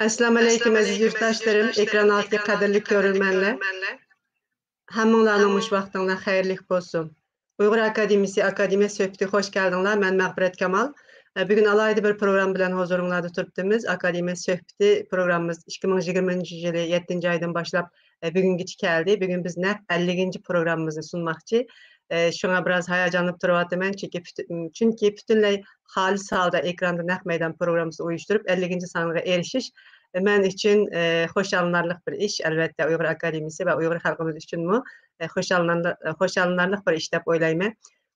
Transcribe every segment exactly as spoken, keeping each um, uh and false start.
ئەسسالامۇئەلەيكۇم، ئەزىز يۇرتداشلىرىم، ئېكران ئالدىدىكى قەدىرلىك كۆرۈرمەنلەر. ھەممىڭلارنىڭ مۇشۇ ۋاقتىڭلار خەيرلىك بولسۇن. ئۇيغۇر ئاكادېمىيىسى ئاكادېمىيە سۆھبىتىگە خوش كەلدىڭلار. مەن مەغپىرەت كامال. ئە، بۈگۈن ئالاھىدە بىر پروگرامما بىلەن ھۇزۇرۇڭلاردا تۇرۇپتىمىز. ئاكادېمىيە سۆھبىتى پروگراممىمىز ئىككى مىڭ يىگىرمىنچى يىلى يەتتىنچى ئايدىن باشلاپ، ئە، بۈگۈنگىچە كەلدى. بۈگۈن بىز نەق ئەللىكىنچى پروگراممىمىزنى سۇنماقچى. ئە، شۇڭا بىراز ھاياجانلىنىپ تۇرۇۋاتىمەن، چۈنكى پۈت-، چۈنكى پۈتۈنلەي خالىس ھالدا ئېكراندا نەق مەيدان پروگراممىسىنى ئۇيۇشتۇرۇپ، ئەللىكىنچى سانغا ئېرىشىش مەن ئۈچۈن، ئە، خۇشاللىنارلىق بىر ئىش. ئەلۋەتتە، ئۇيغۇر ئاكادېمىيىسى ۋە ئۇيغۇر خەلقىمىز ئۈچۈنمۇ، ئە، خۇشاللىنارلىق، خۇشاللىنارلىق بىر ئىش دەپ ئويلايمەن.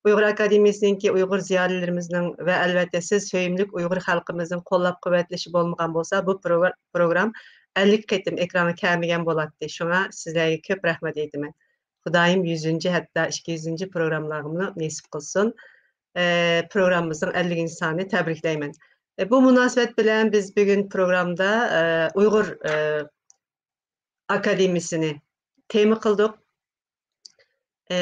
ئۇيغۇر ئاكادېمىيىسىنىڭكى ئۇيغۇر زىيالىيلىرىمىزنىڭ ۋە ئەلۋەتتە سىز سۆيۈملۈك ئۇيغۇر خەلقىمىزنىڭ قوللاپ قۇۋۋەتلىشى بولمىغان بولسا، بۇ پروگر-، پروگرام ئەللىك قېتىم ئېكرانغا كەلمىگەن بولاتتى. شۇڭا سىزلەرگە كۆپ رەھمەت ئېيتىمەن. خۇدايىم يۈزىنچى، ھەتتا ئىككى يۈزىنچى پروگراممىلارغىمۇ نېسىپ قىلسۇن. ئە، پروگراممىمىزنىڭ ئەللىكىنچى سانىنى تەبرىكلەيمەن. ئە، بۇ مۇناسىۋەت بىلەن بىز بۈگۈن پروگرامدا، ئە، ئۇيغۇر، ئە، ئاكادېمىيىسىنى تېما قىلدۇق. ئە،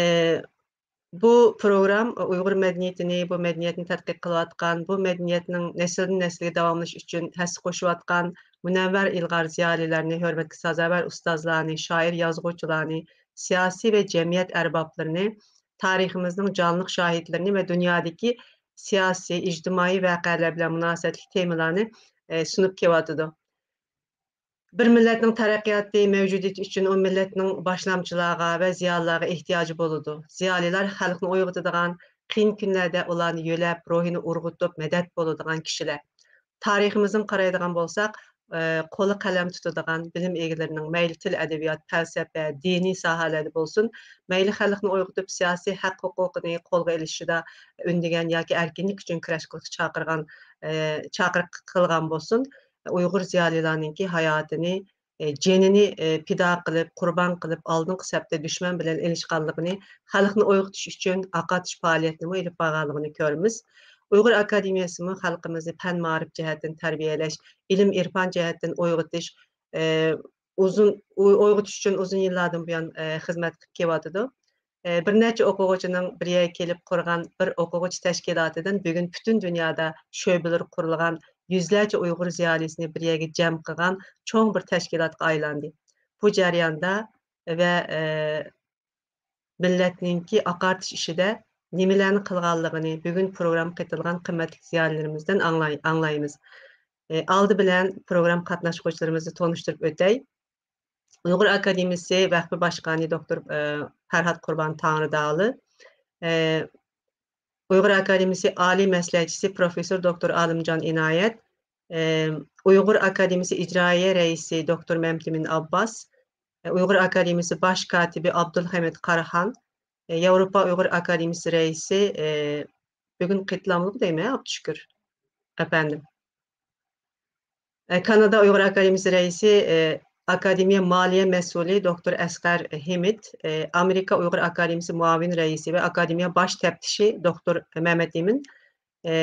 بۇ پروگرام ئۇيغۇر مەدەنىيىتىنى، بۇ مەدەنىيەتنى تەتقىق قىلىۋاتقان، بۇ مەدەنىيەتنىڭ نەسىلدىن نەسىلگە داۋاملىشىش ئۈچۈن ھەسسە قوشۇۋاتقان مۇنەۋۋەر ئىلغار زىيالىيلارنى، ھۆرمەتكە سازاۋەر ئۇستازلارنى، شائىر، يازغۇچىلارنى، سىياسىي ۋە جەمئىيەت ئەربابلىرىنى، تارىخىمىزنىڭ جانلىق شاھىتلىرىنى ۋە دۇنيادىكى سىياسىي، ئىجتىمائىي ۋەقەلەر بىلەن مۇناسىۋەتلىك تېمىلارنى، ئە، سۇنۇپ كېلىۋاتىدۇ. بىر مىللەتنىڭ تەرەققىياتى، مەۋجۇدىيىتى ئۈچۈن ئۇ مىللەتنىڭ باشلامچىلارغا ۋە زىيالىيلارغا ئېھتىياجى بولىدۇ. زىيالىيلار خەلقنى ئويغىتىدىغان، قىيىن كۈنلەردە ئۇلارنى يۆلەپ، روھىنى ئۇرغۇتۇپ، مەدەت بولىدىغان كىشىلەر. تارىخىمىزدىن قارايدىغان بولساق، ئە، قولى قەلەم تۇتىدىغان بىلىم ئىگىلىرىنىڭ مەيلى تىل، ئەدەبىيات، پەلسەپە، دىنىي ساھەلەردە بولسۇن، مەيلى خەلقنى ئويغىتىپ، سىياسىي ھەق ھوقۇقىنى قولغا ئېلىشىدا ئۈندىگەن ياكى ئەركىنلىك ئۈچۈن كۈرەش قىلىشقا چاقىرغان، ئە، چاقىرىق قىلغان بولسۇن، ئۇيغۇر زىيالىيلارنىڭكى ھاياتىنى، ئە، جېنىنى، ئە، پىدا قىلىپ، قۇربان قىلىپ، ئالدىنقى سەپتە دۈشمەن بىلەن ئېلىشقانلىقىنى، خەلقنى ئويغىتىش ئۈچۈن ئاقارتىش پائالىيەتنىمۇ ئېلىپ بارغانلىقىنى كۆرىمىز. ئۇيغۇر ئاكادېمىيەسىمۇ خەلقىمىزنى پەن-مائارىپ جەھەتتىن تەربىيەلەش، ئىلىم-ئىرپان جەھەتتىن ئويغىتىش، ئە، ئۇزۇن، ئوي-، ئويغىتىش ئۈچۈن ئۇزۇن يىللاردىن بۇيان، ئە، خىزمەت قىلىپ كېلىۋاتىدۇ. ئە، بىر نەچچە ئوقۇغۇچىنىڭ بىر يەرگە كېلىپ قۇرغان بىر ئوقۇغۇچى تەشكىلاتىدىن بۈگۈن پۈتۈن دۇنيادا شۆبىلىرى قۇرۇلغان يۈزلەرچە ئۇيغۇر زىيالىيسىنى بىر يەرگە جەم قىلغان چوڭ بىر تەشكىلاتقا ئايلاندى. بۇ جەرياندا ۋە، ئە، مىللەتنىڭكى ئاقارتىش ئىشىدا نېمىلەرنى قىلغانلىقىنى بۈگۈن پروگرامما قېتىلغان قىممەتلىك زىيالىيلىرىمىزدىن ئاڭلاي-، ئاڭلايمىز. ئە، ئالدى بىلەن پروگرامما قاتناشقۇچىلىرىمىزنى تونۇشتۇرۇپ ئۆتەي. ئۇيغۇر ئاكادېمىيىسى ۋەقپى باشقانى دوكتور، ئە، پەرھات قۇربان تاڭرىدالى، ئە، ئۇيغۇر ئاكادېمىيىسى ئالىي مەسلىھەتچىسى پروفېسسور دوكتور ئالىمجان ئىنايەت، ئە، ئۇيغۇر ئاكادېمىيىسى ئىجرائىيە رەئىسى دوكتور مەمتىمىن ئابباس، ئە، ئۇيغۇر ئاكادېمىيىسى باش كاتىپى ئابدۇلھەمىد قاراخان، ئە، ياۋروپا ئۇيغۇر ئاكادېمىيىسى رەئىسى، ئە، بۈگۈن قېتىلاملىق دەيمەن، ئابدۇشۈكۈر ئەپەندىم. ئە، كانادا ئۇيغۇر ئاكادېمىيىسى رەئىسى، ئە، ئاكادېمىيە مالىيە مەسئۇلى دوكتور ئەسقەر ھېمىت، ئە، ئامېرىكا ئۇيغۇر ئاكادېمىيىسى مۇئاۋىن رەئىسى ۋە ئاكادېمىيە باش تەپتىشى دوكتور مەمەت ئىمىن، ئە،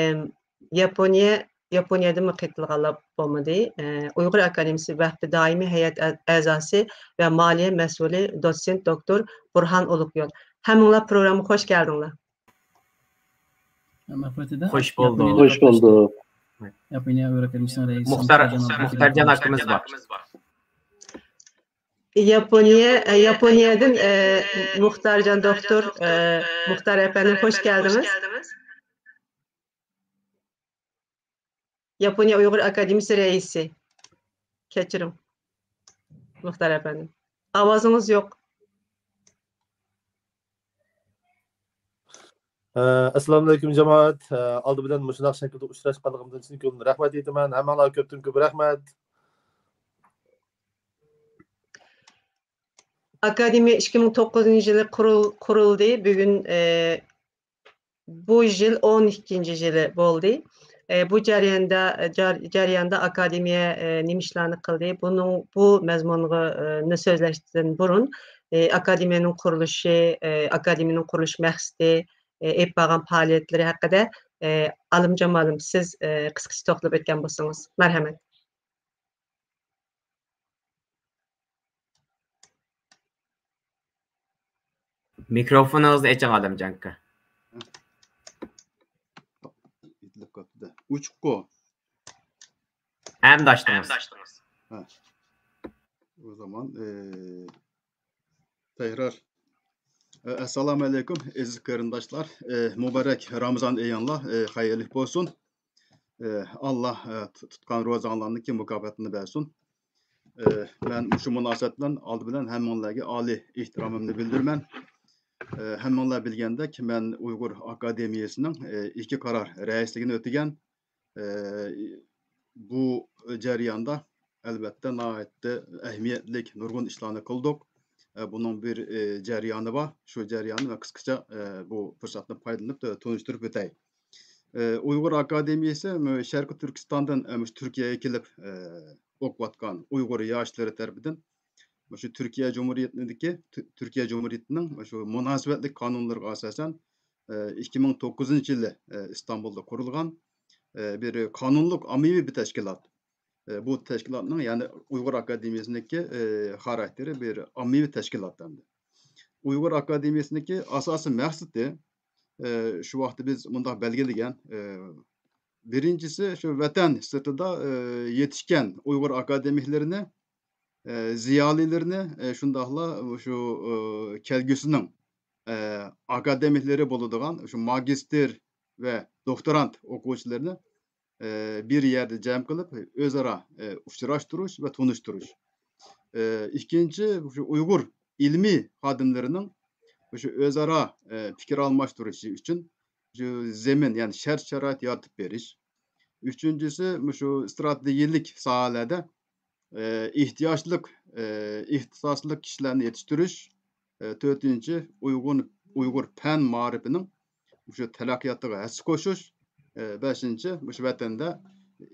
ياپونىيە، ياپونىيەدىنمۇ قېتىلغانلار بولمىدى. ئە، ئۇيغۇر ئاكادېمىيىسى ۋەقپى دائىمىي ھەيئەت ئە-، ئەزاسى ۋە مالىيە مەسئۇلى دوتسېنت دوكتور بۇرھان ئۇلۇغيول. ھەممىڭلار پروگراممىغا خوش كەلدىڭلار. مەغپىرەت ئەدە. خوش بولدۇق. ياپونىيەدىن خوش بولدۇق. ياپونىيە ئۆرەك ئەلمىسىنىڭ رەئىسى مۇختار، مۇختار جان ئاكىمىز بار. ياپونىيە، ياپونىيەدىن، ئە، مۇختارجان دوكتور، ئە، مۇختار ئەپەندىم، خوش كەلدىڭىز. ياپونىيە ئۇيغۇر ئاكادېمىيىسى رەئىسى. كەچۈرۈڭ، مۇختار ئەپەندىم. ئاۋازىڭىز يوق. ئە، ئەسسالامۇئەلەيكۇم جامائەت. ئە، ئالدى بىلەن مۇشۇنداق شەكىلدە ئۇچراشقانلىقىمدىن چىن كۆڭۈلدىن رەھمەت ئېيتىمەن. ھەممەڭلارغا كۆپتىن كۆپ رەھمەت. ئاكادېمىيە ئىككى مىڭ توققۇزىنچى يىلى قۇرۇل-، قۇرۇلدى. بۈگۈن، ئە، بۇ يىل ئون ئىككىنچى يىلى بولدى. ئە، بۇ جەرياندا، جار-، جەرياندا ئاكادېمىيە، ئە، نېمە ئىشلارنى قىلدى؟ بۇنىڭ، بۇ مەزمۇنغا، ئە، نى سۆزلەشتىن بۇرۇن، ئە، ئاكادېمىيەنىڭ قۇرۇلۇشى، ئە، ئاكادېمىيەنىڭ قۇرۇلۇش مەقسىتى، ئە، ئېلىپ بارغان پائالىيەتلىرى ھەققىدە، ئە، ئالىمجان مۇئەللىم، سىز، ئە، قىسقىچە توختىلىپ ئۆتكەن بولسىڭىز. مەرھەمەت. مىكروفونىڭىزنى ئېچىڭ، ئالىمجان ئاكا. ئېتىلىپ قاپتۇ-دە. ئۆچۈككۇ. ئەمدى ئاچتىڭىز. ھە. ئۇ زامان، ئى، تەكرار. ئە، ئەسسالامۇ ئەلەيكۇم، ئەزىز قېرىنداشلار. ئە، مۇبارەك رامىزان ئېيىڭلار، ئە، خەيرلىك بولسۇن. ئە، ئاللا، ئە، تۇ-، تۇتقان روزاڭلارنىڭكى مۇكاپاتىنى بەرسۇن. ئە، مەن مۇشۇ مۇناسىۋەت بىلەن ئالدى بىلەن ھەممىڭلارگە ئالىي ئېھتىرامىمنى بىلدۈرىمەن. ئە، ھەممىڭلار بىلگەندەك، مەن ئۇيغۇر ئاكادېمىيەسىنىڭ، ئە، ئىككى قارار رەئىسلىكىنى ئۆتىگەن. ئە، بۇ جەرياندا ئەلۋەتتە ناھايىتى ئەھمىيەتلىك نۇرغۇن ئىشلارنى قىلدۇق. ئە، بۇنىڭ بىر، ئە، جەريانى بار. شۇ جەرياننى مەن قىسقىچە، ئە، بۇ پۇرسەتنى پايدىلىنىپ، ئە، تونۇشتۇرۇپ ئۆتەي. ئە، ئۇيغۇر ئاكادېمىيەسى مۇ-، شەرقىي تۈركىستاندىن، ئە، مۇشۇ تۈركىيەگە كېلىپ، ئە، ئوقۇۋاتقان ئۇيغۇر ياشلىرى تەرىپىدىن مۇشۇ تۈركىيە جۇمھۇرىيىتىدىكى، تۈ-، تۈركىيە جۇمھۇرىيىتىنىڭ مۇشۇ مۇناسىۋەتلىك قانۇنلىرىغا ئاساسەن، ئە، ئىككى مىڭ توققۇزىنچى يىلى، ئە، ئىستانبۇلدا قۇرۇلغان، ئە، بىر قانۇنلۇق ئاممىۋى بىر تەشكىلات. ئە، بۇ تەشكىلاتنىڭ، يەنى ئۇيغۇر ئاكادېمىيەسىنىڭكى، ئە، خاراكتېرى بىر ئاممىۋى تەشكىلات ئەمدى. ئۇيغۇر ئاكادېمىيەسىنىڭكى ئاساسىي مەقسىتى، ئە، شۇ ۋاقىتتا بىز مۇنداق بەلگىلىگەن، ئە، بىرىنچىسى شۇ ۋەتەن سىرتىدا، ئە، يېتىشكەن ئۇيغۇر ئاكادېمىكلىرىنى، ئە، زىيالىيلىرىنى، ئە، شۇنداقلا شۇ، ئە، كەلگۈسىنىڭ، ئە، ئاكادېمىكلىرى بولىدىغان شۇ ماگىستىر ۋە دوكتورانت ئوقۇغۇچىلىرىنى، ئە، بىر يەردە جەم قىلىپ، ئۆزئارا، ئە، ئۇچراشتۇرۇش ۋە تونۇشتۇرۇش. ئە، ئىككىنچى، شۇ ئۇيغۇر ئىلمىي خادىملىرىنىڭ شۇ ئۆزئارا، ئە، پىكىر ئالماشتۇرۇشى ئۈچۈن شۇ زېمىن، يەنى شەرت-شارائىت يارىتىپ بېرىش. ئۈچىنچىسى، مۇشۇ ئىستراتېگىيەلىك ساھەلەردە، ئە، ئېھتىياجلىق، ئە، ئىختىساسلىق كىشىلەرنى يېتىشتۈرۈش. ئە، تۆتىنچى، ئۇيغۇر، ئۇيغۇر پەن مائارىپىنىڭ مۇشۇ تەرەققىياتىغا ھەسسە قوشۇش. ئە، بەشىنچى، مۇشۇ ۋەتەندە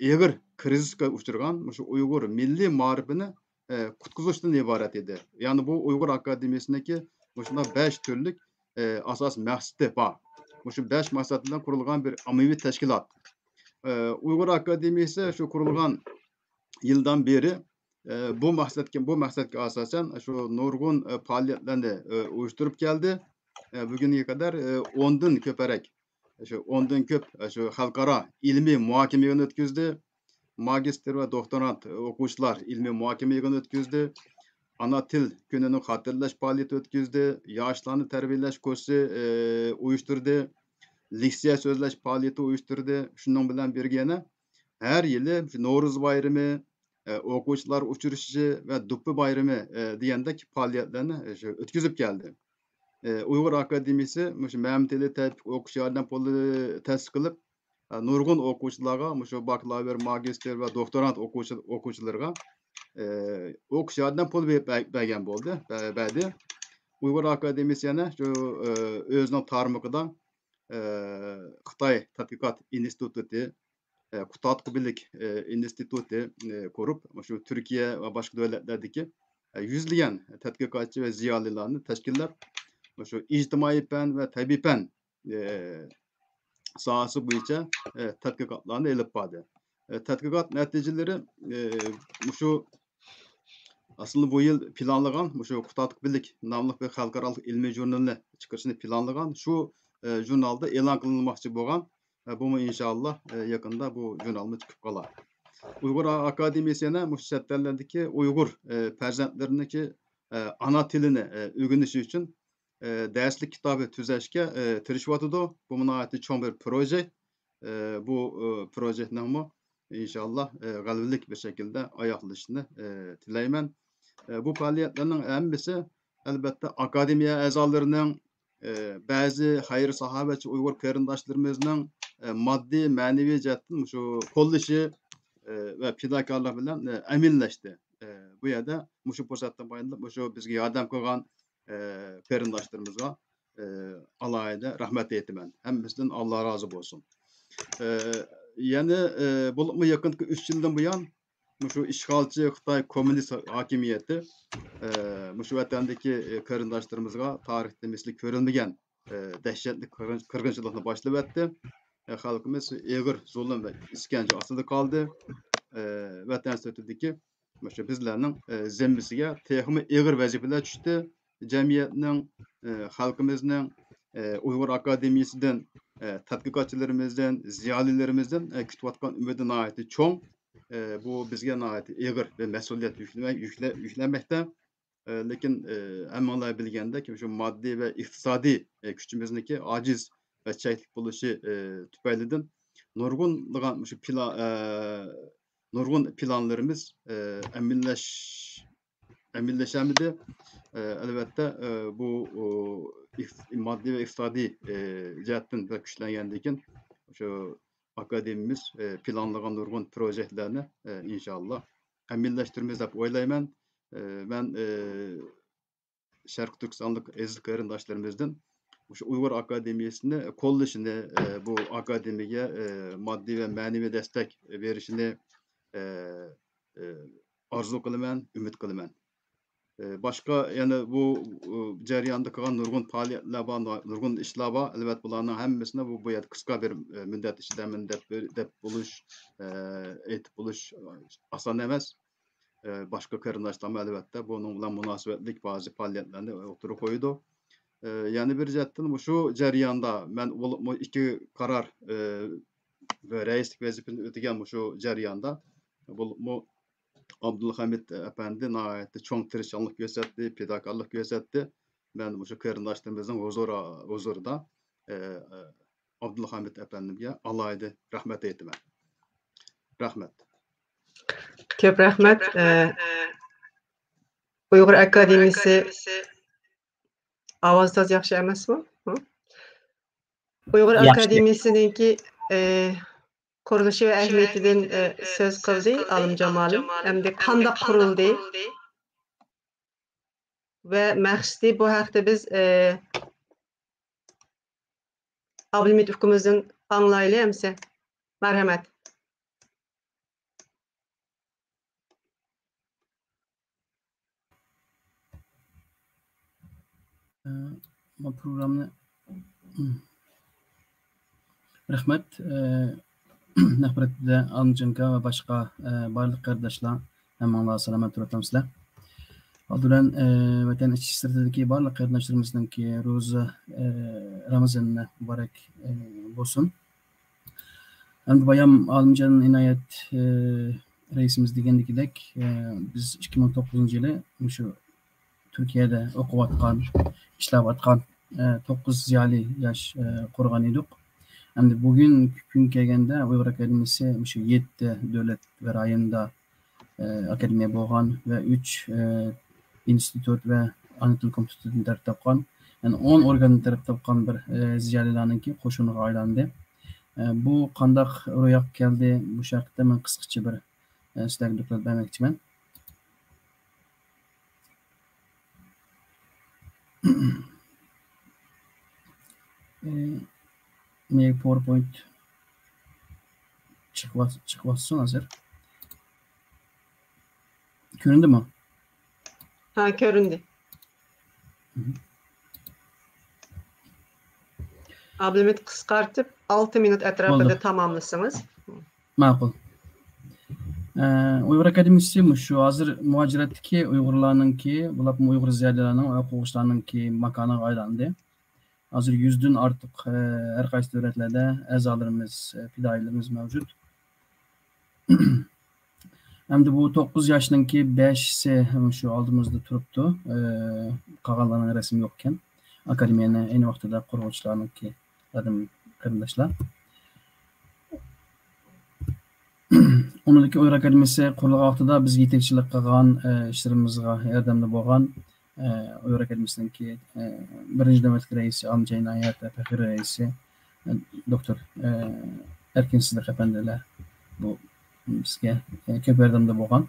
ئېغىر كىرىزىسقا ئۇچرىغان مۇشۇ ئۇيغۇر مىللىي مائارىپىنى، ئە، قۇتقۇزۇشتىن ئىبارەت ئىدى. يەنى بۇ ئۇيغۇر ئاكادېمىيەسىنىڭكى مۇشۇنداق بەش تۈرلۈك، ئە، ئاساسىي مەقسىتى بار. مۇشۇ بەش مەقسەت بىلەن قۇرۇلغان بىر ئاممىۋى تەشكىلات. ئە، ئۇيغۇر ئاكادېمىيەسى شۇ قۇرۇلغان يىلدان بېرى، ئە، بۇ مەقسەتكە، بۇ مەقسەتكە ئاساسەن شۇ نۇرغۇن، ئە، پائالىيەتلەرنى، ئە، ئۇيۇشتۇرۇپ كەلدى. ئە، بۈگۈنگە قەدەر، ئە، ئوندىن كۆپرەك، شۇ ئوندىن كۆپ، ئە، شۇ خەلقئارا ئىلمىي مۇھاكىمە يىغىنى ئۆتكۈزدى. ماگىستىر ۋە دوكتورانت ئوقۇغۇچىلار ئىلمىي مۇھاكىمە يىغىنى ئۆتكۈزدى. ئانا تىل كۈنىنى خاتىرىلەش پائالىيىتى ئۆتكۈزدى. ياشلارنى تەربىيەلەش كۇرسى، ئە، ئۇيۇشتۇردى. لېكسىيە سۆزلەش پائالىيىتى ئۇيۇشتۇردى. شۇنىڭ بىلەن بىرگە يەنە ھەر يىلى شۇ نورۇز بايرىمى، ئە، ئوقۇغۇچىلار ئۇچرىشىشى ۋە دوپپا بايرىمى، ئە، دېگەندەك پائالىيەتلەرنى، ئە، شۇ ئۆتكۈزۈپ كەلدى. ئە، ئۇيغۇر ئاكادېمىيىسى مۇشۇ مەمتىلى تەۋپىق ئوقۇش ياردەم پۇلى تەسىس قىلىپ، ئە، نۇرغۇن ئوقۇغۇچىلارغا مۇشۇ باكلاۋېر، ماگىستىر ۋە دوكتورانت ئوقۇغۇچى-، ئوقۇغۇچىلىرىغا، ئە، ئوقۇش ياردەم پۇلى بە-، بە-، بەرگەن بولدى، بە-، بەردى. ئۇيغۇر ئاكادېمىيىسى يەنە شۇ، ئە، ئۆزىنىڭ تارمىقىدا، ئە، خىتاي تەتقىقات ئىنستىتۇتى، ئە، قۇتادغۇ بىلىك، ئە، ئىنستىتۇتى، ئە، قۇرۇپ، مۇشۇ تۈركىيە ۋە باشقا دۆلەتلەردىكى، ئە، يۈزلىگەن تەتقىقاتچى ۋە زىيالىيلارنى تەشكىللەپ، مۇشۇ ئىجتىمائىي پەن ۋە تەبىئىي پەن، ئە، ساھەسى بويىچە، ئە، تەتقىقاتلارنى ئېلىپ باردى. ئە، تەتقىقات نەتىجىلىرى، ئە، مۇشۇ ئەسلىدە بۇ يىل پىلانلىغان، مۇشۇ قۇتادغۇ بىلىك ناملىق بىر خەلقئارالىق ئىلمىي ژۇرنىلىنى چىقىرىشنى پىلانلىغان. شۇ، ئە، ژۇرنالدا ئېلان قىلىنماقچى بولغان. ئە، بۇمۇ ئىنشائاللا، ئە، يېقىندا بۇ ژۇرنالمۇ چىقىپ قالار. ئۇيغۇر ئاكادېمىيىسى يەنە مۇشۇ چەت ئەللەردىكى ئۇيغۇر، ئە، پەرزەنتلىرىنىڭكى، ئە، ئانا تىلىنى، ئە، ئۆگىنىشى ئۈچۈن، ئە، دەرسلىك كىتابى تۈزەشكە، ئە، تىرىشىۋاتىدۇ. بۇمۇ ناھايىتى چوڭ بىر پروژېكت. ئە، بۇ، ئە، پروژېكتنىڭمۇ ئىنشائاللا، ئە، غەلىبىلىك بىر شەكىلدە ئاياغلىشىشىنى، ئە، تىلەيمەن. ئە، بۇ پائالىيەتلەرنىڭ ھەممىسى، ئەلبەتتە، ئاكادېمىيە ئەزالىرىنىڭ، ئە، بەزى خەير-ساخاۋەتچى ئۇيغۇر قېرىنداشلىرىمىزنىڭ، ئە، ماددىي، مەنىۋى جەھەتتىن مۇشۇ قوللىشى، ئە، ۋە پىداكارلىقى بىلەن، ئە، ئەمىنلەشتى. ئە، بۇ يەردە مۇشۇ پۇرسەتتىن پايدىلىنىپ، مۇشۇ بىزگە ياردەم قىلغان، ئە، قېرىنداشلىرىمىزغا، ئە، ئالاھىدە رەھمەت ئېيتىمەن. ھەممىسىدىن ئاللا رازى بولسۇن. ئە، يەنە، ئە، بولۇپمۇ يېقىنقى ئۈچ يىلدىن بۇيان، مۇشۇ ئىشغالچى خىتاي كوممۇنىست ھاكىمىيىتى، ئە، مۇشۇ ۋەتەندىكى، ئە، قېرىنداشلىرىمىزغا تارىختا مىسلى كۆرۈلمىگەن، ئە، دەھشەتلىك قىرغىن-، قىرغىنچىلىقنى باشلىۋەتتى. ئە، خەلقىمىز ئېغىر زۇلۇم ۋە ئىسكەنجە ئاستىدا قالدى. ئە، ۋەتەن سىرتىدىكى مۇشۇ بىزلەرنىڭ، ئە، زىممىسىگە تېخىمۇ ئېغىر ۋەزىپىلەر چۈشتى. جەمئىيەتنىڭ، ئە، خەلقىمىزنىڭ، ئە، ئۇيغۇر ئاكادېمىيىسىدىن، ئە، تەتقىقاتچىلىرىمىزدىن، زىيالىيلىرىمىزدىن، ئە، كۈتۈۋاتقان ئۈمىدى ناھايىتى چوڭ. ئە، بۇ بىزگە ناھايىتى ئېغىر بىر مەسئۇلىيەت يۈكلىمە-، يۈكلە-، يۈكلەنمەكتە. ئە، لېكىن، ئە، ھەممىڭلار بىلگەندەك، شۇ ماددىي ۋە ئىقتىسادىي، ئە، كۈچىمىزنىڭكى ئاجىز ۋە چەكلىك بولۇشى، ئە، تۈپەيلىدىن نۇرغۇنلىغان مۇشۇ پىلا-، ئە، نۇرغۇن پىلانلىرىمىز، ئە، ئەمەلىيلەش-، ئەمەلىيلەشەلمىدى. ئە، ئەلۋەتتە، ئە، بۇ، ئۇ، ئىقتىس-، ماددىي ۋە ئىقتىسادىي، ئە، جەھەتتىن بىر كۈچلەنگەندىن كېيىن، شۇ ئاكادېمىيىمىز، ئە، پىلانلىغان نۇرغۇن پروژېكتلەرنى، ئە، ئىنشاللا ئەمەلىيلەشتۈرىمىز دەپ ئويلايمەن. ئە، مەن، ئە، شەرقىي تۈركىستانلىق ئەزىز قېرىنداشلىرىمىزدىن مۇشۇ ئۇيغۇر ئاكادېمىيىسىنى قوللىشىنى، ئە، بۇ ئاكادېمىيەگە، ئە، ماددىي ۋە مەنىۋى دەستەك بېرىشىنى، ئە، ئە، ئارزۇ قىلىمەن، ئۈمىد قىلىمەن. ئە، باشقا يەنە بۇ، ئۇ، جەرياندا قىلغان نۇرغۇن پائالىيەتلەر بار، نۇرغۇن ئىشلار بار. ئەلۋەتتە، بۇلارنىڭ ھەممىسىنى بۇ، بۇ يەردە قىسقا بىر، ئە، مۇددەت ئىچىدە مەن دەپ، دەپ بولۇش، ئە، ئېيتىپ بولۇش ئاسان ئەمەس. ئە، باشقا قېرىنداشلارمۇ ئەلۋەتتە بۇنىڭ بىلەن مۇناسىۋەتلىك بەزى پائالىيەتلەرنى ئوتتۇرىغا قويىدۇ. ئە، يەنە بىر جەھەتتىن مۇشۇ جەرياندا مەن بولۇپمۇ ئىككى قارار، ئە، ۋە رەئىسلىك ۋەزىپىنى ئۆتىگەن مۇشۇ جەرياندا بولۇپمۇ ئابدۇلھەمىد ئەپەندى ناھايىتى چوڭ تىرىشچانلىق كۆرسەتتى، پىداكارلىق كۆرسەتتى. مەن مۇشۇ قېرىنداشلىرىمىزنىڭ ھۇزۇرى-، ھۇزۇرىدا، ئە، ئە، ئابدۇلھەمىد ئەپەندىمگە ئالاھىدە رەھمەت ئېيتىمەن. رەھمەت. كۆپ رەھمەت. ئە، ئۇيغۇر ئاكادېمىيىسى ئاۋازى تازا ياخشى ئەمەسمۇ؟ ھە؟ ئۇيغۇر ياخشى. ئاكادېمىيىسىنىڭكى، ئە، قۇرۇلۇشى ۋە ئەھمىيىتىدىن، ئە، سۆز قىلدى ئالىمجان مۇئەللىم. ئەمدى قانداق قۇرۇلدى؟ ۋە مەقسىتى بۇ ھەقتە بىز، ئە، ئابلىمىت ئۇكىمىزدىن ئاڭلايلى ئەمسە. مەرھەمەت. ئە، ما پروگرامنى، رەھمەت. ئە، نەق بىر رەتتە ئالىمجان ئاكا ۋە باشقا، ئە، بارلىق قېرىنداشلار، ھەممىڭلار سالامەت تۇرۇۋاتامسىلەر؟ ئالدى بىلەن، ئە، ۋەتەن ئىچى سىرتىدىكى بارلىق قېرىنداشلىرىمىزنىڭكى روزا، ئە، رامىزانى مۇبارەك، ئە، بولسۇن. ئەمدى بايام ئالىمجان ئىنايەت، ئى، رەئىسىمىز دېگەندىكىدەك، ئى، بىز ئىككى مىڭ توققۇزىنچى يىلى مۇشۇ تۈركىيەدە ئوقۇۋاتقان، ئىشلەۋاتقان، ئى، توققۇز زىيالىي ياش، ئى، قۇرغان ئىدۇق. ئەمدى بۈگۈنكى كۈنگە كەلگەندە ئۇيغۇر ئاكادېمىيىسى مۇشۇ يەتتە دۆلەت ۋە رايوندا ئاكادېمىيە بولغان ۋە ئۈچ ئىنستىتۇت ۋە ئانا تىل كومىتېتىدىن تەركىب تاپقان، يەنى ئون ئورگاندىن تەركىب تاپقان بىر زىيالىيلارنىڭكى قوشۇنىغا ئايلاندى. بۇ قانداق روياپقا كەلدى؟ مۇشۇ ھەقتە مەن قىسقىچە بىر سىلەرگە دوكلات بەرمەكچىمەن. ئى، نېگە پاورپوينت چىقىۋات-، چىقىۋاتسۇن ھازىر. كۆرۈندىمۇ؟ ھە، كۆرۈندى. مھم. ئابلىمىت قىسقارتىپ، ئالتە مىنۇت ئەتراپىدا بولدى. تاماملىسىڭىز. ماقۇل. ئە، ئۇيغۇر ئاكادېمىيىسى مۇشۇ ھازىر مۇھاجىرەتتىكى ئۇيغۇرلارنىڭكى، بولۇپمۇ ئۇيغۇر زىيالىيلارنىڭ ۋە ئوقۇغۇچىلارنىڭكى ماكانىغا ئايلاندى. ھازىر يۈزدىن ئارتۇق، ئە، ھەر قايسى دۆلەتلەردە ئەزالىرىمىز، ئە، پىدائىيلىرىمىز مەۋجۇت. ئەمدى بۇ توققۇز ياشنىڭكى بەشىسى مۇشۇ ئالدىمىزدا تۇرۇپتۇ. ئە، قالغانلارنىڭ رەسىمى يوق ئىكەن. ئاكادېمىيەنى ئەينى ۋاقتىدا قۇرغۇچىلارنىڭكى ئادەم قېرىنداشلار. ئۇنىڭدىن كېيىن ئۇيغۇر ئاكادېمىيىسى قۇرۇلغان ۋاقتىدا بىزگە يېتەكچىلىك قىلغان، ئە، ئىشلىرىمىزغا ياردەمدە بولغان، ئە، ئۇيغۇر ئاكادېمىيىسىنىڭكى، ئە، بىرىنچى نۆۋەتلىك رەئىسى ئالىمجان ئىنايەت ۋە پەخرىي رەئىسى، ئە، دوكتور، ئە، ئەركىن سىدىق ئەپەندىلەر بۇ بىزگە، ئە، كۆپ ياردەمدە بولغان.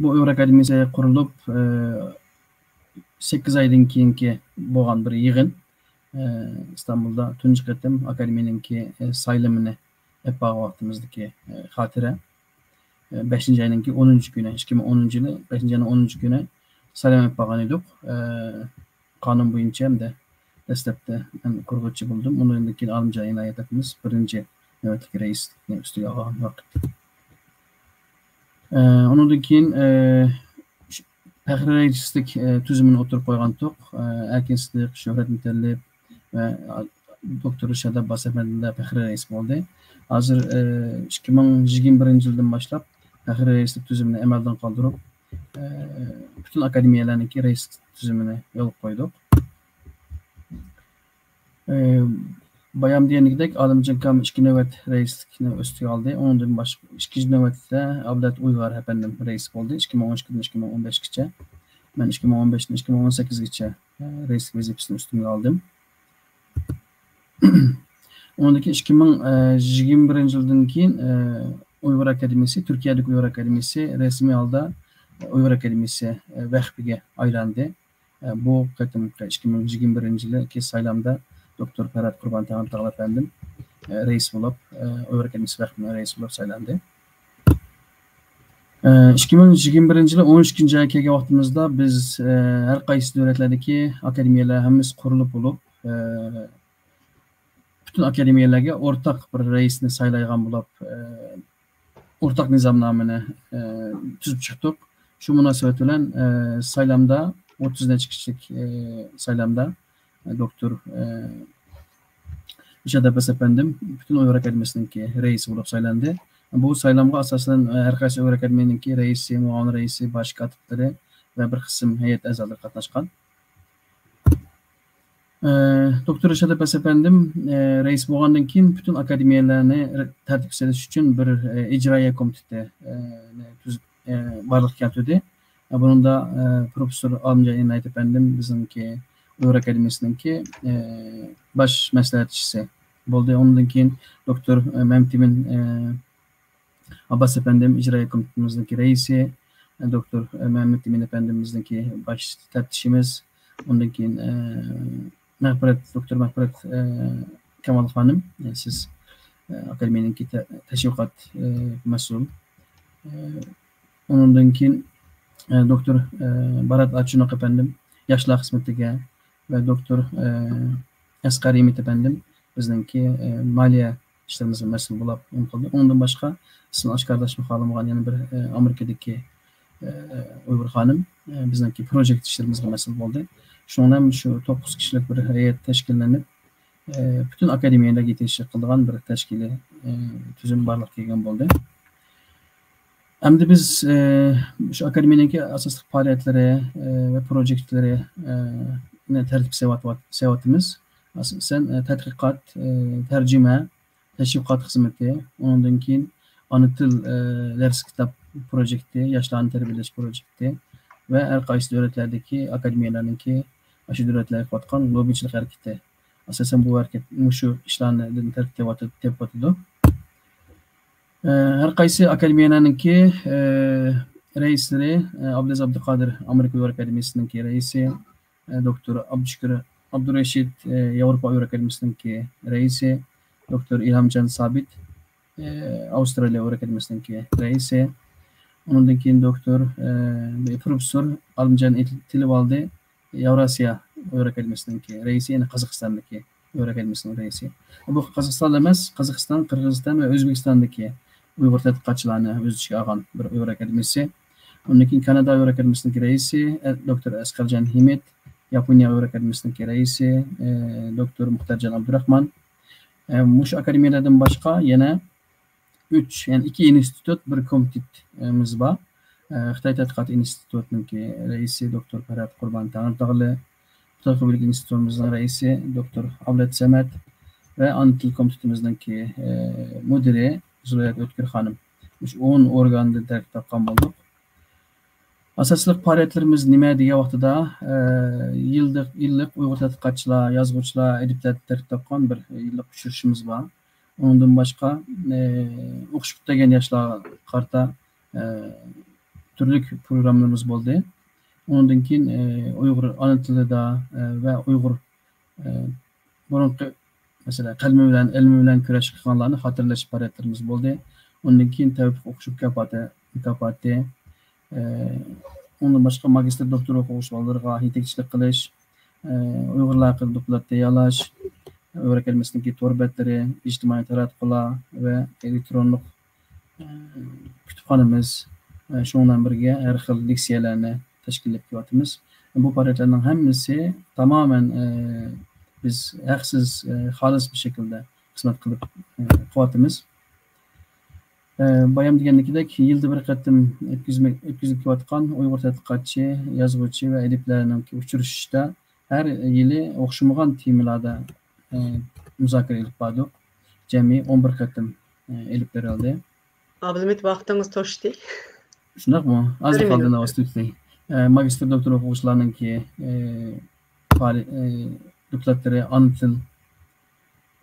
بۇ ئۇيغۇر ئاكادېمىيىسى قۇرۇلۇپ، ئە، سەككىز ئايدىن كېيىنكى بولغان بىر يىغىن، ئە، ئىستانبۇلدا تۇنجى قېتىم ئاكادېمىيەنىڭكى، ئە، سايلىمىنى ئېلىپ بارغان ۋاقتىمىزدىكى، ئە، خاتىرە. ئە، بەشىنچى ئاينىڭكى ئونىنچى كۈنى، ئىككى مىڭ ئونىنچى يىلى بەشىنچى ئاينىڭ ئونىنچى كۈنى سايلام ئېلىپ بارغان ئىدۇق. ئە، قانۇن بويىچە ھەمدە دەسلەپتە مەن قۇرغۇچى بولدۇم. ئۇنىڭدىن كېيىن ئالىمجان ئىنايەت ئاپىمىز بىرىنچى نۆۋەتلىك رەئىسلىكنى ئۈستىگە ئالغان ۋاقىت. ئە، ئۇنىڭدىن كېيىن، ئە، ش-، پەخرىي رەئىسلىك، ئە، تۈزۈمىنى ئوتتۇرىغا قويغانتۇق. ئە، ئەركىن سىدىق، شۆھرەت مۇتەللىپ ۋە، ئا، دوكتور رىشات ئابباس ئەپەندىلەر پەخرىي رەئىس بولدى. ھازىر، ئىككى مىڭ يىگىرمە بىرىنچى يىلدىن باشلاپ پەخرىي رەئىسلىك تۈزۈمىنى ئەمەلدىن قالدۇرۇپ، پۈتۈن ئاكادېمىيەلەرنىڭكى رەئىسلىك تۈزۈمىنى يولغا قويدۇق. بايام دېگەندەك، ئالىمجان كام ئىككى نۆۋەت رەئىسلىكنى ئۈستىگە ئالدى. ئۇنىڭدىن باشقا ئىككىنچى نۆۋەتتە ئابلەت ئۇيغار ئەپەندىم رەئىس بولدى. ئىككى مىڭ ئون ئىككىدىن ئىككى مىڭ ئون بەشكىچە. مەن ئىككى مىڭ ئون بەشتىن ئىككى مىڭ ئون سەككىزگىچە رەئىسلىك ۋەزىپىسىنى ئۈستۈمگە ئالدىم. ئۇنىڭدىن كېيىن ئىككى مىڭ يىگىرمە بىرىنچى يىلدىن كېيىن ئۇيغۇر ئاكادېمىيىسى، تۈركىيەدىكى ئۇيغۇر ئاكادېمىيىسى رەسمىي ھالدا ئۇيغۇر ئاكادېمىيىسى ۋەقپىگە ئايلاندى. بۇ قېتىمقى ئىككى مىڭ يىگىرمە بىرىنچى يىلدىكى سايلامدا دوكتور پەرھات قۇربان تەڭرىتاغلى ئەپەندىم رەئىس بولۇپ، ئۇيغۇر ئاكادېمىيىسى ۋەقپىنىڭ رەئىسى بولۇپ سايلاندى. ئىككى مىڭ يىگىرمە بىرىنچى يىلى ئون ئىككىنچى ئايغا كەلگەن ۋاقتىمىزدا بىز ھەر قايسى دۆلەتلەردىكى ئاكادېمىيەلەر ھەممىسى قۇرۇلۇپ بولۇپ، پۈتۈن ئاكادېمىيەلەرگە ئورتاق بىر رەئىسنى سايلايدىغان بولۇپ، ئورتاق نىزامنامىنى تۈزۈپ چىقتۇق. شۇ مۇناسىۋەت بىلەن سايلامدا، ئوتتۇز نەچچە كىشىلىك سايلامدا دوكتور رىشات ئەبباس ئەپەندىم پۈتۈن ئۇيغۇر ئاكادېمىيىسىنىڭكى رەئىسى بولۇپ سايلاندى. بۇ سايلامغا ئاساسەن ھەر قايسى ئۇيغۇر ئاكادېمىيىنىڭكى رەئىسى، مۇئاۋىن رەئىسى، باش كاتىپلىرى ۋە بىر قىسىم ھەيئەت ئەزالىرى قاتناشقان. ئە، دوكتور رىشات ئەبباس ئەپەندىم، ئە، رەئىس بولغاندىن كېيىن پۈتۈن ئاكادېمىيەلەرنى تەرتىپكە سېلىش ئۈچۈن بىر، ئە، ئىجرائىيە كومىتېتى، ئە، نى تۈزۈپ، ئە، بارلىققا كەلتۈردى. ئە، بۇنىڭدا، ئە، پروفېسسور ئالىمجان ئىنايەت ئەپەندىم بىزنىڭكى ئۇيغۇر ئاكادېمىيىسىنىڭكى، ئە، باش مەسلىھەتچىسى بولدى. ئۇنىڭدىن كېيىن دوكتور، ئە، مەمتىمىن، ئە، ئابباس ئەپەندىم ئىجرائىيە كومىتېتىمىزنىڭكى رەئىسى، ئە، دوكتور، ئە، مەمەتئىمىن ئەپەندىم بىزنىڭكى باش تەپتىشىمىز. ئۇندىن كېيىن، ئە، مەغپىرەت، دوكتور مەغپىرەت، ئە، كامال خانىم، ئە، سىز، ئە، ئاكادېمىيەنىڭكى تە-، تەشۋىقات، ئە، مەسئۇل. ئە، ئۇنىڭدىن كېيىن، ئە، دوكتور، ئە، بارات ئاچۇنۇق ئەپەندىم ياشلار خىزمىتىگە ۋە دوكتور، ئە، ئەسقەر ھىمىت ئەپەندىم بىزنىڭكى، ئە، مالىيە ئىشلىرىمىزغا مەسئۇل بولۇپ ئۇنى قىلدى. ئۇنىڭدىن باشقا ئىسمىنى ئاشكارىلاشنى خالىمىغان يەنە بىر، ئە، ئامېرىكىدىكى، ئە، ئۇيغۇر خانىم، ئە، بىزنىڭكى پروژېكت ئىشلىرىمىزغا مەسئۇل بولدى. شۇنىڭ بىلەن شۇ توققۇز كىشىلىك بىر ھەيئەت تەشكىللىنىپ، ئە، پۈتۈن ئاكادېمىيەلەرگە يېتەكچىلىك قىلىدىغان بىر تەشكىلىي، ئە، تۈزۈم بارلىققا كەلگەن بولدى. ئەمدى بىز، ئە، شۇ ئاكادېمىيەنىڭكى ئاساسلىق پائالىيەتلىرى، ئە، ۋە پروژېكتلىرى، ئە، نى تەرتىپكە سېلىۋاتىۋات-، سېلىۋاتىمىز. ئاساسەن، ئە، تەتقىقات، ئە، تەرجىمە، تەشۋىقات خىزمىتى، ئۇنىڭدىن كېيىن ئانا تىل، ئە، دەرس كىتاب پروژېكتى، ياشلارنى تەربىيەلەش پروژېكتى ۋە ھەر قايسى دۆلەتلەردىكى ئاكادېمىيەلەرنىڭكى ئاشۇ دۆلەتلەرگە قىلىۋاتقان لوببىچىلىق ھەرىكىتى. ئاساسەن بۇ ھەرىكەت مۇشۇ ئىشلارنى تەرتىپكە تېپىۋاتىدۇ. ئە، ھەر قايسى ئاكادېمىيەلەرنىڭكى، ئە، رەئىسلىرى، ئە، ئابلىز ئابدۇقادىر ئامېرىكا ئۇيغۇر ئاكادېمىيىسىنىڭكى رەئىسى، ئە، دوكتور ئابدۇشۈكۈر ئابدۇرېشىت، ئە، ياۋروپا ئۇيغۇر ئاكادېمىيىسىنىڭكى رەئىسى، دوكتور ئىلھامجان سابىت، ئە، ئاۋسترالىيە ئۇيغۇر ئاكادېمىيىسىنىڭكى رەئىسى. ئۇنىڭدىن كېيىن دوكتور، ئە، پروفېسسور ئالىمجان تىلىۋالدى، ياۋراسىيا ئۇيغۇر ئاكادېمىيىسىنىڭكى رەئىسى، يەنى قازاقىستاندىكى ئۇيغۇر ئاكادېمىيىسىنىڭ رەئىسى. بۇ قازاقىستانلا ئەمەس، قازاقىستان، قىرغىزىستان ۋە ئۆزبېكىستاندىكى ئۇيغۇر تەتقىقاتچىلارنى ئۆز ئىچىگە ئالغان بىر ئۇيغۇر ئاكادېمىيىسى. ئۇندىن كېيىن كانادا ئۇيغۇر ئاكادېمىيىسىنىڭكى رەئىسى، ئە، دوكتور ئەسقەرجان ھىمىت، ياپونىيە ئۇيغۇر ئاكادېمىيىسىنىڭكى رەئىسى، ئە، دوكتور مۇختەرجان ئابدۇراخمان. ئە، مۇشۇ ئاكادېمىيەلەردىن باشقا يەنە ئۈچ، يەنى ئىككى ئىنستىتۇت، بىر كومىتېتىمىز بار. ئە، خىتاي تەتقىقات ئىنستىتۇتىنىڭكى رەئىسى دوكتور پەرھات قۇربان تەڭرىتاغلى، خىتاي خەۋەرلىك ئىنستىتۇتىمىزنىڭ رەئىسى دوكتور ئابلەت سەمەت ۋە ئانا تىل كومىتېتىمىزنىڭكى، ئە، مۇدىرى زۇلەيھات ئۆتكۈر خانىم. مۇشۇ ئون ئورگاندىن تەركىب تاپقان بولدۇق. ئاساسلىق پائالىيەتلىرىمىز نېمە دېگەن ۋاقتىدا، ئە، يىللىق، يىللىق ئۇيغۇر تەتقىقاتچىلار، يازغۇچىلار، ئەدىبلەر تەركىب تاپقان بىر يىللىق ئۇچرىشىشىمىز بار. ئۇنىڭدىن باشقا، ئە، ئوقۇش پۈتتۈرگەن ياشلارغا قارىتا، ئە، تۈرلۈك پروگراممىلىرىمىز بولدى. ئۇنىڭدىن كېيىن، ئە، ئۇيغۇر ئانا تىلىدا، ئە، ۋە ئۇيغۇر، ئە، بۇرۇنقى، مەسىلەن، قەلىمى بىلەن، ئىلمى بىلەن كۈرەش قىلغانلارنى خاتىرىلەش پائالىيەتلىرىمىز بولدى. ئۇندىن كېيىن تەۋپىق ئوقۇش مۇكاپاتى، مۇكاپاتى، ئە، ئۇندىن باشقا ماگىستىر، دوكتور ئوقۇغۇچى بالىلىرىغا يېتەكچىلىك قىلىش، ئە، ئۇيغۇرلار ھەققىدە دوكلات تەييارلاش، ئۇيغۇر ئەكادېمىيىسىنىڭكى تور بەتلىرى، ئىجتىمائىي تاراتقۇلار ۋە ئېلېكترونلۇق، ئە، كۇتۇپخانىمىز، ئە، شۇنىڭ بىلەن بىرگە ھەر خىل لېكسىيەلەرنى تەشكىللەپ كېلىۋاتىمىز. بۇ پائالىيەتلەرنىڭ ھەممىسى تامامەن، ئە، بىز ھەقسىز، ئە، خالىس بىر شەكىلدە خىزمەت قىلىپ، ئە، قىلىۋاتىمىز. ئە، بايام دېگەندىكىدەك، يىلدا بىر قېتىم ئۆتكۈزمە-، ئۆتكۈزۈپ كېلىۋاتقان ئۇيغۇر تەتقىقاتچى، يازغۇچى ۋە ئەدىبلەرنىڭكى ئۇچرىشىشتا ھەر يىلى ئوخشىمىغان تېمىلاردا، ئە، مۇزاكىرە ئېلىپ باردۇق. جەمئىي ئون بىر قېتىم، ئە، ئېلىپ بېرىلدى. ئابلىمىت، ۋاقتىڭىز توشتى. شۇنداقمۇ؟ ئازلا بىر قالدى مىنۇت. ئاۋاز تۈگىدى. ئە، ماگىستر، دوكتور ئوقۇغۇچىلارنىڭكى، ئە، پائالىي-، ئە، دوكلاتلىرى، ئانا تىل،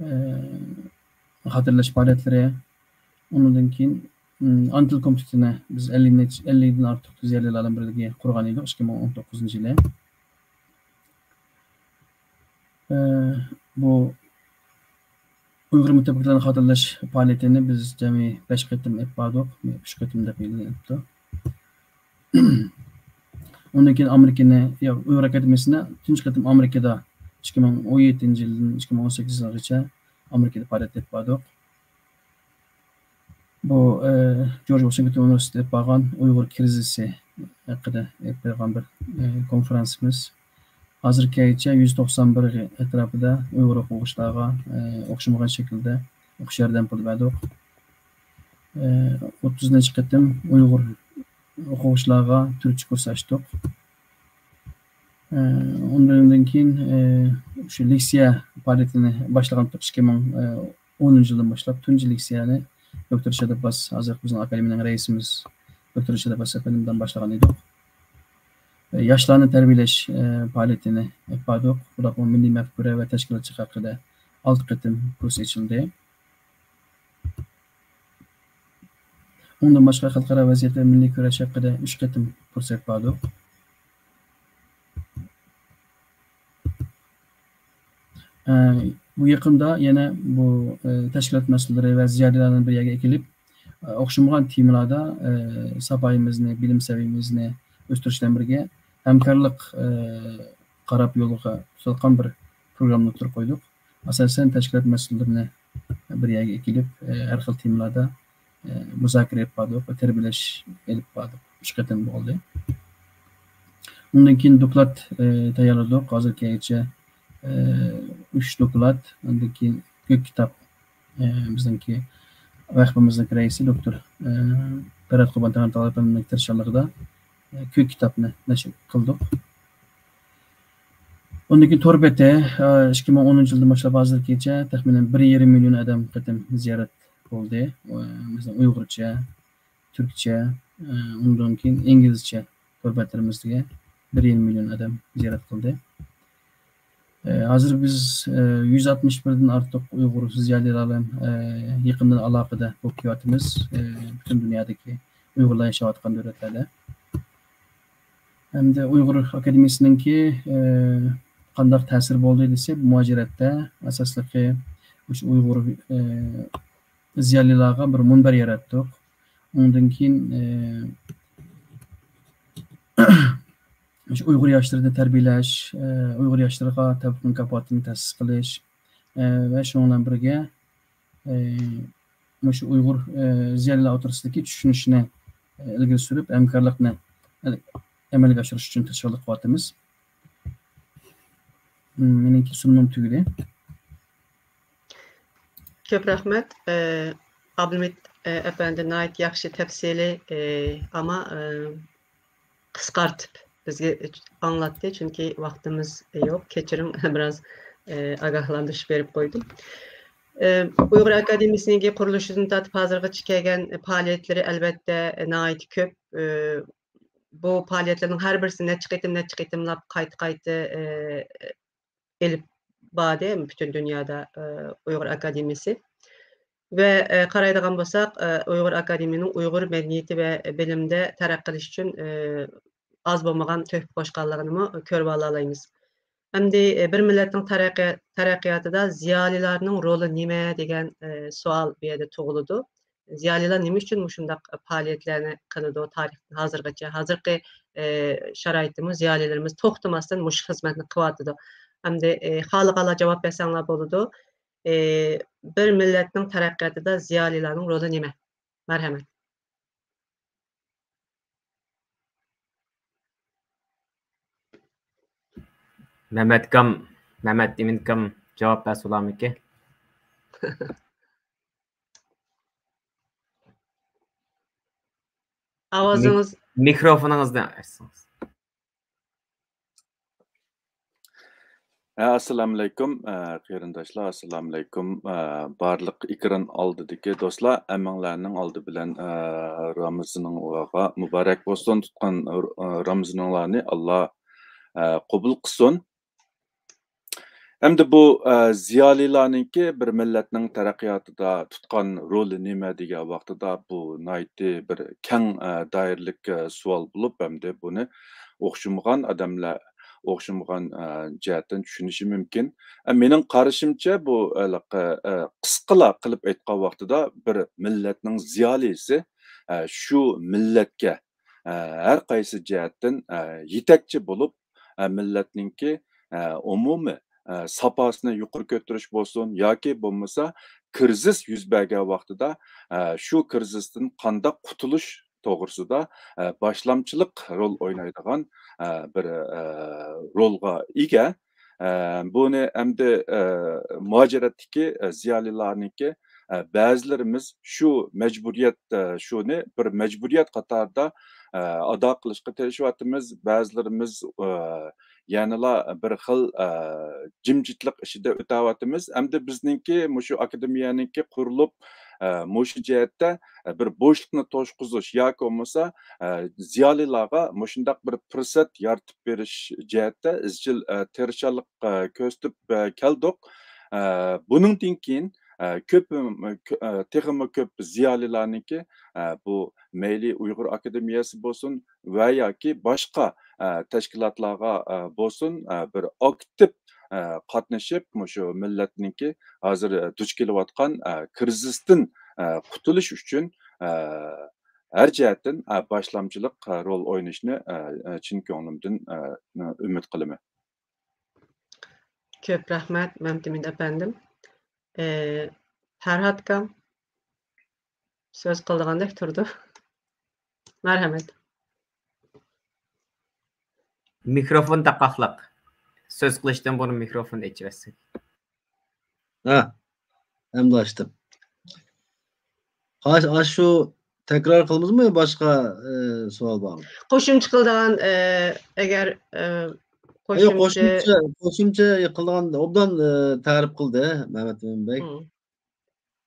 ئە، خاتىرىلەش پائالىيەتلىرى، ئۇنىڭدىن كېيىن، ئىم، ئانا تىل كومىتېتىنى بىز ئەللى نەچچە، ئەللىدىن ئارتۇق زىيالىيلار بىلەن بىرگە قۇرغان ئىدۇق، ئىككى مىڭ ئون توققۇزىنچى يىلى. ئە، بۇ ئۇيغۇر مۇتەپەككۇرلارنى خاتىرىلەش پائالىيىتىنى بىز جەمئىي بەش قېتىم ئېلىپ باردۇق. ئۈچ قېتىم دەپ ئېلىنىپتۇ. ئۇندىن كېيىن ئامېرىكىنى، ياق، ئۇيغۇر ئاكادېمىيىسىنى تۇنجى قېتىم ئامېرىكىدا ئىككى مىڭ ئون يەتتىنچى يىلدىن ئىككى مىڭ ئون سەككىزىنچى يىلغىچە ئامېرىكىدا پائالىيەت ئېلىپ باردۇق. بۇ، ئە، جورج ۋاشىنگتون ئۇنىۋېرسىتېتى ئېلىپ بارغان ئۇيغۇر كىرىزىسى ھەققىدە ئېلىپ بېرىلغان بىر، ئە، كونفېرانسىمىز. ھازىرغىچە يۈز توقسان بىر ئەتراپىدا ئۇيغۇر ئوقۇغۇچىلارغا، ئە، ئوخشىمىغان شەكىلدە ئوقۇش ياردەم پۇلى بەردۇق. ئە، ئوتتۇز نەچچە قېتىم ئۇيغۇر ئوقۇغۇچىلارغا تۈركچە كۇرس ئاچتۇق. ئە، ئۇندىن كېيىن، ئە، شۇ لېكسىيە پائالىيىتىنى باشلىغان ئىككى مىڭ ئونىنچى يىلدىن باشلاپ تۇنجى لېكسىيەنى دوكتور رىشات ئابباس، ھازىرقى بىزنىڭ ئاكادېمىيەنىڭ رەئىسىمىز دوكتور رىشات ئابباس ئەپەندىمدىن باشلىغان ئىدۇق. ئە، ياشلارنى تەربىيەلەش، ئە، پائالىيىتىنى ئېلىپ باردۇق. بۇنداقمۇ مىللىي مەپكۇرە ۋە تەشكىلاتچىلىق ھەققىدە ئالتە قېتىم كۇرس ئېچىلدى. ئۇندىن باشقا خەلقئارا ۋەزىيەت ۋە مىللىي كۈرەش ھەققىدە ئۈچ قېتىم پۇرسەت بەردۇق. ئە، بۇ يېقىندا يەنە بۇ، ئە، تەشكىلات مەسئۇللىرى ۋە زىيالىيلارنى بىر يەرگە ئەكېلىپ، ئە، ئوخشىمىغان تېمىلاردا، ئە، ساپايىمىزنى، بىلىم سەۋىيەمىزنى ئۆستۈرۈش بىلەن بىرگە ھەمكارلىق، ئە، قاراپ يولغا تۇتۇلغان بىر پروگراممىنى ئوتتۇرىغا قويدۇق. ئاساسەن تەشكىلات مەسئۇللىرىنى بىر يەرگە ئەكېلىپ، ھەر خىل تېمىلاردا مۇزاكىرە ئېلىپ باردۇق، تەربىيەلەش ئېلىپ باردۇق. ئۈچ قېتىم بولدى. ئۇندىن كېيىن دوكلات تەييارلىدۇق. ھازىرغىچە ئۈچ دوكلات، ئاندىن كېيىن كۆك كىتاب، بىزنىڭكى ۋەقپىمىزنىڭ رەئىسى دوكتور پەرھات قۇربان تەڭرىتائالا ئەپەندىمنىڭ تىرىشچانلىقىدا كۆك كىتابنى نەشر قىلدۇق. ئۇندىن كېيىن تور بېتى، ئىككى مىڭ ئونىنچى يىلدىن باشلاپ ھازىرغىچە تەخمىنەن بىر يېرىم مىليون ئادەم قېتىم زىيارەت بولدى. مىسالەن، ئۇيغۇرچە، تۈركچە، ئۇنىڭدىن كېيىن ئىنگلىزچە تور بەتلىرىمىزگە بىر يېرىم مىليون ئادەم زىيارەت قىلدى. ھازىر بىز يۈز ئاتمىش بىردىن ئارتۇق ئۇيغۇر زىيالىيلار بىلەن يېقىندىن ئالاقىدە بولۇپ كېلىۋاتىمىز. پۈتۈن دۇنيادىكى ئۇيغۇرلار ياشاۋاتقان دۆلەتلەردە. ئەمدى ئۇيغۇر ئاكادېمىيىسىنىڭكى، ئە، قانداق تەسىرى بولدى دېسە، بۇ مۇھاجىرەتتە ئاساسلىقى مۇشۇ ئۇيغۇر، ئە، زىيالىيلارغا بىر مۇنبەر ياراتتۇق. ئۇنىڭدىن كېيىن، ئە، مۇشۇ ئۇيغۇر ياشلىرىنى تەربىيەلەش، ئە، ئۇيغۇر ياشلىرىغا تەۋپىق مۇكاپاتىنى تەسىس قىلىش، ئە، ۋە شۇنىڭ بىلەن بىرگە، ئە، مۇشۇ ئۇيغۇر، ئە، زىيالىيلار ئوتتۇرىسىدىكى چۈشىنىشنى، ئە، ئىلگىرى سۈرۈپ، ھەمكارلىقنى ئەمەلگە ئاشۇرۇش ئۈچۈن تىرىشچانلىق قىلىۋاتىمىز. مېنىڭكى سۇنۇمۇم تۈگىدى. كۆپ رەھمەت. ئابلىمىت ئەپەندى ناھايىتى ياخشى تەپسىلىي، ئەمما قىسقارتىپ بىزگە ئاڭلاتتى، چۈنكى ۋاقتىمىز يوق. كەچۈرۈڭ، بىراز ئاگاھلاندۇرۇش بېرىپ قويدۇم. ئۇيغۇر ئاكادېمىيىسىنىڭكى قۇرۇلۇشىدىن تارتىپ ھازىرغىچە كەلگەن پائالىيەتلىرى ئەلۋەتتە ناھايىتى كۆپ. بۇ پائالىيەتلەرنىڭ ھەر بىرسى نەچچە قېتىم، نەچچە قېتىملاپ قايتا-قايتا ئېلىپ باردى پۈتۈن دۇنيادا ئۇيغۇر ئاكادېمىيىسى. ۋە قارايدىغان بولساق، ئۇيغۇر ئاكادېمىيىنىڭ ئۇيغۇر مەدەنىيىتى ۋە بىلىمدە تەرەققىي قىلىش ئۈچۈن ئاز بولمىغان تۆھپە قوشقانلىقىنىمۇ كۆرۈۋالالايمىز. ئەمدى بىر مىللەتنىڭ تەرەققىي-، تەرەققىياتىدا زىيالىيلارنىڭ رولى نېمە دېگەن سوئال بۇ يەردە تۇغۇلىدۇ. زىيالىيلار نېمە ئۈچۈن مۇشۇنداق پائالىيەتلەرنى قىلىدۇ؟ تارىختىن ھازىرغىچە، ھازىرقى، ئى، شارائىتتىمۇ زىيالىيلىرىمىز توختىماستىن مۇشۇ خىزمەتنى قىلىۋاتىدۇ. ئەمدى، ئى، خالىغانلار جاۋاب بەرسەڭلار بولىدۇ. ئى، بىر مىللەتنىڭ تەرەققىياتىدا زىيالىيلارنىڭ رولى نېمە؟ مەرھەمەت. مەمەتكام، مەمەت ئىمىنكام جاۋاب بەرسە بولارمىكىن؟ ئاۋازىڭىز. مىكروفونىڭىزنى ئاچسىڭىز. ھە، ئەسسالامۇئەلەيكۇم، ئە، قېرىنداشلار، ئەسسالامۇئەلەيكۇم. ئە، بارلىق ئېكران ئالدىدىكى دوستلار، ھەممىڭلارنىڭ ئالدى بىلەن، ئە، رامىزىنىڭلارغا مۇبارەك بولسۇن. تۇتقان، ئە، رامىزىنىڭلارنى ئاللا، ئە، قوبۇل قىلسۇن. ئەمدى بۇ، ئە، زىيالىيلارنىڭكى بىر مىللەتنىڭ تەرەققىياتىدا تۇتقان رولى نېمە دېگەن ۋاقتىدا، بۇ ناھايىتى بىر كەڭ، ئە، دائىرىلىك، ئە، سوئال بولۇپ، ئەمدى بۇنى ئوخشىمىغان ئادەملەر ئوخشىمىغان، ئە، جەھەتتىن چۈشىنىشى مۇمكىن. ئە، مېنىڭ قارىشىمچە، بۇ ھېلىقى، ئە، قىسقىلا قىلىپ ئېيتقان ۋاقتىدا، بىر مىللەتنىڭ زىيالىيسى، ئە، شۇ مىللەتكە، ئە، ھەر قايسى جەھەتتىن، ئە، يېتەكچى بولۇپ، ئە، مىللەتنىڭكى، ئە، ئومۇمىي، ئە، ساپاسىنى يۇقىرى كۆتۈرۈش بولسۇن ياكى بولمىسا كىرىزىس يۈز بەرگەن ۋاقتىدا، ئە، شۇ كىرىزىستىن قانداق قۇتۇلۇش توغرىسىدا، ئە، باشلامچىلىق رول ئوينايدىغان، ئە، بىر، ئە، رولغا ئىگە. ئە، بۇنى ئەمدى، ئە، مۇھاجىرەتتىكى، ئە، زىيالىيلارنىڭكى، ئە، بەزىلىرىمىز شۇ مەجبۇرىيەت، ئە، شۇنى بىر مەجبۇرىيەت قاتارىدا، ئە، ئادا قىلىشقا تىرىشىۋاتىمىز. بەزىلىرىمىز، ئە، يەنىلا بىر خىل، ئە، جىمجىتلىق ئىچىدە ئۆتەۋاتىمىز. ئەمدى بىزنىڭكى مۇشۇ ئاكادېمىيەنىڭكى قۇرۇلۇپ، ئە، مۇشۇ جەھەتتە، ئە، بىر بوشلۇقنى توشقۇزۇش ياكى بولمىسا، ئە، زىيالىيلارغا مۇشۇنداق بىر پۇرسەت يارىتىپ بېرىش جەھەتتە ئىزچىل، ئە، تىرىشچانلىق، ئە، كۆرسىتىپ، ئە، كەلدۇق. ئە، بۇنىڭدىن كېيىن، ئە، كۆپ، ئە، تېخىمۇ كۆپ زىيالىيلارنىڭكى، ئە، بۇ مەيلى ئۇيغۇر ئاكادېمىيەسى بولسۇن ۋە ياكى باشقا، ئە، تەشكىلاتلارغا، ئە، بولسۇن، ئە، بىر ئاكتىپ، ئە، قاتنىشىپ، مۇشۇ مىللەتنىڭكى ھازىر، ئە، دۇچ كېلىۋاتقان، ئە، كىرىزىستىن، ئە، قۇتۇلۇش ئۈچۈن، ئە، ھەر جەھەتتىن، ئە، باشلامچىلىق، ئە، رول ئوينىشىنى، ئە، ئە، چىن كۆڭلۈمدىن، ئە، ئۈمىد قىلىمەن. كۆپ رەھمەت، مەمتىمىن ئەپەندىم. ئە، پەرھات ئاكام سۆز قىلىدىغاندەك تۇرىدۇ. مەرھەمەت. مىكروفون تاقاقلىق. سۆز قىلىشتىن بۇرۇن مىكروفون ئېچىۋەتسەك. ھە، ئەمدى ئاچتىم. ئاش-، ئاشۇ تەكرار قىلىمىزمۇ، باشقا، ئە، سوئال بارمۇ؟ قوشۇمچە قىلىدىغان، ئە، ئەگەر، ئە، ياق، قوشۇمچە. قوشۇمچە، قوشۇمچە قىلىدىغان ئوبدان، ئە، تەرىپ قىلدى مەمەتئىمىن بەگ. مم.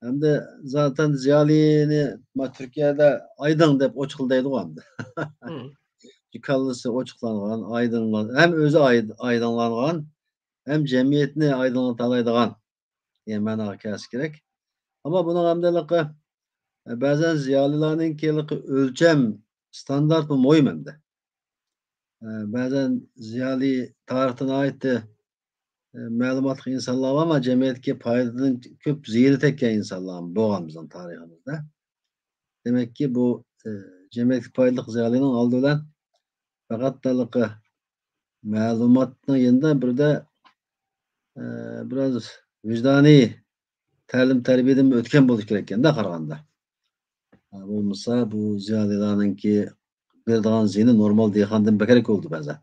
ئەمدى زاتەن زىيالىينى ما تۈركىيەدە ئايدىڭ دەپ ئوچۇقلا دەيدىغۇ ئەمدى. مم. كاللىسى ئوچۇقلانغان، ئايدىڭلان-، ھەم ئۆزى ئايد-، ئايدىڭلانغان، ھەم جەمئىيەتنى ئايدىڭلىتالايدىغان دېگەن مەناغا كەلسە كېرەك. ئەمما بۇنىڭ ئەمدى ھېلىقى، بەزەن زىيالىيلارنىڭكى ھېلىقى ئۆلچەم ستاندارتمۇ مۇھىم ئەمدى. بەزەن زىيالىي تارىختا ناھايىتى، مەلۇماتلىق ئىنسانلار بار، ئەمما جەمئىيەتكە پايدىدىن كۆپ زىيىنى تەگكەن ئىنسانلار بولغان بىزنىڭ تارىخىمىزدا. دېمەككى، بۇ، ئە، جەمئىيەتكە پايدىلىق زىيالىينىڭ ئالدى بىلەن پەقەت ھېلىقى مەلۇماتنىڭ يېنىدا بىردە، ئە، بىراز ۋىجدانىي تەلىم-تەربىيەدىن ئۆتكەن بولۇشى كېرەك ئىكەن-دە قارىغاندا. ئە، بولمىسا بۇ زىيالىيلارنىڭكى بېرىدىغان زىيىنى نورمال دېھقاندىن بەكرەك بولىدۇ بەزەن.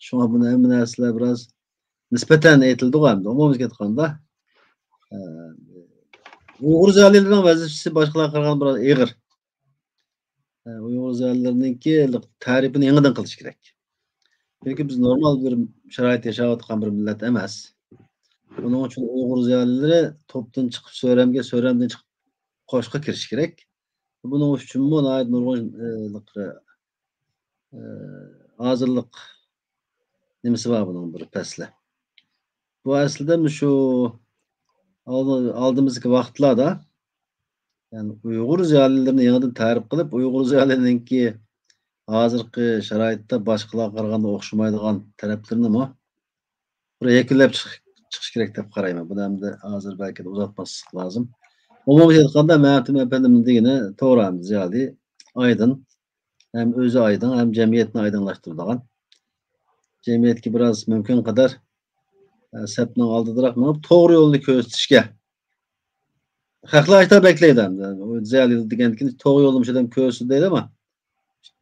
شۇڭا بۇنى ھەممە نەرسىلەر بىراز نىسبەتەن ئېيتىلىدىغۇ ئەمدى. ئومۇمىي گەپ قىلغاندا، ئە، ئۇيغۇر زىيالىيلىرىنىڭ ۋەزىپىسى باشقىلارغا قارىغاندا بىراز ئېغىر. ئە، ئۇيغۇر زىيالىيلىرىنىڭكى تەرىپىنى يېڭىدىن قىلىش كېرەك. چۈنكى بىز نورمال بىر شارائىتتا ياشاۋاتقان بىر مىللەت ئەمەس. بۇنىڭ ئۈچۈن ئۇيغۇر زىيالىيلىرى توپتىن چىقىپ سۆرەمگە، سۆرەمدىن چىقىپ قوشۇققا كىرىشى كېرەك. بۇنىڭ ئۈچۈنمۇ ناھايىتى نۇرغۇن، ئە، ھازىرلىق نېمىسى بار بۇنىڭ بىر پەسلى. بۇ ئەسلىدە مۇشۇ ئالدى-، ئالدىمىزدىكى ۋاقىتلاردا، يەنى ئۇيغۇر زىيالىيلىرىنى يېڭىدىن تەرىپ قىلىپ، ئۇيغۇر زىيالىيلىرىنىڭكى ھازىرقى شارائىتتا باشقىلارغا قارىغاندا ئوخشىمايدىغان تەرەپلىرىنىمۇ بىر يەكۈنلەپ چىق-، چىقىش كېرەك دەپ قارايمەن. بۇنى ئەمدى ھازىر بەلكى ئۇزارتماسلىق لازىم. ئومۇمىي ئېيتقاندا، مەمتىمىن ئەپەندىمنىڭ دېگىنى توغرا، ئەمدى زىيالىي ئايدىڭ، ھەم ئۆزى ئايدىڭ، ھەم جەمئىيەتنى ئايدىڭلاشتۇرىدىغان، جەمئىيەتكە بىراز مۇمكىن قەدەر، ئە، سەپنىڭ ئالدىدىراق مېڭىپ، توغرا يولنى كۆرسىتىشكە. خەقلەر ئاشتا بەكلەيدۇ ئەمدى. زىيالىي دېگەندىكىن توغرا يولنى مۇشۇ ئادەم كۆرسىتىدۇ دەيدۇ، ئەمما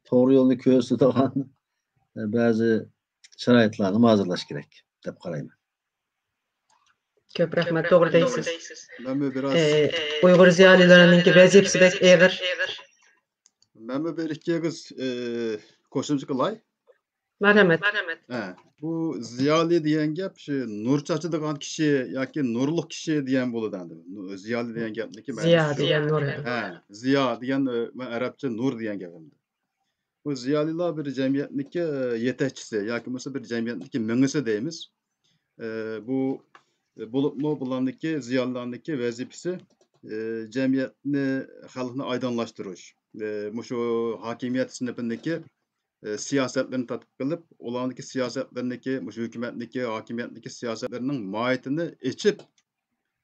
توغرا يولنى كۆرسىتىدىغان، ئە، بەزى شارائىتلارنىمۇ ھازىرلاش كېرەك دەپ قارايمەن. كۆپ رەھمەت، توغرا دەيسىز. مەنمۇ بىراز ئە، ئۇيغۇر زىيالىيلىرىنىڭكى ۋەزىپىسى بەك ئېغىر. ھەممە بىر ئىككى ئېغىز، ئى، قوشۇمچە قىلاي. مەرھەمەت. ھە، بۇ زىيالىي دېگەن گەپ شۇ نۇر چاچىدىغان كىشى ياكى نۇرلۇق كىشى دېگەن بولىدۇ ئەمدى. نۇ-، زىيالىي دېگەن گەپنىكى مەنىسى زىيا شۇ. دېگەن نۇر. ھە، زىيا دېگەن، ئە، مەن ئەرەبچە نۇر دېگەن گەپ ئەمدى. بۇ زىيالىيلار بىر جەمئىيەتنىكى، ئە، يېتەكچىسى ياكى بولمىسا بىر جەمئىيەتنىكى مېڭىسى دەيمىز. ئە، بۇ، ئە، بولۇپمۇ بۇلارنىكى، زىيالىيلارنىكى ۋەزىپىسى، ئە، جەمئىيەتنى، خەلقنى ئايدىڭلاشتۇرۇش. ئە، مۇشۇ ھاكىمىيەت سىنىپىنىكى، ئە، سىياسەتلىرىنى تەتقىق قىلىپ، ئۇلارنىڭكى سىياسەتلىرىنىكى، مۇشۇ ھۆكۈمەتنىكى، ھاكىمىيەتنىكى سىياسەتلىرىنىڭ ماھىيىتىنى ئېچىپ،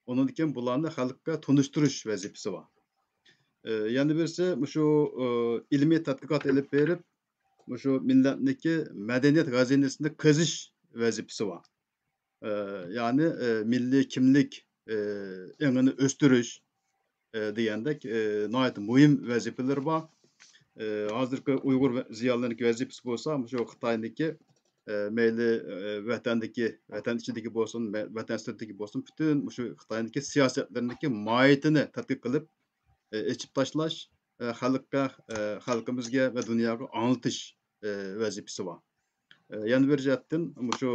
ئۇنىڭدىن كېيىن بۇلارنى خەلققە تونۇشتۇرۇش ۋەزىپىسى بار. ئى، يەنە بىرسى مۇشۇ، ئى، ئىلمىي تەتقىقات ئېلىپ بېرىپ، مۇشۇ مىللەتنىڭكى مەدەنىيەت خەزىنىسىنى قېزىش ۋەزىپىسى بار. ئى، يەنى، ئى، مىللىي كىملىك، ئى، ئېڭىنى ئۆستۈرۈش، ئى، دېگەندەك، ئى، ناھايىتى مۇھىم ۋەزىپىلىرى بار. ئى، ھازىرقى ئۇيغۇر ۋە-، زىيالىيلىرىنىڭكى ۋەزىپىسى بولسا مۇشۇ خىتاينىڭكى، ئى، مەيلى، ئى، ۋەتەندىكى، ۋەتەن ئىچىدىكى بولسۇن، مە-، ۋەتەن سىرتىدىكى بولسۇن، پۈتۈن مۇشۇ خىتاينىڭكى سىياسەتلىرىنىڭكى ماھىيىتىنى تەتقىق قىلىپ، ئى، ئېچىپ تاشلاش، ئى، خەلققە، ئى، خەلقىمىزگە ۋە دۇنياغا ئاڭلىتىش، ئى، ۋەزىپىسى بار. ئى، يەنە بىر جەھەتتىن مۇشۇ،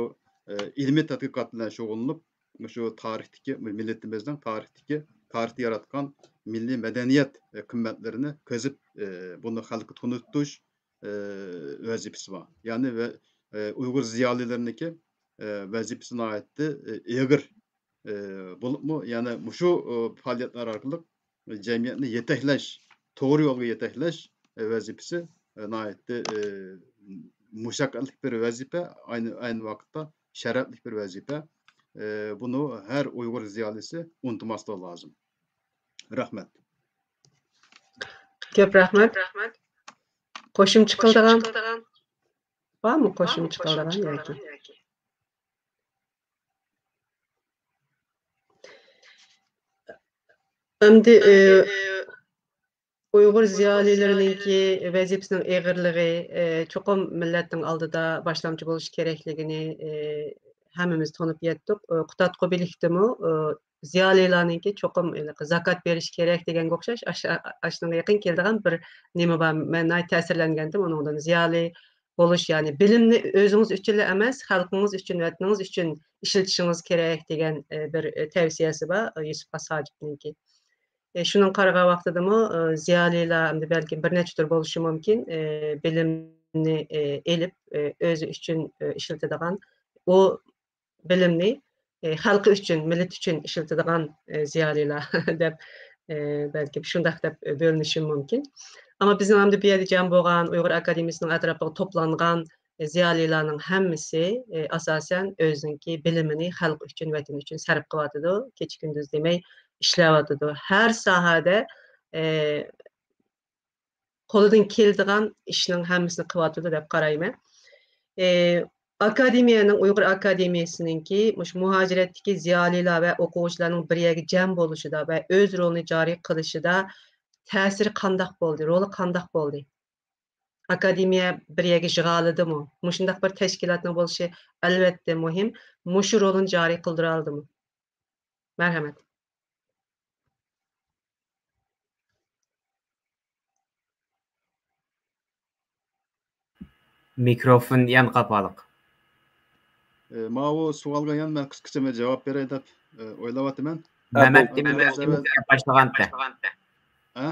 ئى، ئىلمىي تەتقىقات بىلەن شۇغۇللىنىپ، مۇشۇ تارىختىكى، مىللىتىمىزنىڭ تارىختىكى، تارىختا ياراتقان مىللىي مەدەنىيەت، ئى، قىممەتلىرىنى قېزىپ، ئى، بۇنى خەلققە تونۇتۇش، ئى، ۋەزىپىسى بار. يەنى ۋە، ئى، ئۇيغۇر زىيالىيلىرىنىڭكى، ئى، ۋەزىپىسى ناھايىتى، ئى، ئېغىر. ئى، بولۇپمۇ يەنە مۇشۇ، ئى، پائالىيەتلەر ئارقىلىق جەمئىيەتنى يېتەكلەش، توغرا يولغا يېتەكلەش، ئى، ۋەزىپىسى، ئى، ناھايىتى، ئى، مۇشەققەتلىك بىر ۋەزىپە. ئەينى، ئەينى ۋاقىتتا شەرەپلىك بىر ۋەزىپە. ئى، بۇنى ھەر ئۇيغۇر زىيالىيسى ئۇنتۇماسلىقى لازىم. رەھمەت. كۆپ رەھمەت. قوشۇمچە قىلىدىغان بارمۇ؟ قوشۇمچە قىلىدىغان ياكى؟ ئەمدى، ئى، ئۇيغۇر زىيالىيلىرىنىڭكى ۋەزىپىسىنىڭ ئېغىرلىقى، ئى، چوقۇم مىللەتنىڭ ئالدىدا باشلامچى بولۇش كېرەكلىكىنى، ئى، ھەممىمىز تونۇپ يەتتۇق. ئى، قۇتادغۇ بىلىكتىمۇ، ئى، زىيالىيلارنىڭكى چوقۇم ھېلىقى زاكات بېرىش كېرەك دېگەنگە ئوخشاش، ئاش-، ئاشۇنىڭغا يېقىن كېلىدىغان بىر نېمە بار. مەن ناھايىتى تەسىرلەنگەنتىم ئۇنىڭدىن. زىيالىي بولۇش، يەنى بىلىمنى ئۆزىڭىز ئۈچۈنلا ئەمەس، خەلقىڭىز ئۈچۈن، ۋەتىنىڭىز ئۈچۈن ئىشلىتىشىڭىز كېرەك دېگەن، ئى، بىر، ئى، تەۋسىيەسى بار، ئى، يۈسۈپ خاس ھاجىپنىڭكى. ئى، شۇنىڭغا قارىغان ۋاقتىدىمۇ، ئى، زىيالىيلار ئەمدى بەلكىم بىر نەچچە تۈر بولۇشى مۇمكىن، ئى، بىلىمنى، ئى، ئېلىپ، ئى، ئۆزى ئۈچۈن، ئى، ئىشلىتىدىغان، ئۇ بىلىمنى، ئى، خەلقى ئۈچۈن، مىللىتى ئۈچۈن ئىشلىتىدىغان، ئى، زىيالىيلار دەپ، ئى، بەلكىم شۇنداق دەپ بۆلۈنۈشى مۇمكىن. ئەمما بىزنىڭ ئەمدى بۇ يەردە جەم بولغان ئۇيغۇر ئاكادېمىيىسىنىڭ ئەتراپىغا توپلانغان، ئى، زىيالىيلارنىڭ ھەممىسى، ئى، ئاساسەن ئۆزىنىڭكى بىلىمىنى خەلق ئۈچۈن، ۋەتەن ئۈچۈن سەرپ قىلىۋاتىدۇ. كېچە-كۈندۈز دېمەي ئىشلەۋاتىدۇ. ھەر ساھەدە، ئى، قولىدىن كېلىدىغان ئىشنىڭ ھەممىسىنى قىلىۋاتىدۇ دەپ قارايمەن. ئى، ئاكادېمىيەنىڭ، ئۇيغۇر ئاكادېمىيەسىنىڭكى مۇشۇ مۇھاجىرەتتىكى زىيالىيلار ۋە ئوقۇغۇچىلارنىڭ بىر يەرگە جەم بولۇشىدا ۋە ئۆز رولىنى جارى قىلىشىدا تەسىرى قانداق بولدى؟ رولى قانداق بولدى؟ ئاكادېمىيە بىر يەرگە يىغالىدىمۇ؟ مۇشۇنداق بىر تەشكىلاتنىڭ بولۇشى ئەلۋەتتە مۇھىم. مۇشۇ رولىنى جارى قىلدۇرالىدىمۇ؟ مەرھەمەت. مىكروفون يەنە قاپالىق. ئى، ماۋۇ سوئالغا يەنە مەن قىسقىچە بىر جاۋاب بېرەي دەپ، ئى، ئويلاۋاتىمەن. مەمەت ئىمىن ئاكىمىز گەپ باشلىغانتى. ھە؟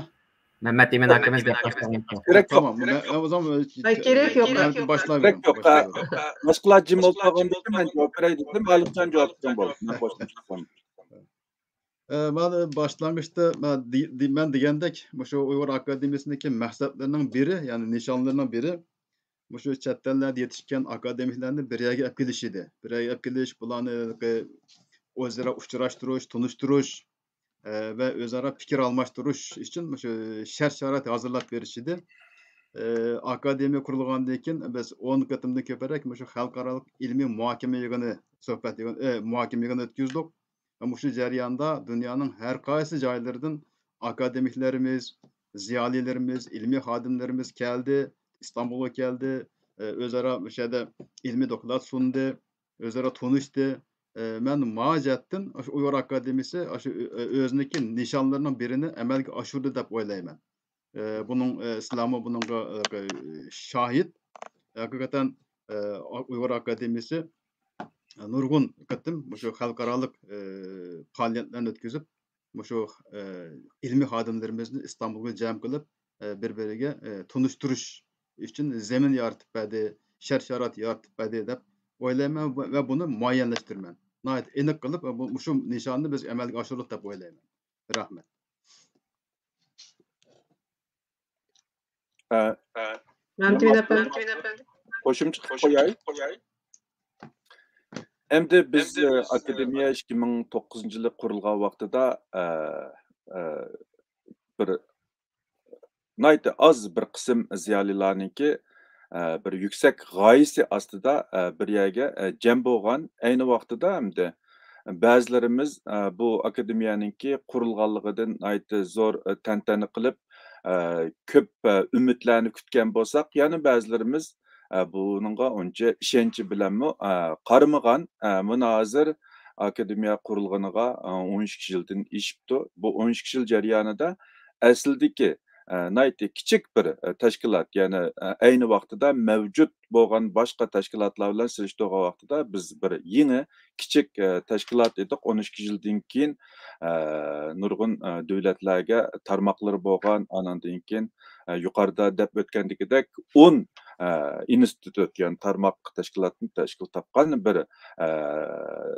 مەمەت ئىمىن ئاكىمىز گەپ باشلىغانتى. كېرەك يوق. تامام، مەن، ئە، ئو زامان، ئى، ھاي، كېرەك يوق. مەن باشلاۋېرىڭ، كېرەك يوق. باشلاۋېرىڭ. باشقىلار جىم ئولتۇرغاندىن كېيىن مەن جاۋاب بېرەي دېدىم، غالىبجان جاۋاب بېرىڭ بولدى. مەن قوشۇمچە قىلمايمەن. ئە، مانا باشلانغۇچتا مەن دې-، دې-، مەن دېگەندەك، مۇشۇ ئۇيغۇر ئاكادېمىيەسىنىڭكى مەقسەتلىرىنىڭ بىرى، يەنى نىشانلىرىنىڭ بىرى، مۇشۇ چەت ئەللەردە يېتىشكەن ئاكادېمىكلارنى بىر يەرگە ئەپ كېلىش ئىدى. بىر يەرگە ئەپ كېلىش، بۇلارنى ھېلىقى ئۆزئارا ئۇچراشتۇرۇش، تونۇشتۇرۇش، ئە، ۋە ئۆزئارا پىكىر ئالماشتۇرۇش ئۈچۈن مۇشۇ شەرت-شارائىت ھازىرلاپ بېرىش ئىدى. ئە، ئاكادېمىيە قۇرۇلغاندىن كېيىن بىز ئون قېتىمدىن كۆپرەك مۇشۇ خەلقئارالىق ئىلمىي مۇھاكىمە يىغىنى، سۆھبەت يىغىنى، ئە، مۇھاكىمە يىغىنى ئۆتكۈزدۇق. مۇشۇ جەرياندا دۇنيانىڭ ھەر قايسى جايلىرىدىن ئاكادېمىكلىرىمىز، زىيالىيلىرىمىز، ئىلمىي خادىملىرىمىز كەلدى، ئىستانبۇلغا كەلدى، ئۆزئارا مۇشۇ يەردە ئىلمىي دوكلات سۇندى، ئۆزئارا تونۇشتى. مەن ما جەھەتتىن ئاشۇ ئۇيغۇر ئاكادېمىيىسى ئاشۇ ئۆزىنىڭكى نىشانلىرىنىڭ بىرىنى ئەمەلگە ئاشۇردى دەپ ئويلايمەن. ئە، بۇنىڭ، ئە، سىلەرمۇ بۇنىڭغا، ئە، شاھىت. ھەقىقەتەن، ئە، ئۇيغۇر ئاكادېمىيىسى نۇرغۇن قېتىم مۇشۇ خەلقئارالىق، ئە، پائالىيەتلەرنى ئۆتكۈزۈپ، مۇشۇ، ئە، ئىلمىي خادىملىرىمىزنى ئىستانبۇلغا جەم قىلىپ، ئە، بىر-بىرىگە، ئە، تونۇشتۇرۇش ئۈچۈن زېمىن يارىتىپ بەردى، شەرت-شارائىت يارىتىپ بەردى دەپ ئويلايمەن ۋە، ۋە بۇنى مۇئەييەنلەشتۈرىمەن. ناھايىتى ئېنىق قىلىپ، بۇ، مۇشۇ نىشاننى بىز ئەمەلگە ئاشۇردۇق دەپ ئويلايمەن. رەھمەت. ئە، مەمتىمىن ئەپەندى. قوشۇمچە قىلىپ قوياي. ئەمدى بىز، ئە، ئاكادېمىيە ئىككى مىڭ توققۇزىنچى يىلى قۇرۇلغان ۋاقتىدا، ئە، ئە، بىر ناھايىتى ئاز بىر قىسىم زىيالىيلارنىڭكى، ئە، بىر يۈكسەك غايىسى ئاستىدا، ئە، بىر يەرگە، ئە، جەم بولغان. ئەينى ۋاقتىدا ئەمدى بەزىلىرىمىز، ئە، بۇ ئاكادېمىيەنىڭكى قۇرۇلغانلىقىدىن ناھايىتى زور، ئە، تەنتەنە قىلىپ، ئە، كۆپ، ئە، ئۈمىدلەرنى كۈتكەن بولساق، يەنە بەزىلىرىمىز، ئە، بۇنىڭغا ئۇنچە ئىشەنچى بىلەنمۇ، ئە، قارىمىغان. ئە، مانا ھازىر ئاكادېمىيە قۇرۇلغىنىغا، ئە، ئون ئىككى يىلدىن ئېشىپتۇ. بۇ ئون ئىككى يىل جەريانىدا ئەسلىدىكى، ئە، ناھايىتى كىچىك بىر، ئە، تەشكىلات، يەنى، ئە، ئەينى ۋاقتىدا مەۋجۇت بولغان باشقا تەشكىلاتلار بىلەن سېلىشتۇرغان ۋاقتىدا بىز بىر يېڭى، كىچىك، ئە، تەشكىلات ئىدۇق. ئون ئىككى يىلدىن كېيىن، ئە، نۇرغۇن، ئە، دۆلەتلەرگە تارماقلىرى بولغان، ئاناندىن كېيىن، ئە، يۇقىرىدا دەپ ئۆتكەندىكىدەك ئون، ئە، ئىنستىتۇت، يەنى تارماق تەشكىلاتتىن تەشكىل تاپقان بىر، ئە،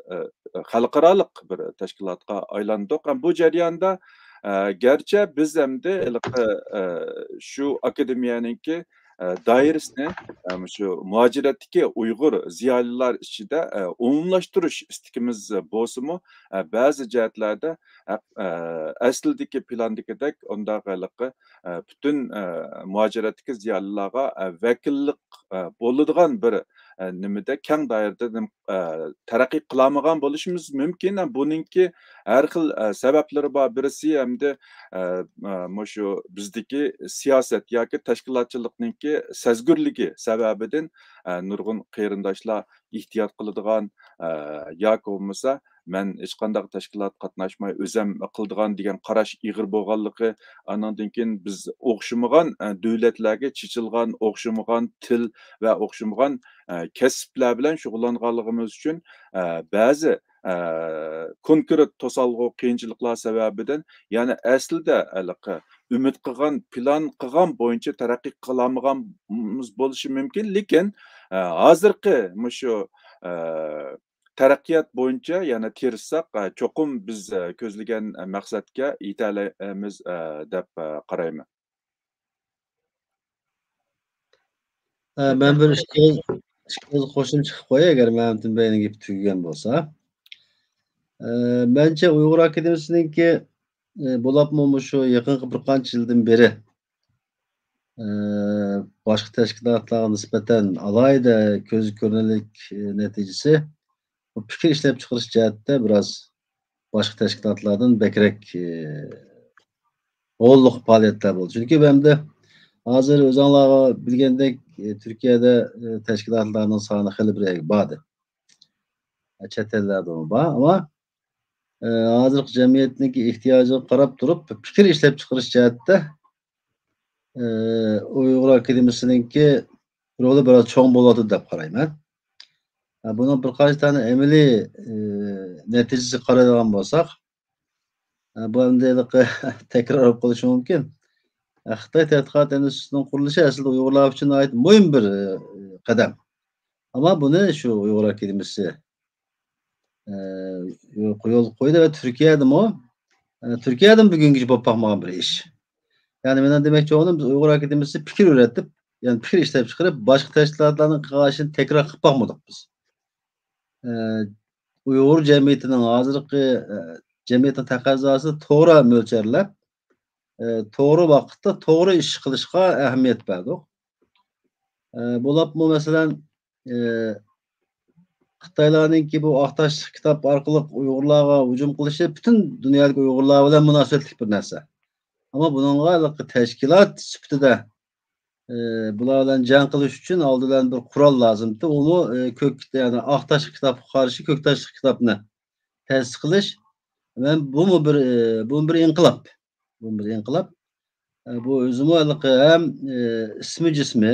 ئە، خەلقئارالىق بىر تەشكىلاتقا ئايلاندۇق. ھەم بۇ جەرياندا، ئە، گەرچە بىز ئەمدى ھېلىقى، ئە، شۇ ئاكادېمىيەنىڭكى، ئە، دائىرىسىنى، ئە، مۇشۇ مۇھاجىرەتتىكى ئۇيغۇر زىيالىيلار ئىچىدە، ئە، ئومۇملاشتۇرۇش ئىستىكىمىز بولسىمۇ، ئە، بەزى جەھەتلەردە، ئە، ئە، ئەسلىدىكى پىلاندىكىدەك ئۇنداق ھېلىقى، ئە، پۈتۈن، ئە، مۇھاجىرەتتىكى زىيالىيلارغا، ئە، ۋەكىللىك، ئە، بولىدىغان بىر، ئە، نېمىدە كەڭ دائىرىدە نېمە ئە، تەرەققىي قىلالمىغان بولۇشىمىز مۇمكىن. بۇنىڭكى ھەر خىل، ئە، سەۋەبلىرى بار. بىرسى ئەمدى، ئە، ئە، مۇشۇ بىزدىكى سىياسەت ياكى تەشكىلاتچىلىقنىڭكى سەزگۈرلۈكى سەۋەبىدىن، ئە، نۇرغۇن قېرىنداشلار ئېھتىيات قىلىدىغان، ئە، ياكى بولمىسا مەن ھېچقانداق تەشكىلاتقا قاتناشماي ئۆزەم قىلىدىغان دېگەن قاراش ئېغىر بولغانلىقى، ئانىڭدىن كېيىن بىز ئوخشىمىغان، ئە، دۆلەتلەرگە چېچىلغان، ئوخشىمىغان تىل ۋە ئوخشىمىغان ئە، كەسىپلەر بىلەن شۇغۇللانغانلىقىمىز ئۈچۈن، ئە، بەزى، ئە، كونكرېت توسالغۇ، قىيىنچىلىقلار سەۋەبىدىن، يەنى ئەسلىدە ھېلىقى ئۈمىد قىلغان، پىلان قىلغان بويىچە تەرەققىي قىلالمىغانمىز بولۇشى مۇمكىن، لېكىن، ئە، ھازىرقى مۇشۇ، ئە، تەرەققىيات بويىچە يەنە تىرىشساق، ئە، چوقۇم بىز، ئە، كۆزلىگەن، ئە، مەقسەتكە يېتەلەيمىز، ئە، دەپ، ئە، قارايمەن. ئە، مەن بىر ئىككى ئېغىز، ئىككى ئېغىز قوشۇمچە قىلىپ قوياي، ئەگەر مەمتىمىن بەينىڭ گېپى تۈگىگەن بولسا. ئە، مەنچە ئۇيغۇر ئاكادېمىيىسىنىڭكى، ئە، بولۇپمۇ مۇشۇ يېقىنقى بىر قانچە يىلدىن بېرى، ئە، باشقا تەشكىلاتلارغا نىسبەتەن ئالاھىدە كۆزگە كۆرۈنەرلىك، ئە، نەتىجىسى، بۇ پىكىر ئىشلەپچىقىرىش جەھەتتە بىراز باشقا تەشكىلاتلاردىن بەكرەك، ئى، روللۇق پائالىيەتلەر بولدى. چۈنكى بۇ ئەمدى ھازىر ئۆزۈڭلارغا بىلگەندەك، ئى، تۈركىيەدە، ئى، تەشكىلاتلارنىڭ سانى خېلى بىر يەرگە باردى. ئە، چەت ئەللەردىمۇ بار، ئەمما، ئى، ھازىرقى جەمئىيەتنىڭكى ئېھتىياجىغا قاراپ تۇرۇپ، پىكىر ئىشلەپچىقىرىش جەھەتتە، ئى، ئۇيغۇر ئاكادېمىيىسىنىڭكى رولى بىراز چوڭ بولۇۋاتىدۇ دەپ قارايمەن. ئە، بۇنىڭ بىر قانچە دانە ئەمەلىي، ئى، نەتىجىسىگە قارايدىغان بولساق، ئە، بۇ ئەمدى ھېلىقى تەكرار بولۇپ قېلىشى مۇمكىن. ئە، خىتاي تەتقىقات ئىنستىتۇتىنىڭ قۇرۇلۇشى ئەسلىدە ئۇيغۇرلار ئۈچۈن ناھايىتى مۇھىم بىر، ئى، قەدەم. ئەمما بۇنى شۇ ئۇيغۇر ئاكادېمىيىسى، ئە، يول، يولغا قويدى ۋە تۈركىيەدىمۇ، ئە، تۈركىيەدىمۇ بۈگۈنگىچە بولۇپ باقمىغان بىر ئىش. يەنى مېنىڭ دېمەكچى بولغىنىم، بىز ئۇيغۇر ئاكادېمىيىسى پىكىر ئۆرەتتۇق، يەنى پىكىر ئىشلەپ چىقىرىپ، باشقا تەشكىلاتلارنىڭ قىلغان ئىشىنى تەكرار قىلىپ باقمىدۇق بىز. ئە، ئۇيغۇر جەمئىيىتىنىڭ ھازىرقى، ئە، جەمئىيەتنىڭ تەقەززاسىنى توغرا مۆلچەرلەپ، ئە، توغرا ۋاقىتتا توغرا ئىش قىلىشقا ئەھمىيەت بەردۇق. ئە، بولۇپمۇ مەسىلەن، ئە، خىتايلارنىڭكى بۇ ئاق تاشلىق كىتاب ئارقىلىق ئۇيغۇرلارغا ھۇجۇم قىلىشى پۈتۈن دۇنيادىكى ئۇيغۇرلار بىلەن مۇناسىۋەتلىك بىر نەرسە. ئەمما بۇنىڭغا ھېلىقى تەشكىلات سۈپىتىدە، ئە، بۇلار بىلەن جەڭ قىلىش ئۈچۈن ئالدى بىلەن بىر قورال لازىمتى. ئۇمۇ، ئە، كۆك، يەنى ئاق تاشلىق كىتابقا قارشى كۆك تاشلىق كىتابنى تەسىس قىلىش. مەن بۇمۇ بىر، ئە، بۇمۇ بىر ئىنقىلاب. بۇمۇ بىر ئىنقىلاب. ئە، بۇ ئۆزىمۇ ھېلىقى ھەم، ئە، ئىسمى جىسمى،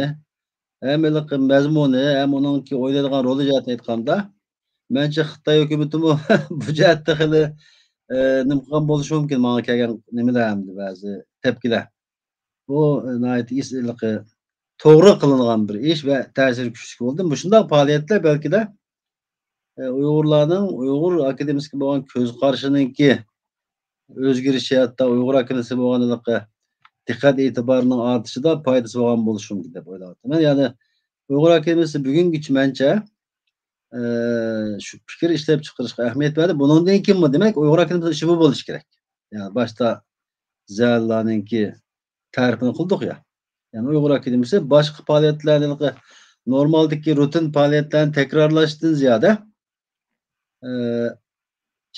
ھەم ھېلىقى مەزمۇنى، ھەم ئۇنىڭكى ئوينايدىغان رولى جەھەتتىن ئېيتقاندا، مەنچە خىتاي ھۆكۈمىتىمۇ بۇ جەھەتتە خېلى، ئە، نېمە قىلغان بولۇشى مۇمكىن، ماڭا كەلگەن نېمىلەر ھەمدە بەزى تەپكىلەر. بۇ، ئە، ناھايىتى ئىس-، ھېلىقى توغرا قىلىنغان بىر ئىش ۋە تەسىرى كۈچلۈك بولدى. مۇشۇنداق پائالىيەتلەر بەلكىدە، ئە، ئۇيغۇرلارنىڭ ئۇيغۇر ئاكادېمىيىسىگە بولغان كۆز قارىشىنىڭكى ئۆزگىرىشى، ھەتتا ئۇيغۇر ئاكادېمىيىسى بولغان ھېلىقى دىققەت ئېتىبارنىڭ ئارتىشىدا پايدىسى بولغان بولۇشى مۇمكىن دەپ ئويلاۋاتىمەن. يەنى ئۇيغۇر ئاكادېمىيىسى بۈگۈنگىچە مەنچە، ئە، شۇ پىكىر ئىشلەپ چىقىرىشقا ئەھمىيەت بەردى. بۇنىڭدىن كېيىنمۇ، دېمەك، ئۇيغۇر ئاكادېمىيىسى ئىشى بۇ بولۇشى كېرەك. يەنى باشتا زىيالىيلارنىڭكى تەرىپىنى قىلدۇق يا. يەنى ئۇيغۇر ئاكادېمىيىسى باشقا پائالىيەتلەرنى، نورمالدىكى روتىن پائالىيەتلەرنى تەكرارلاشتىن زىيادە، ئە،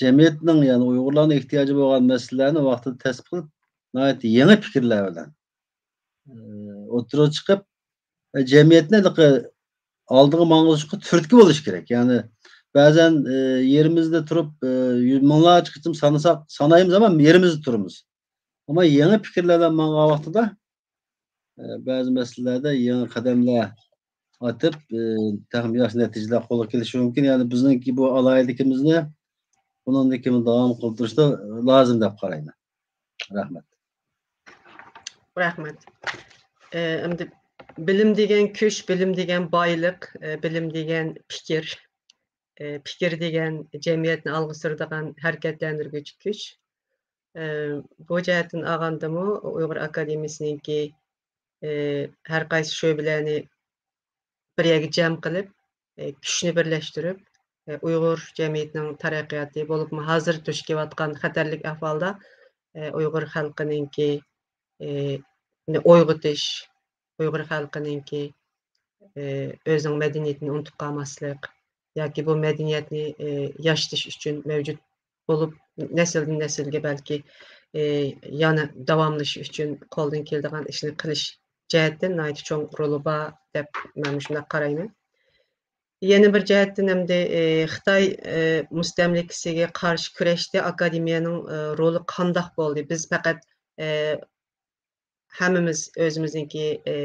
جەمئىيەتنىڭ، يەنى ئۇيغۇرلارنىڭ ئېھتىياجى بولغان مەسىلىلەرنى ۋاقتىدا تەستىقلاپ، ناھايىتى يېڭى پىكىرلەر بىلەن، ئە، ئوتتۇرىغا چىقىپ، ئە، جەمئىيەتنى ھېلىقى ئالدىغا ماڭغۇزۇشقا تۈرتكە بولۇش كېرەك. يەنى بەزەن، ئە، يېرىمىزدە تۇرۇپ، ئە، يۈز مىڭلارچە قېتىم سانىساق، سانايمىز، ئەمما يېرىمىزدە تۇرىمىز. ئەمما يېڭى پىكىرلەر بىلەن ماڭغان ۋاقتىدا، ئە، بەزى مەسىلىلەردە يېڭى قەدەملەر ئاتىپ، ئە، تېخىمۇ ياخشى نەتىجىلەر قولغا كېلىشى مۇمكىن. يەنى بىزنىڭكى بۇ ئالاھىدىلىكىمىزنى بۇنىڭدىن كېيىن داۋام قىلدۇرۇشتا لازىم دەپ قارايمەن. رەھمەت. رەھمەت. ئە، ئەمدى بىلىم دېگەن كۈچ، بىلىم دېگەن بايلىق، ئە، بىلىم دېگەن پىكىر، ئە، پىكىر دېگەن جەمئىيەتنى ئالغا سۈرىدىغان ھەرىكەتلەندۈرگۈچى كۈچ. ئە، بۇ جەھەتتىن ئالغاندىمۇ ئۇيغۇر ئاكادېمىيىسىنىڭكى، ئە، ھەر قايسى شۆبىلەرنى بىر يەرگە جەم قىلىپ، ئە، كۈچنى بىرلەشتۈرۈپ، ئە، ئۇيغۇر جەمئىيىتىنىڭ تەرەققىياتى، بولۇپمۇ ھازىر دۇچ كېلىۋاتقان خەتەرلىك ئەھۋالدا، ئە، ئۇيغۇر خەلقىنىڭكى، ئە، نى ئويغىتىش، ئۇيغۇر خەلقىنىڭكى، ئە، ئۆزىنىڭ مەدەنىيىتىنى ئۇنتۇپ قالماسلىق ياكى بۇ مەدەنىيەتنى، ئە، ياشىتىش ئۈچۈن مەۋجۇت بولۇپ، نەسىلدىن نەسىلگە بەلكى، ئى، يەنە داۋاملىشىش ئۈچۈن قولدىن كېلىدىغان ئىشنى قىلىش جەھەتتىن ناھايىتى چوڭ رولى بار دەپ مەن مۇشۇنداق قارايمەن. يەنە بىر جەھەتتىن ئەمدى، ئى، خىتاي، ئى، مۇستەملىكىسىگە قارشى كۈرەشتە ئاكادېمىيەنىڭ، ئى، رولى قانداق بولدى؟ بىز پەقەت، ئى، ھەممىمىز ئۆزىمىزنىڭكى، ئى،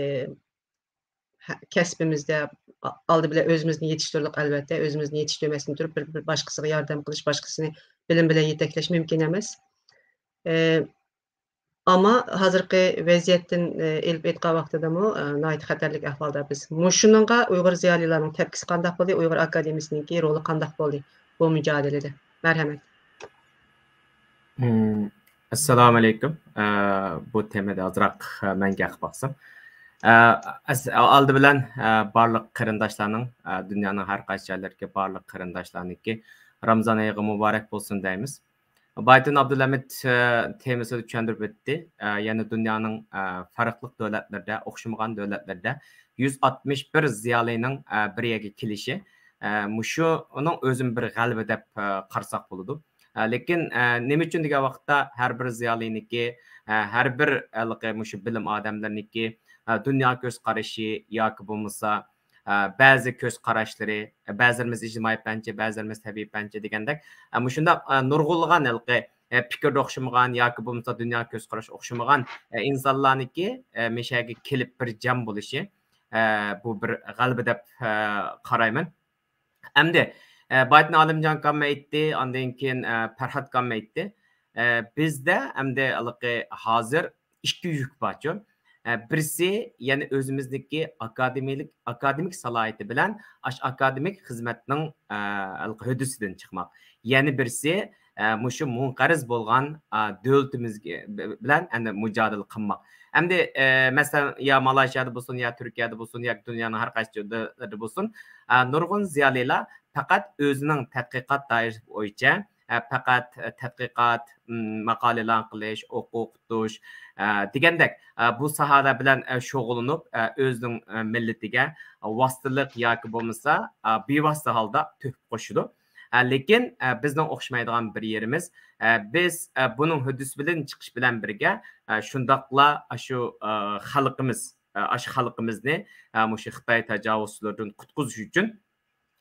ھە-، كەسپىمىزدە ئا-، ئالدى بىلەن ئۆزىمىزنى يېتىشتۈرلۇق، ئەلۋەتتە، ئۆزىمىزنى يېتىشتۈرمەستىن تۇرۇپ، بىر، بىر باشقىسىغا ياردەم قىلىش، باشقىسىنى بىلىم بىلەن يېتەكلەش مۇمكىن ئەمەس. ئى، ئەمما ھازىرقى ۋەزىيەتتىن، ئى، ئېلىپ ئېيتقان ۋاقتىدىمۇ، ئى، ناھايىتى خەتەرلىك ئەھۋالدا بىز. مۇشۇنىڭغا ئۇيغۇر زىيالىيلارنىڭ تەپكىسى قانداق بولدى؟ ئۇيغۇر ئاكادېمىيىسىنىڭكى رولى قانداق بولدى بۇ مۇجادىلىدە؟ مەرھەمەت. مم، ئەسسالامۇئەلەيكۇم. ئە، بۇ تېمىدا ئازراق، ئە، مەن گەپ قىلىپ باقسام. ئە، ئەس-، ئالدى بىلەن، ئە، بارلىق قېرىنداشلارنىڭ، ئە، دۇنيانىڭ ھەر قايسى جايلىرىدىكى بارلىق قېرىنداشلارنىڭكى رامزان ئېيىغا مۇبارەك بولسۇن دەيمىز. بايتىن ئابدۇلھەمىد، ئە، تېمىسىدا چۈشەندۈرۈپ ئۆتتى. ئە، يەنى دۇنيانىڭ، ئە، پەرقلىق دۆلەتلىرىدە، ئوخشىمىغان دۆلەتلەردە يۈز ئاتمىش بىر زىيالىينىڭ، ئە، بىر يەرگە كېلىشى، ئە، مۇشۇنىڭ ئۆزىمۇ بىر غەلىبە دەپ، ئە، قارىساق بولىدۇ. ئە، لېكىن، ئە، نېمە ئۈچۈن دېگەن ۋاقىتتا ھەر بىر زىيالىينىڭكى، ئە، ھەر بىر ھېلىقى مۇشۇ بىلىم ئادەملىرىنىڭكى، ئە، دۇنيا كۆز قارىشى ياكى بولمىسا، ئە، بەزى كۆز قاراشلىرى، بەزىلىرىمىز ئىجتىمائىي پەنچە، بەزىلىرىمىز تەبىئىي پەنچە دېگەندەك، ئە، مۇشۇنداق، ئە، نۇرغۇنلىغان ھېلىقى، ئە، پىكىردە ئوخشىمىغان ياكى بولمىسا دۇنيا كۆز قارىشى ئوخشىمىغان، ئە، ئىنسانلارنىڭكى، ئە، مۇشۇ يەرگە كېلىپ بىر جەم بولۇشى، ئە، بۇ بىر غەلىبە دەپ، ئە، قارايمەن. ئەمدى، ئە، بايتىن ئالىمجان ئاكام ئېيتتى، ئاندىن كېيىن، ئە، پەرھات ئاكام ئېيتتى. ئە، بىزدە ئەمدى ھېلىقى ھازىر ئىككى يۈك بارچۇ. ئە، بىرسى، يەنى ئۆزىمىزنىڭكى ئاكادېمىيلىك، ئاكادېمىك سالاھىيىتى بىلەن ئاشۇ ئاكادېمىك خىزمەتنىڭ، ئە، ھېلىقى ھۆددىسىدىن چىقماق. يەنە بىرسى، ئە، مۇشۇ مۇنقەرز بولغان، ئا، دۆلىتىمىزگە، بىلەن ئەمدى مۇجادىلە قىلماق. ئەمدى، ئە، مەسىلەن، يا مالايشىيادا بولسۇن، يا تۈركىيەدە بولسۇن، ياكى دۇنيانىڭ ھەر قايسى جايلىرىدا بولسۇن، ئا، نۇرغۇن زىيالىيلار پەقەت ئۆزىنىڭ تەتقىقات دائىرىسى بويىچە، ئە، پەقەت تەتقىقات، م، ماقالە ئېلان قىلىش، ئوقۇتۇش، ئە، دېگەندەك، ئە، بۇ ساھەلەر بىلەن، ئە، شۇغۇللىنىپ، ئە، ئۆزىنىڭ، ئە، مىللىتىگە ۋاسىتىلىك ياكى بولمىسا، ئە، بىۋاسىتە ھالدا تۆھپە قوشىدۇ. ئە، لېكىن، ئە، بىزنىڭ ئوخشىمايدىغان بىر يېرىمىز، ئە، بىز، ئە، بۇنىڭ ھۆددىسى بىلەن چىقىش بىلەن بىرگە، ئە، شۇنداقلا ئاشۇ، ئە، خەلقىمىز، ئە، ئاشۇ خەلقىمىزنى، ئە، مۇشۇ خىتاي تاجاۋۇزچىلىرىدىن قۇتقۇزۇش ئۈچۈن،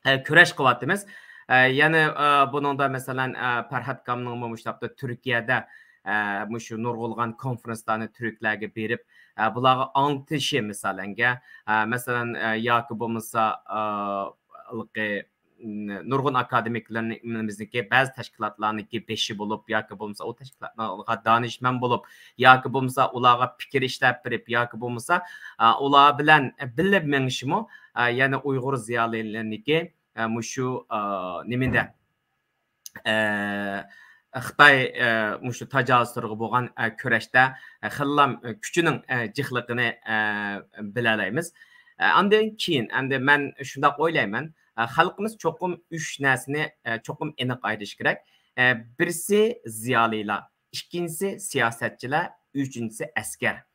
ئە، كۈرەش قىلىۋاتىمىز. ئە، يەنە، ئە، بۇنىڭدا مەسىلەن، ئە، پەرھات ئاكامنىڭمۇ مۇشۇنداقتا تۈركىيەدە، ئە، مۇشۇ نۇرغۇنلىغان كونفرانسلارنى تۈركلەرگە بېرىپ، ئە، بۇلارغا ئاڭلىتىشى مىسالەنگە، ئە، مەسىلەن، ئە، ياكى بولمىسا، ئە، ھېلىقى، م، نۇرغۇن ئاكادېمىكلىرىمىزنىڭكى، بەزى تەشكىلاتلارنىڭكى بېشى بولۇپ ياكى بولمىسا ئۇ تەشكىلاتلارغا دانىشمەن بولۇپ ياكى بولمىسا ئۇلارغا پىكىر ئىشلەپ بېرىپ ياكى بولمىسا، ئە، ئۇلار بىلەن بىللە مېڭىشىمۇ، ئە، يەنە ئۇيغۇر زىيالىيلىرىنىڭكى، ئە، مۇشۇ، ئە، نېمىدە، ئە، خىتاي، ئە، مۇشۇ تاجاۋۇزچىلىرىغا بولغان، ئە، كۈرەشتە، ئە، خېلىلا، ئە، كۈچىنىڭ، ئە، جىقلىقىنى، ئە، بىلەلەيمىز. ئە، ئاندىن كېيىن، ئەمدى مەن شۇنداق ئويلايمەن، ئە، خەلقىمىز چوقۇم ئۈچ نەرسىنى، ئە، چوقۇم ئېنىق ئايرىشى كېرەك. ئە، بىرسى زىيالىيلار، ئىككىنچىسى سىياسەتچىلەر، ئۈچىنچىسى ئەسكەر.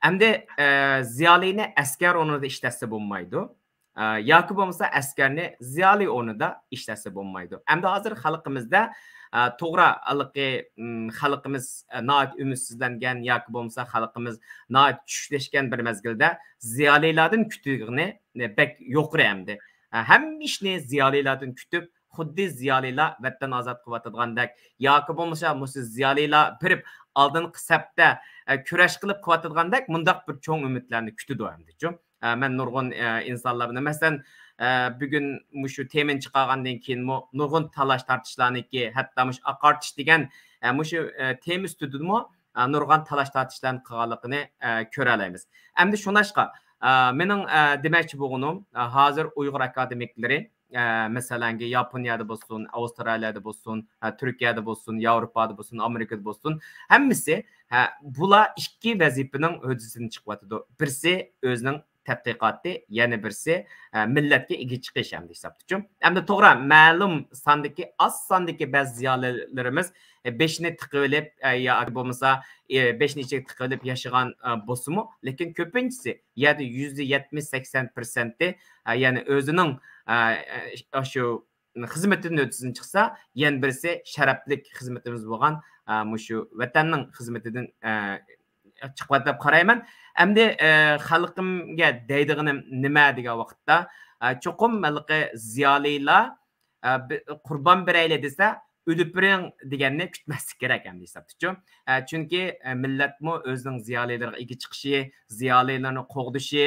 ئەمدى، ئە، زىيالىينى ئەسكەر ئورنىدا ئىشلەتسە بولمايدۇ. ئە، ياكى بولمىسا ئەسكەرنى زىيالىي ئورنىدا ئىشلەتسە بولمايدۇ. ئەمدى ھازىر خەلقىمىزدە، ئە، توغرا، ھېلىقى، م، خەلقىمىز، ئە، ناھايىتى ئۈمىدسىزلەنگەن ياكى بولمىسا خەلقىمىز ناھايىتى چۈشكۈنلەشكەن بىر مەزگىلدە زىيالىيلاردىن كۈتىدىغىنى، ئە، بەك يۇقىرى ئەمدى. ئە، ھەممە ئىشنى زىيالىيلاردىن كۈتۈپ، خۇددى زىيالىيلار ۋەتەن ئازاد قىلىۋاتىدىغاندەك ياكى بولمىسا مۇشۇ زىيالىيلار بېرىپ ئالدىنقى سەپتە، ئە، كۈرەش قىلىپ قىلىۋاتىدىغاندەك مۇنداق بىر چوڭ ئۈمىدلەرنى كۈتىدۇ ئەمدىچۇ. ئە، مەن نۇرغۇن، ئە، ئىنسانلار بىلەن، مەسىلەن، ئە، بۈگۈن مۇشۇ تېمىنى چىقارغاندىن كېيىنمۇ نۇرغۇن تالاش تارتىشلارنىكى، ھەتتا مۇشۇ ئاقارتىش دېگەن، ئە، مۇشۇ، ئە، تېما ئۈستىدىمۇ، ئە، نۇرغۇن تالاش تارتىشلارنى قىلغانلىقىنى، ئە، كۆرەلەيمىز. ئەمدى شۇناشقا، ئە، مېنىڭ، ئە، دېمەكچى بولغىنىم، ئە، ھازىر ئۇيغۇر ئاكادېمىكلىرى، ئە، مەسىلەنگە ياپونىيەدە بولسۇن، ئاۋسترالىيەدە بولسۇن، ئە، تۈركىيەدە بولسۇن، ياۋروپادا بولسۇن، ئامېرىكىدا بولسۇن، ھەممىسى، ھە، بۇلار ئىككى ۋەزىپىنىڭ ھۆددىسىدىن چىقىۋاتىدۇ. بىرسى ئۆزىنىڭ تەتقىقاتى، يەنە بىرسى، ئە، مىللەتكە ئىگە چىقىش ئەمدى ھېسابتىچۇ. ئەمدى توغرا، مەلۇم ساندىكى، ئاز ساندىكى بەزى زىيالىيلىرىمىز، ئە، بېشىنى تىقىۋېلىپ، ئە، ياكى بولمىسا، ئە، بېشىنى ئىچىگە تىقىۋېلىپ ياشىغان، ئە، بولسىمۇ، لېكىن كۆپىنچىسى، يەنى يۈزدە يەتمىش، سەكسەن پىرسەنتى، ئە، يەنى ئۆزىنىڭ، ئە، ئە، ئاشۇ خىزمىتىدىن ھۆددىسىدىن چىقسا، يەنە بىرسى شەرەپلىك خىزمىتىمىز بولغان، ئە، مۇشۇ ۋەتەننىڭ خىزمىتىدىن، ئە، چىقىۋاتىدۇ دەپ قارايمەن. ئەمدى، ئە، خەلقىمگە دەيدىغىنىم نېمە دېگەن ۋاقىتتا، ئە، چوقۇم ھېلىقى زىيالىيلار، ئە، بى-، قۇربان بېرەيلى دېسە، ئۆلۈپ بېرىڭ دېگەننى كۈتمەسلىك كېرەك ئەمدى ھېسابتىچۇ. ئە، چۈنكى، ئە، مىللەتمۇ ئۆزىنىڭ زىيالىيلىرىغا ئىگە چىقىشى، زىيالىيلارنى قوغدىشى،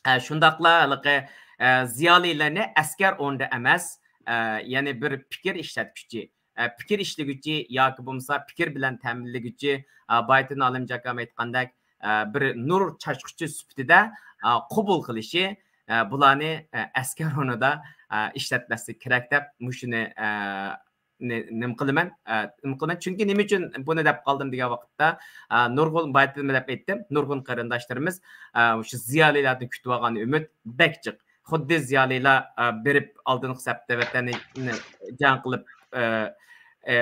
ئە، شۇنداقلا ھېلىقى، ئە، زىيالىيلارنى ئەسكەر ئورنىدا ئەمەس، ئە، يەنى بىر پىكىر ئىشلەتكۈچى، ئە، پىكىر ئىشلىگۈچى ياكى بولمىسا پىكىر بىلەن تەمىنلىگۈچى، ئە، بايىتىن ئالىمجان ئاكام ئېيتقاندەك، ئە، بىر نۇر چاچقۇچى سۈپىتىدە، ئە، قوبۇل قىلىشى، ئە، بۇلارنى، ئە، ئەسكەر ئورنىدا، ئە، ئىشلەتمەسلىك كېرەك دەپ مۇشۇنى، ئە، نى-، نېمە قىلىمەن، ئە، نېمە قىلىمەن. چۈنكى نېمە ئۈچۈن بۇنى دەپ قالدىم دېگەن ۋاقىتتا، ئە، نۇرغۇن، بايىتىنمۇ دەپ ئېيتتىم، نۇرغۇن قېرىنداشلىرىمىز، ئە، شۇ زىيالىيلاردىن كۈتۈۋالغان ئۈمىد بەك جىق. خۇددى زىيالىيلار، ئە، بېرىپ ئالدىنقى سەپتە ۋەتەننى جەڭ قىلىپ، ئە، ئە،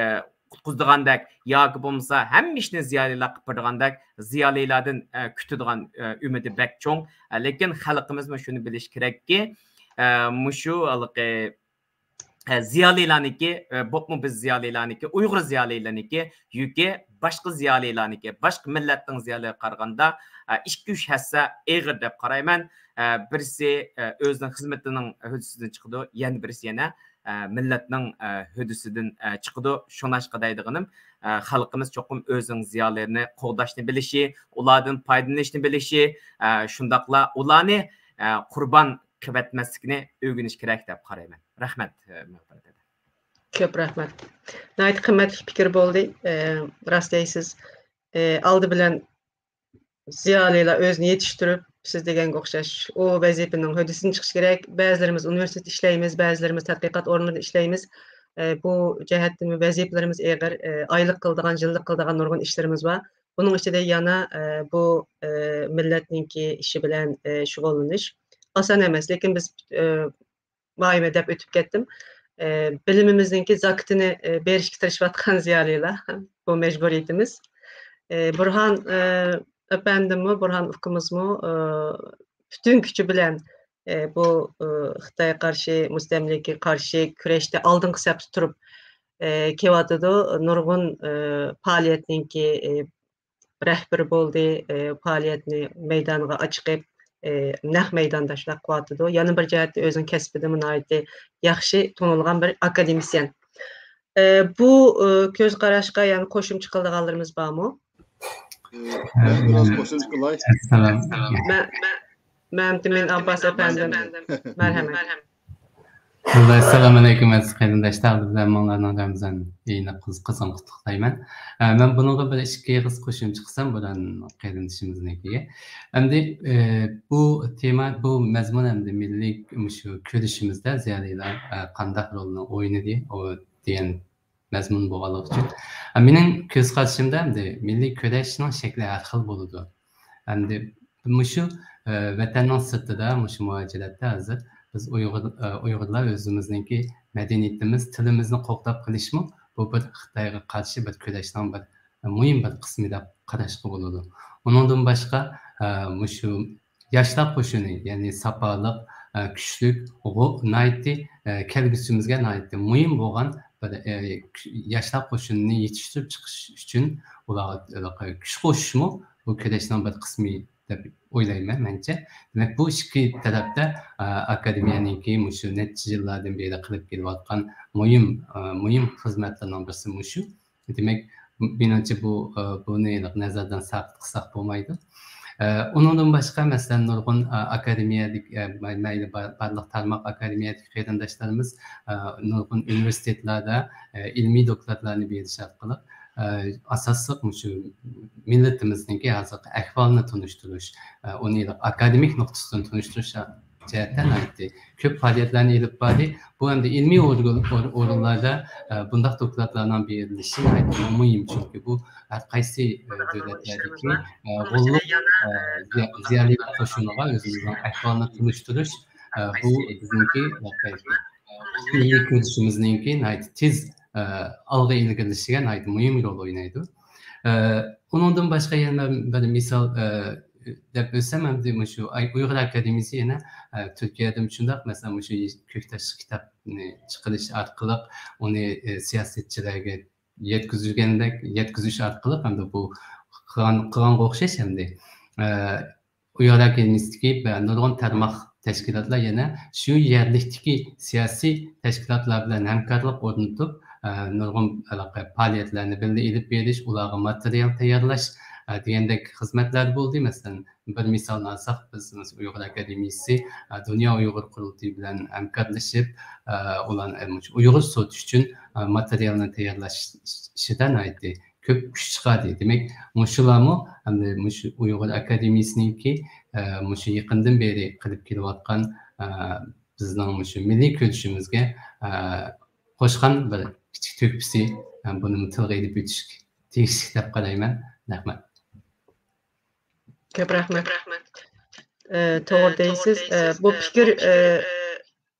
قۇتقۇزىدىغاندەك ياكى بولمىسا ھەممە ئىشنى زىيالىيلار قىلىپ بېرىدىغاندەك زىيالىيلاردىن، ئە، كۈتىدىغان، ئە، ئۈمىدى بەك چوڭ. ئە، لېكىن خەلقىمىزمۇ شۇنى بىلىشى كېرەككى، ئە، مۇشۇ ھېلىقى، ئە، زىيالىيلارنىڭكى، ئە، بولۇپمۇ بىز زىيالىيلارنىڭكى، ئۇيغۇر زىيالىيلىرىنىڭكى يۈكى باشقا زىيالىيلارنىڭكى، باشقا مىللەتنىڭ زىيالىيلىرىغا قارىغاندا، ئە، ئىككى، ئۈچ ھەسسە ئېغىر دەپ قارايمەن. ئە، بىرسى، ئە، ئۆزىنىڭ خىزمىتىنىڭ ھۆددىسىدىن چىقىدۇ، يەنە بىرسى يەنە، ئە، مىللەتنىڭ، ئە، ھۆددىسىدىن، ئە، چىقىدۇ. شۇڭلاشقا دەيدىغىنىم، ئە، خەلقىمىز چوقۇم ئۆزىنىڭ زىيالىيلىرىنى قوغداشنى بىلىشى، ئۇلاردىن پايدىلىنىشنى بىلىشى، ئە، شۇنداقلا ئۇلارنى، ئە، قۇربان قىلىۋەتمەسلىكنى ئۆگىنىش كېرەك دەپ قارايمەن. رەھمەت، ئە، مۇھتەرەم دادا. كۆپ رەھمەت. ناھايىتى قىممەتلىك پىكىر بولدى. ئە، راست دەيسىز. ئە، ئالدى بىلەن زىيالىيلار ئۆزىنى يېتىشتۈرۈپ، سىز دېگەنگە ئوخشاش، ئۇ ۋەزىپىنىڭ ھۆددىسىدىن چىقىشى كېرەك. بەزىلىرىمىز ئۇنىۋېرسىتېتتا ئىشلەيمىز، بەزىلىرىمىز تەتقىقات ئورنىدا ئىشلەيمىز. ئە، بۇ جەھەتتىمۇ ۋەزىپىلىرىمىز ئېغىر، ئە، ئايلىق قىلىدىغان، يىللىق قىلىدىغان نۇرغۇن ئىشلىرىمىز بار. بۇنىڭ ئىچىدە يەنە، ئە، بۇ، ئە، مىللەتنىڭكى ئىشى بىلەن، ئە، شۇغۇللىنىش ئاسان ئەمەس. لېكىن بىز، ئە، مۇئايىمە دەپ ئۆتۈپ كەتتىم. ئە، بىلىمىمىزنىڭكى زاكىتىنى، ئە، بېرىشكە تىرىشىۋاتقان زىيالىيلار. بۇ مەجبۇرىيىتىمىز. ئە، بۇرھان، ئە، ئەپەندىممۇ، بۇرھان ئۇكىمىزمۇ، ئە، پۈتۈن كۈچى بىلەن، ئە، بۇ، ئە، خىتايغا قارشى، مۇستەملىكىگە قارشى كۈرەشتە ئالدىنقى سەپتە تۇرۇپ، ئە، كېلىۋاتىدۇ. نۇرغۇن، ئە، پائالىيەتنىڭكى، ئە، رەھبىرى بولدى، ئى، پائالىيەتنى مەيدانغا ئاچىقىپ، ئى، نەق مەيداندا شۇنداق قىلىۋاتىدۇ. يەنە بىر جەھەتتە ئۆزىنىڭ كەسپىدىمۇ ناھايىتى ياخشى تونۇلغان بىر ئاكادېمىسىيەن. ئە، بۇ، ئە، كۆز قاراشقا يەنە قوشۇمچە قىلىدىغانلىرىمىز بارمۇ؟ ئە، مەن بىراز قوشۇمچە قىلاي. ئەسسالام. مە-، مە-، مەمتىمىن ئابباس ئەپەندىم. مەرھەمەت. ئەسسالامۇ ئەلەيكۇم، ئەزىز قېرىنداشلار. ئالدى بىلەن ماڭلارنىڭ رامىزان ئېيىنى قىز-، قىزغىن قۇتلۇقلايمەن. ئە، مەن بۇنىڭغا بىر ئىككى ئېغىز قوشۇمچە قىلسام، بۇران قېرىندىشىمىزنىڭكىگە. ئەمدى، ئە، بۇ تېما، بۇ مەزمۇن ئەمدى مىللىي مۇشۇ كۈرىشىمىزدە زىيالىيلار، ئە، قانداق رولنى ئوينىدى، ئۇ دېگەن مەزمۇن بولغانلىقى ئۈچۈن. ئە، مېنىڭ كۆز قارىشىمدا ئەمدى مىللىي كۈرەشنىڭ شەكلى ھەر خىل بولىدۇ. ئەمدى مۇشۇ، ئە، ۋەتەننىڭ سىرتىدا، مۇشۇ مۇھاجىرەتتە ھازىر بىز ئۇيغۇر، ئە، ئۇيغۇرلار ئۆزىمىزنىڭكى مەدەنىيىتىمىز، تىلىمىزنى قوغداپ قېلىشمۇ، بۇ بىر خىتايغا قارشى بىر كۈرەشنىڭ بىر مۇھىم بىر قىسمى دەپ قاراشقا بولىدۇ. ئۇنىڭدىن باشقا، ئە، مۇشۇ ياشلار قوشۇنى، يەنى ساپالىق، ئە، كۈچلۈك، غو-، ناھايىتى، ئە، كەلگۈسىمىزگە ناھايىتى مۇھىم بولغان بىر، ئە، ياشلار قوشۇنىنى يېتىشتۈرۈپ چىقىش ئۈچۈن ئۇلارغا كۈچ قوشۇشمۇ بۇ كۈرەشنىڭ بىر قىسمى دەپ ئويلايمەن، مەنچە. دېمەك، بۇ ئىككى تەرەپتە، ئە، ئاكادېمىيەنىڭكى مۇشۇ نەچچە يىللاردىن بېرى قىلىپ كېلىۋاتقان مۇھىم، ئە، مۇھىم خىزمەتلىرىنىڭ بىرسى مۇشۇ. دېمەك، مېنىڭچە بۇ، ئە، بۇنى نەزەردىن ساقىت قىلساق بولمايدۇ. ئە، ئۇنىڭدىن باشقا، مەسىلەن، نۇرغۇن، ئە، ئاكادېمىيەدىكى، ئە، مەيلى بار-، بارلىق تارماق ئاكادېمىيەدىكى قېرىنداشلىرىمىز، ئە، نۇرغۇن ئۇنىۋېرسىتېتلاردا، ئە، ئىلمىي دوكلاتلارنى بېرىش ئارقىلىق، ئە، ئاساسلىق مۇشۇ مىللىتىمىزنىڭكى ھازىرقى ئەھۋالىنى تونۇشتۇرۇش، ئە، ئۇنى ئاكادېمىك نۇقتىسىدىن تونۇشتۇرۇش جەھەتتە ناھايىتى كۆپ پائالىيەتلەرنى ئېلىپ باردى. بۇ ئەمدى ئىلمىي ئورگان-، ئور-، ئورۇنلاردا، ئە، بۇنداق دوكلاتلارنىڭ بېرىلىشى ناھايىتى مۇھىم، چۈنكى بۇ ھەر قايسى، ئە، دۆلەتلەردىكى، ئە، غوللۇق، ئە، زىيا-، زىيالىيلار قوشۇنىغا ئۆزىمىزنىڭ ئەھۋالىنى تونۇشتۇرۇش، ئە، بۇ بىزنىڭكى مىللىي كۈرىشىمىزنىڭكى ناھايىتى تېز، ئە، ئالغا ئىلگىرىلىشىگە ناھايىتى مۇھىم رول ئوينايدۇ. ئە، ئۇنىڭدىن باشقا يەنە بىر مىسال، ئە، دەپ ئۆتسەم، ئەمدى مۇشۇ ئاي-، ئۇيغۇر ئاكادېمىيىسى يەنە، ئە، تۈركىيەدە شۇنداق، مەسىلەن، مۇشۇ كۆكتاش كىتابنى چىقىرىش ئارقىلىق ئۇنى، ئە، سىياسەتچىلەرگە يەتكۈزگەندەك، يەتكۈزۈش ئارقىلىق ھەمدە بۇ قىلغان، قىلغانغا ئوخشاش ئەمدى، ئە، ئۇيغۇر ئاكادېمىيىسىدىكى نۇرغۇن تارماق تەشكىلاتلار يەنە شۇ يەرلىكتىكى سىياسىي تەشكىلاتلار بىلەن ھەمكارلىق ئورنىتىپ، ئە، نۇرغۇن ھېلىقى پائالىيەتلەرنى بىللە ئېلىپ بېرىش، ئۇلارغا ماتېرىيال تەييارلاش، ئە، دېگەندەك خىزمەتلەر بولدى. مەسىلەن، بىر مىسالنى ئالساق، بىز مەسىلەن، ئۇيغۇر ئاكادېمىيىسى، ئە، دۇنيا ئۇيغۇر قۇرۇلتىيى بىلەن ھەمكارلىشىپ، ئە، ئۇلارنى، ئە، مۇشۇ ئۇيغۇر سوتى ئۈچۈن، ئە، ماتېرىيالنى تەييارلاش ئىشىدا ناھايىتى كۆپ كۈچ چىقاردى. دېمەك، مۇشۇلارمۇ ئەمدى مۇشۇ ئۇيغۇر ئاكادېمىيىسىنىڭكى، ئە، مۇشۇ يېقىندىن بېرى قىلىپ كېلىۋاتقان، ئە، بىزنىڭ مۇشۇ مىللىي كۈرىشىمىزگە، ئە، قوشقان بىر كىچىك تۆھپىسى، ئە، بۇنىمۇ تىلغا ئېلىپ ئۆتۈشكە تېگىشلىك دەپ قارايمەن. رەھمەت. كۆپ رەھمەت. ئە، توغرا دەيسىز. ئە، بۇ پىكىر، ئە،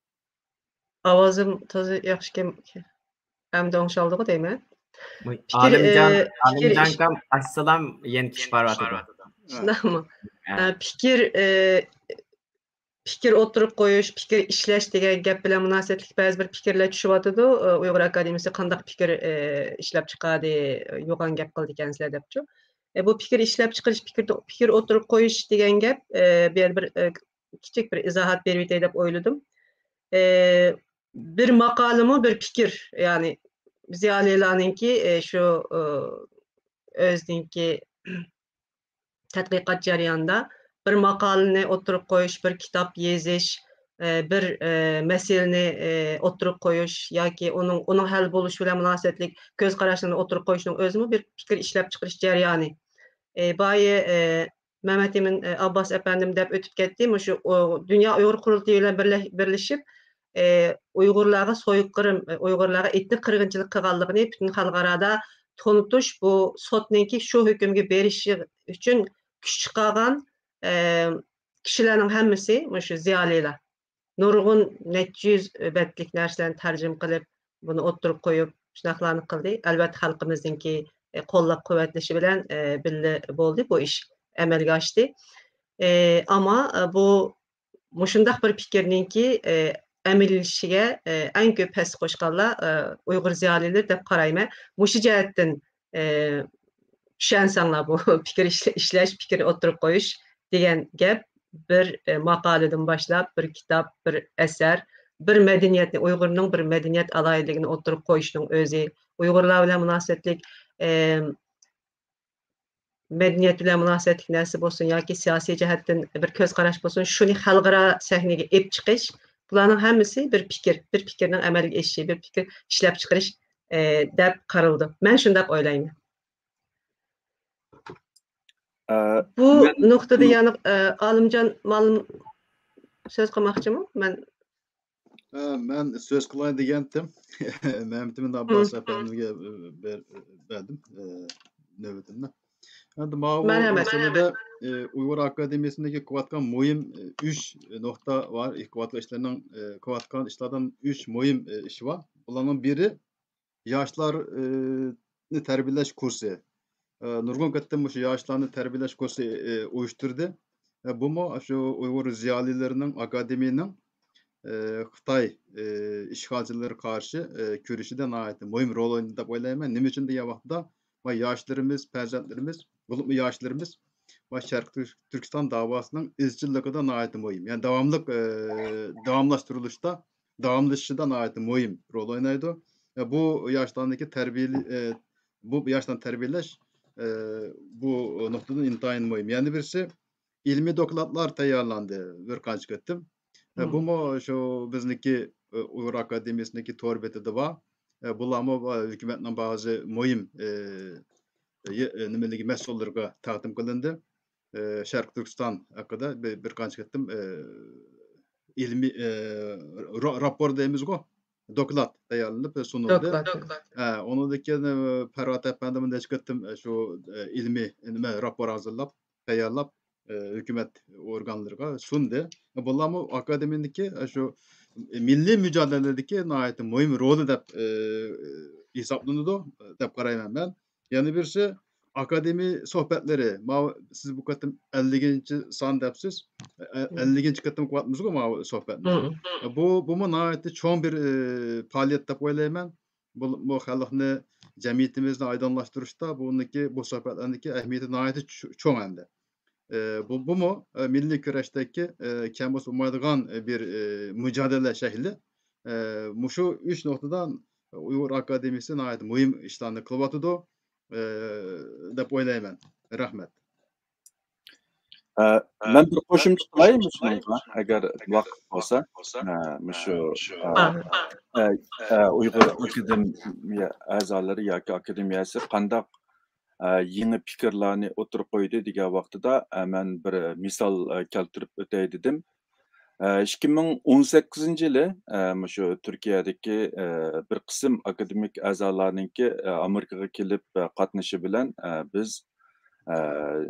ئاۋازىم تازا ياخشىكەن. ئەمدى ئوڭشالدىغۇ دەيمەن. پىكىر، ئالىمجان، ئە، پىكىر ئالىمجان ئىش- ئاكام، ئەسسالام، يەنە كىشى بارىۋاتىدۇ. شۇنداقمۇ؟ ھە. ئە، پىكىر، ئە، پىكىر ئوتتۇرىغا قويۇش، پىكىر ئىشلەش دېگەن گەپ بىلەن مۇناسىۋەتلىك بەزى بىر پىكىرلەر چۈشۈۋاتىدۇ. ئە، ئۇيغۇر ئاكادېمىيىسى قانداق پىكىر، ئە، ئىشلەپ چىقاردى، يوغان گەپ قىلىدىكەنسىلەر دەپچۇ. ئە، بۇ پىكىر ئىشلەپ چىقىرىش، پىكىر، پىكىر ئوتتۇرىغا قويۇش دېگەن گەپ، ئە، بۇ يەردە بىر، ئە، كىچىك بىر ئىزاھات بېرىۋېتەي دەپ ئويلىدىم. ئە، بىر ماقالىمۇ بىر پىكىر، يەنى زىيالىيلارنىڭكى، ئە، شۇ، ئە، ئۆزىنىڭكى تەتقىقات جەريانىدا بىر ماقالىنى ئوتتۇرىغا قويۇش، بىر كىتاب يېزىش، ئە، بىر، ئە، مەسىلىنى، ئە، ئوتتۇرىغا قويۇش ياكى ئۇنىڭ، ئۇنىڭ ھەل بولۇشى بىلەن مۇناسىۋەتلىك كۆز قاراشلىرىنى ئوتتۇرىغا قويۇشنىڭ ئۆزىمۇ بىر پىكىر ئىشلەپچىقىرىش جەريانى. ئى، بايى، ئى، مەمەتئىمىن، ئى، ئابباس ئەپەندىم دەپ ئۆتۈپ كەتتى. مۇشۇ، ئۇ، دۇنيا ئۇيغۇر قۇرۇلتىيى بىلەن بىرلە-، بىرلىشىپ، ئى، ئۇيغۇرلارغا سويقىرىم، ئى، ئۇيغۇرلارغا ئېتنىك قىرغىنچىلىق قىلغانلىقىنى پۈتۈن خەلقئارادا تونۇتۇش، بۇ سوتنىڭكى شۇ ھۆكۈمگە بېرىشى ئۈچۈن كۈچ چىقارغان، ئى، كىشىلەرنىڭ ھەممىسى مۇشۇ زىيالىيلار. نۇرغۇن نەچچە يۈز بەتلىك نەرسىلەرنى تەرجىمە قىلىپ، بۇنى ئوتتۇرىغا قويۇپ، شۇنداقلارنى قىلدى. ئەلۋەتتە، خەلقىمىزنىڭكى، ئە، قوللاپ-قۇۋۋەتلىشى بىلەن، ئە، بىللە بولدى، بۇ ئىش ئەمەلگە ئاشتى. ئە، ئەمما، ئە، بۇ، مۇشۇنداق بىر پىكىرنىڭكى، ئە، ئەمەلىيلىشىشىگە، ئە، ئەڭ كۆپ ھەسسە قوشقانلار، ئە، ئۇيغۇر زىيالىيلىرى دەپ قارايمەن. مۇشۇ جەھەتتىن، ئە، چۈشەنسەڭلار، بۇ پىكىر ئىشلە-، ئىشلەش، پىكىر ئوتتۇرىغا قويۇش دېگەن گەپ بىر، ئە، ماقالىدىن باشلاپ، بىر كىتاب، بىر ئەسەر، بىر مەدەنىيەتنى، ئۇيغۇرنىڭ بىر مەدەنىيەت ئالاھىدىلىكىنى ئوتتۇرىغا قويۇشنىڭ ئۆزى، ئۇيغۇرلار بىلەن مۇناسىۋەتلىك، ئە، مەدەنىيەت بىلەن مۇناسىۋەتلىك نەرسە بولسۇن ياكى سىياسىي جەھەتتىن بىر كۆز قاراش بولسۇن، شۇنى خەلقئارا سەھنىگە ئېلىپ چىقىش، بۇلارنىڭ ھەممىسى بىر پىكىر، بىر پىكىرنىڭ ئەمەلگە ئېشىشى، بىر پىكىر ئىشلەپچىقىرىش، ئە، دەپ قارىلىدۇ. مەن شۇنداق ئويلايمەن. ئە، بۇ مەن نۇقتىدا يەنە، ئە، ئالىمجان مالىم سۆز قىلماقچىمۇ؟ مەن ھە، مەن سۆز قىلاي دېگەنتىم. مەمتىمىن ئابباس ئەپەندىمگە، ئە، بەر-، بەردىم، ئە، نۆۋىتىمنى. ئەمدى ماۋۇ مەرھەمەت. مەسىلىدە، ئە، ئۇيغۇر ئاكادېمىيەسىندىكى قىلىۋاتقان مۇھىم، ئە، ئۈچ نۇقتا بار. قىلىۋاتقان ئىشلارنىڭ، ئە، قىلىۋاتقان ئىشلاردىن ئۈچ مۇھىم، ئە، ئىش بار. بۇلارنىڭ بىرى ياشلار، ئى، نى تەربىيەلەش كۇرسى. ئى، نۇرغۇن قېتىم مۇشۇ ياشلارنى تەربىيەلەش كۇرسى، ئى، ئۇيۇشتۇردى. ئى، بۇمۇ شۇ ئۇيغۇر زىيالىيلىرىنىڭ، ئاكادېمىيىنىڭ، ئى، خىتاي، ئى، ئىشغالچىلىرىغا قارشى، ئى، كۈرىشىدە ناھايىتى مۇھىم رول ئوينىدى دەپ ئويلايمەن. نېمە ئۈچۈن دېگەن ۋاقىتتا، ۋە ياشلىرىمىز، پەرزەنتلىرىمىز، بولۇپمۇ ياشلىرىمىز ۋە شەرقىي تۈرك-، تۈركىستان داۋاسىنىڭ ئىزچىللىقىدا ناھايىتى مۇھىم. يەنى داۋاملىق، ئى، داۋاملاشتۇرۇلۇشتا داۋاملىشىشىدا ناھايىتى مۇھىم رول ئوينايدۇ. ئە، بۇ ياشلارنىڭكى تەربىيەلى-، ئە، بۇ ياشلارنى تەربىيەلەش، ئە، بۇ نۇقتىدىن ئىنتايىن مۇھىم. يەنە بىرسى، ئىلمىي دوكلاتلار تەييارلاندى بىر قانچە قېتىم. ئە، بۇمۇ شۇ بىزنىڭكى، ئە، ئۇيغۇر ئاكادېمىيەسىنىڭكى تور بېتىدە بار. ئە، بۇلارمۇ، ئە، ھۆكۈمەتنىڭ بەزى مۇھىم، ئە، يە-، نېمىلىرى، مەسئۇللىرىغا تەقدىم قىلىندى. ئە، شەرقىي تۈركىستان ھەققىدە بىر، بىر قانچە قېتىم، ئە، ئىلمىي، ئە، را-، راپور دەيمىزغۇ، دوكلات تەييارلىنىپ سۇنۇلدى. دوكلات. ئە، ئۇنىڭدىن كېيىن، ئە، پەرھات ئەپەندىمۇ نەچچە قېتىم، ئە، شۇ، ئە، ئىلمىي نېمە راپور ھازىرلاپ، تەييارلاپ، ئە، ھۆكۈمەت ئورگانلىرىغا سۇندى. بۇلارمۇ ئاكادېمىيەنىڭكى، ئە، شۇ مىللىي مۇجادىلىدىكى ناھايىتى مۇھىم رولى دەپ، ئە، ھېسابلىنىدۇ، دەپ قارايمەن مەن. يەنە بىرسى، ئاكادېمىيە سۆھبەتلىرى. ماۋۇ سىز بۇ قېتىم ئەللىكىنچى سان دەپسىز. ئە-، ئەللىكىنچى قېتىم قىلىۋاتىمىزغۇ ماۋۇ سۆھبەتنى. بۇ، بۇمۇ ناھايىتى چوڭ بىر، ئى، پائالىيەت دەپ ئويلايمەن. بۇ، بۇ خەلقنى، جەمئىيىتىمىزنى ئايدىڭلاشتۇرۇشتا بۇنىڭكى، بۇ سۆھبەتلەرنىڭكى ئەھمىيىتى ناھايىتى چو-، چوڭ ئەمدى. ئى، بۇ، بۇمۇ، ئى، مىللىي كۈرەشتىكى، ئى، كەم بولسا بولمايدىغان، ئى، بىر، ئى، مۇجادىلە شەكلى. ئى، مۇشۇ ئۈچ نۇقتىدا ئۇيغۇر ئاكادېمىيىسى ناھايىتى مۇھىم ئىشلارنى قىلىۋاتىدۇ، ئى، دەپ ئويلايمەن. رەھمەت. ئە، مەن بىر قوشۇمچە قىلاي مۇشۇنىڭغا، ئەگەر ۋاقىت بولسا. ئە، مۇشۇ، ئە، ئە، ئە، ئۇيغۇر ئاكادېمىيە ئەزالىرى ياكى ئاكادېمىيەسى قانداق، ئە، يېڭى پىكىرلەرنى ئوتتۇرىغا قويدى دېگەن ۋاقتىدا، ئە، مەن بىر مىسال، ئە، كەلتۈرۈپ ئۆتەي دېدىم. ئە، ئىككى مىڭ ئون سەككىزىنچى يىلى، ئە، مۇشۇ تۈركىيەدىكى، ئە، بىر قىسىم ئاكادېمىك ئەزالارنىڭكى، ئە، ئامېرىكىغا كېلىپ، ئە، قاتنىشى بىلەن، ئە، بىز، ئە،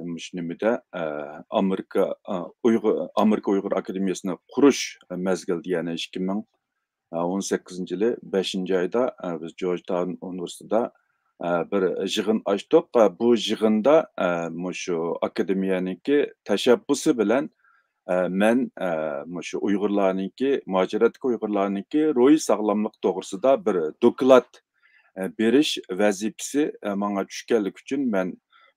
مۇشۇ نېمىدە، ئە، ئامېرىكا، ئە، ئۇيغۇر، ئامېرىكا ئۇيغۇر ئاكادېمىيەسىنى قۇرۇش مەزگىلىدە، يەنى ئىككى مىڭ ئون سەككىزىنچى يىلى بەشىنچى ئايدا، ئە، بىز جورجتاون ئۇنىۋېرسىتېتىدا، ئە، بىر يىغىن ئاچتۇق. ئە، بۇ يىغىندا، ئە، مۇشۇ ئاكادېمىيەنىڭكى تەشەببۇسى بىلەن، ئە، مەن، ئە، مۇشۇ ئۇيغۇرلارنىڭكى، مۇھاجىرەتتىكى ئۇيغۇرلارنىڭكى روھىي ساغلاملىق توغرىسىدا بىر دوكلات، ئە، بېرىش ۋەزىپىسى، ئە، ماڭا چۈشكەنلىكى ئۈچۈن مەن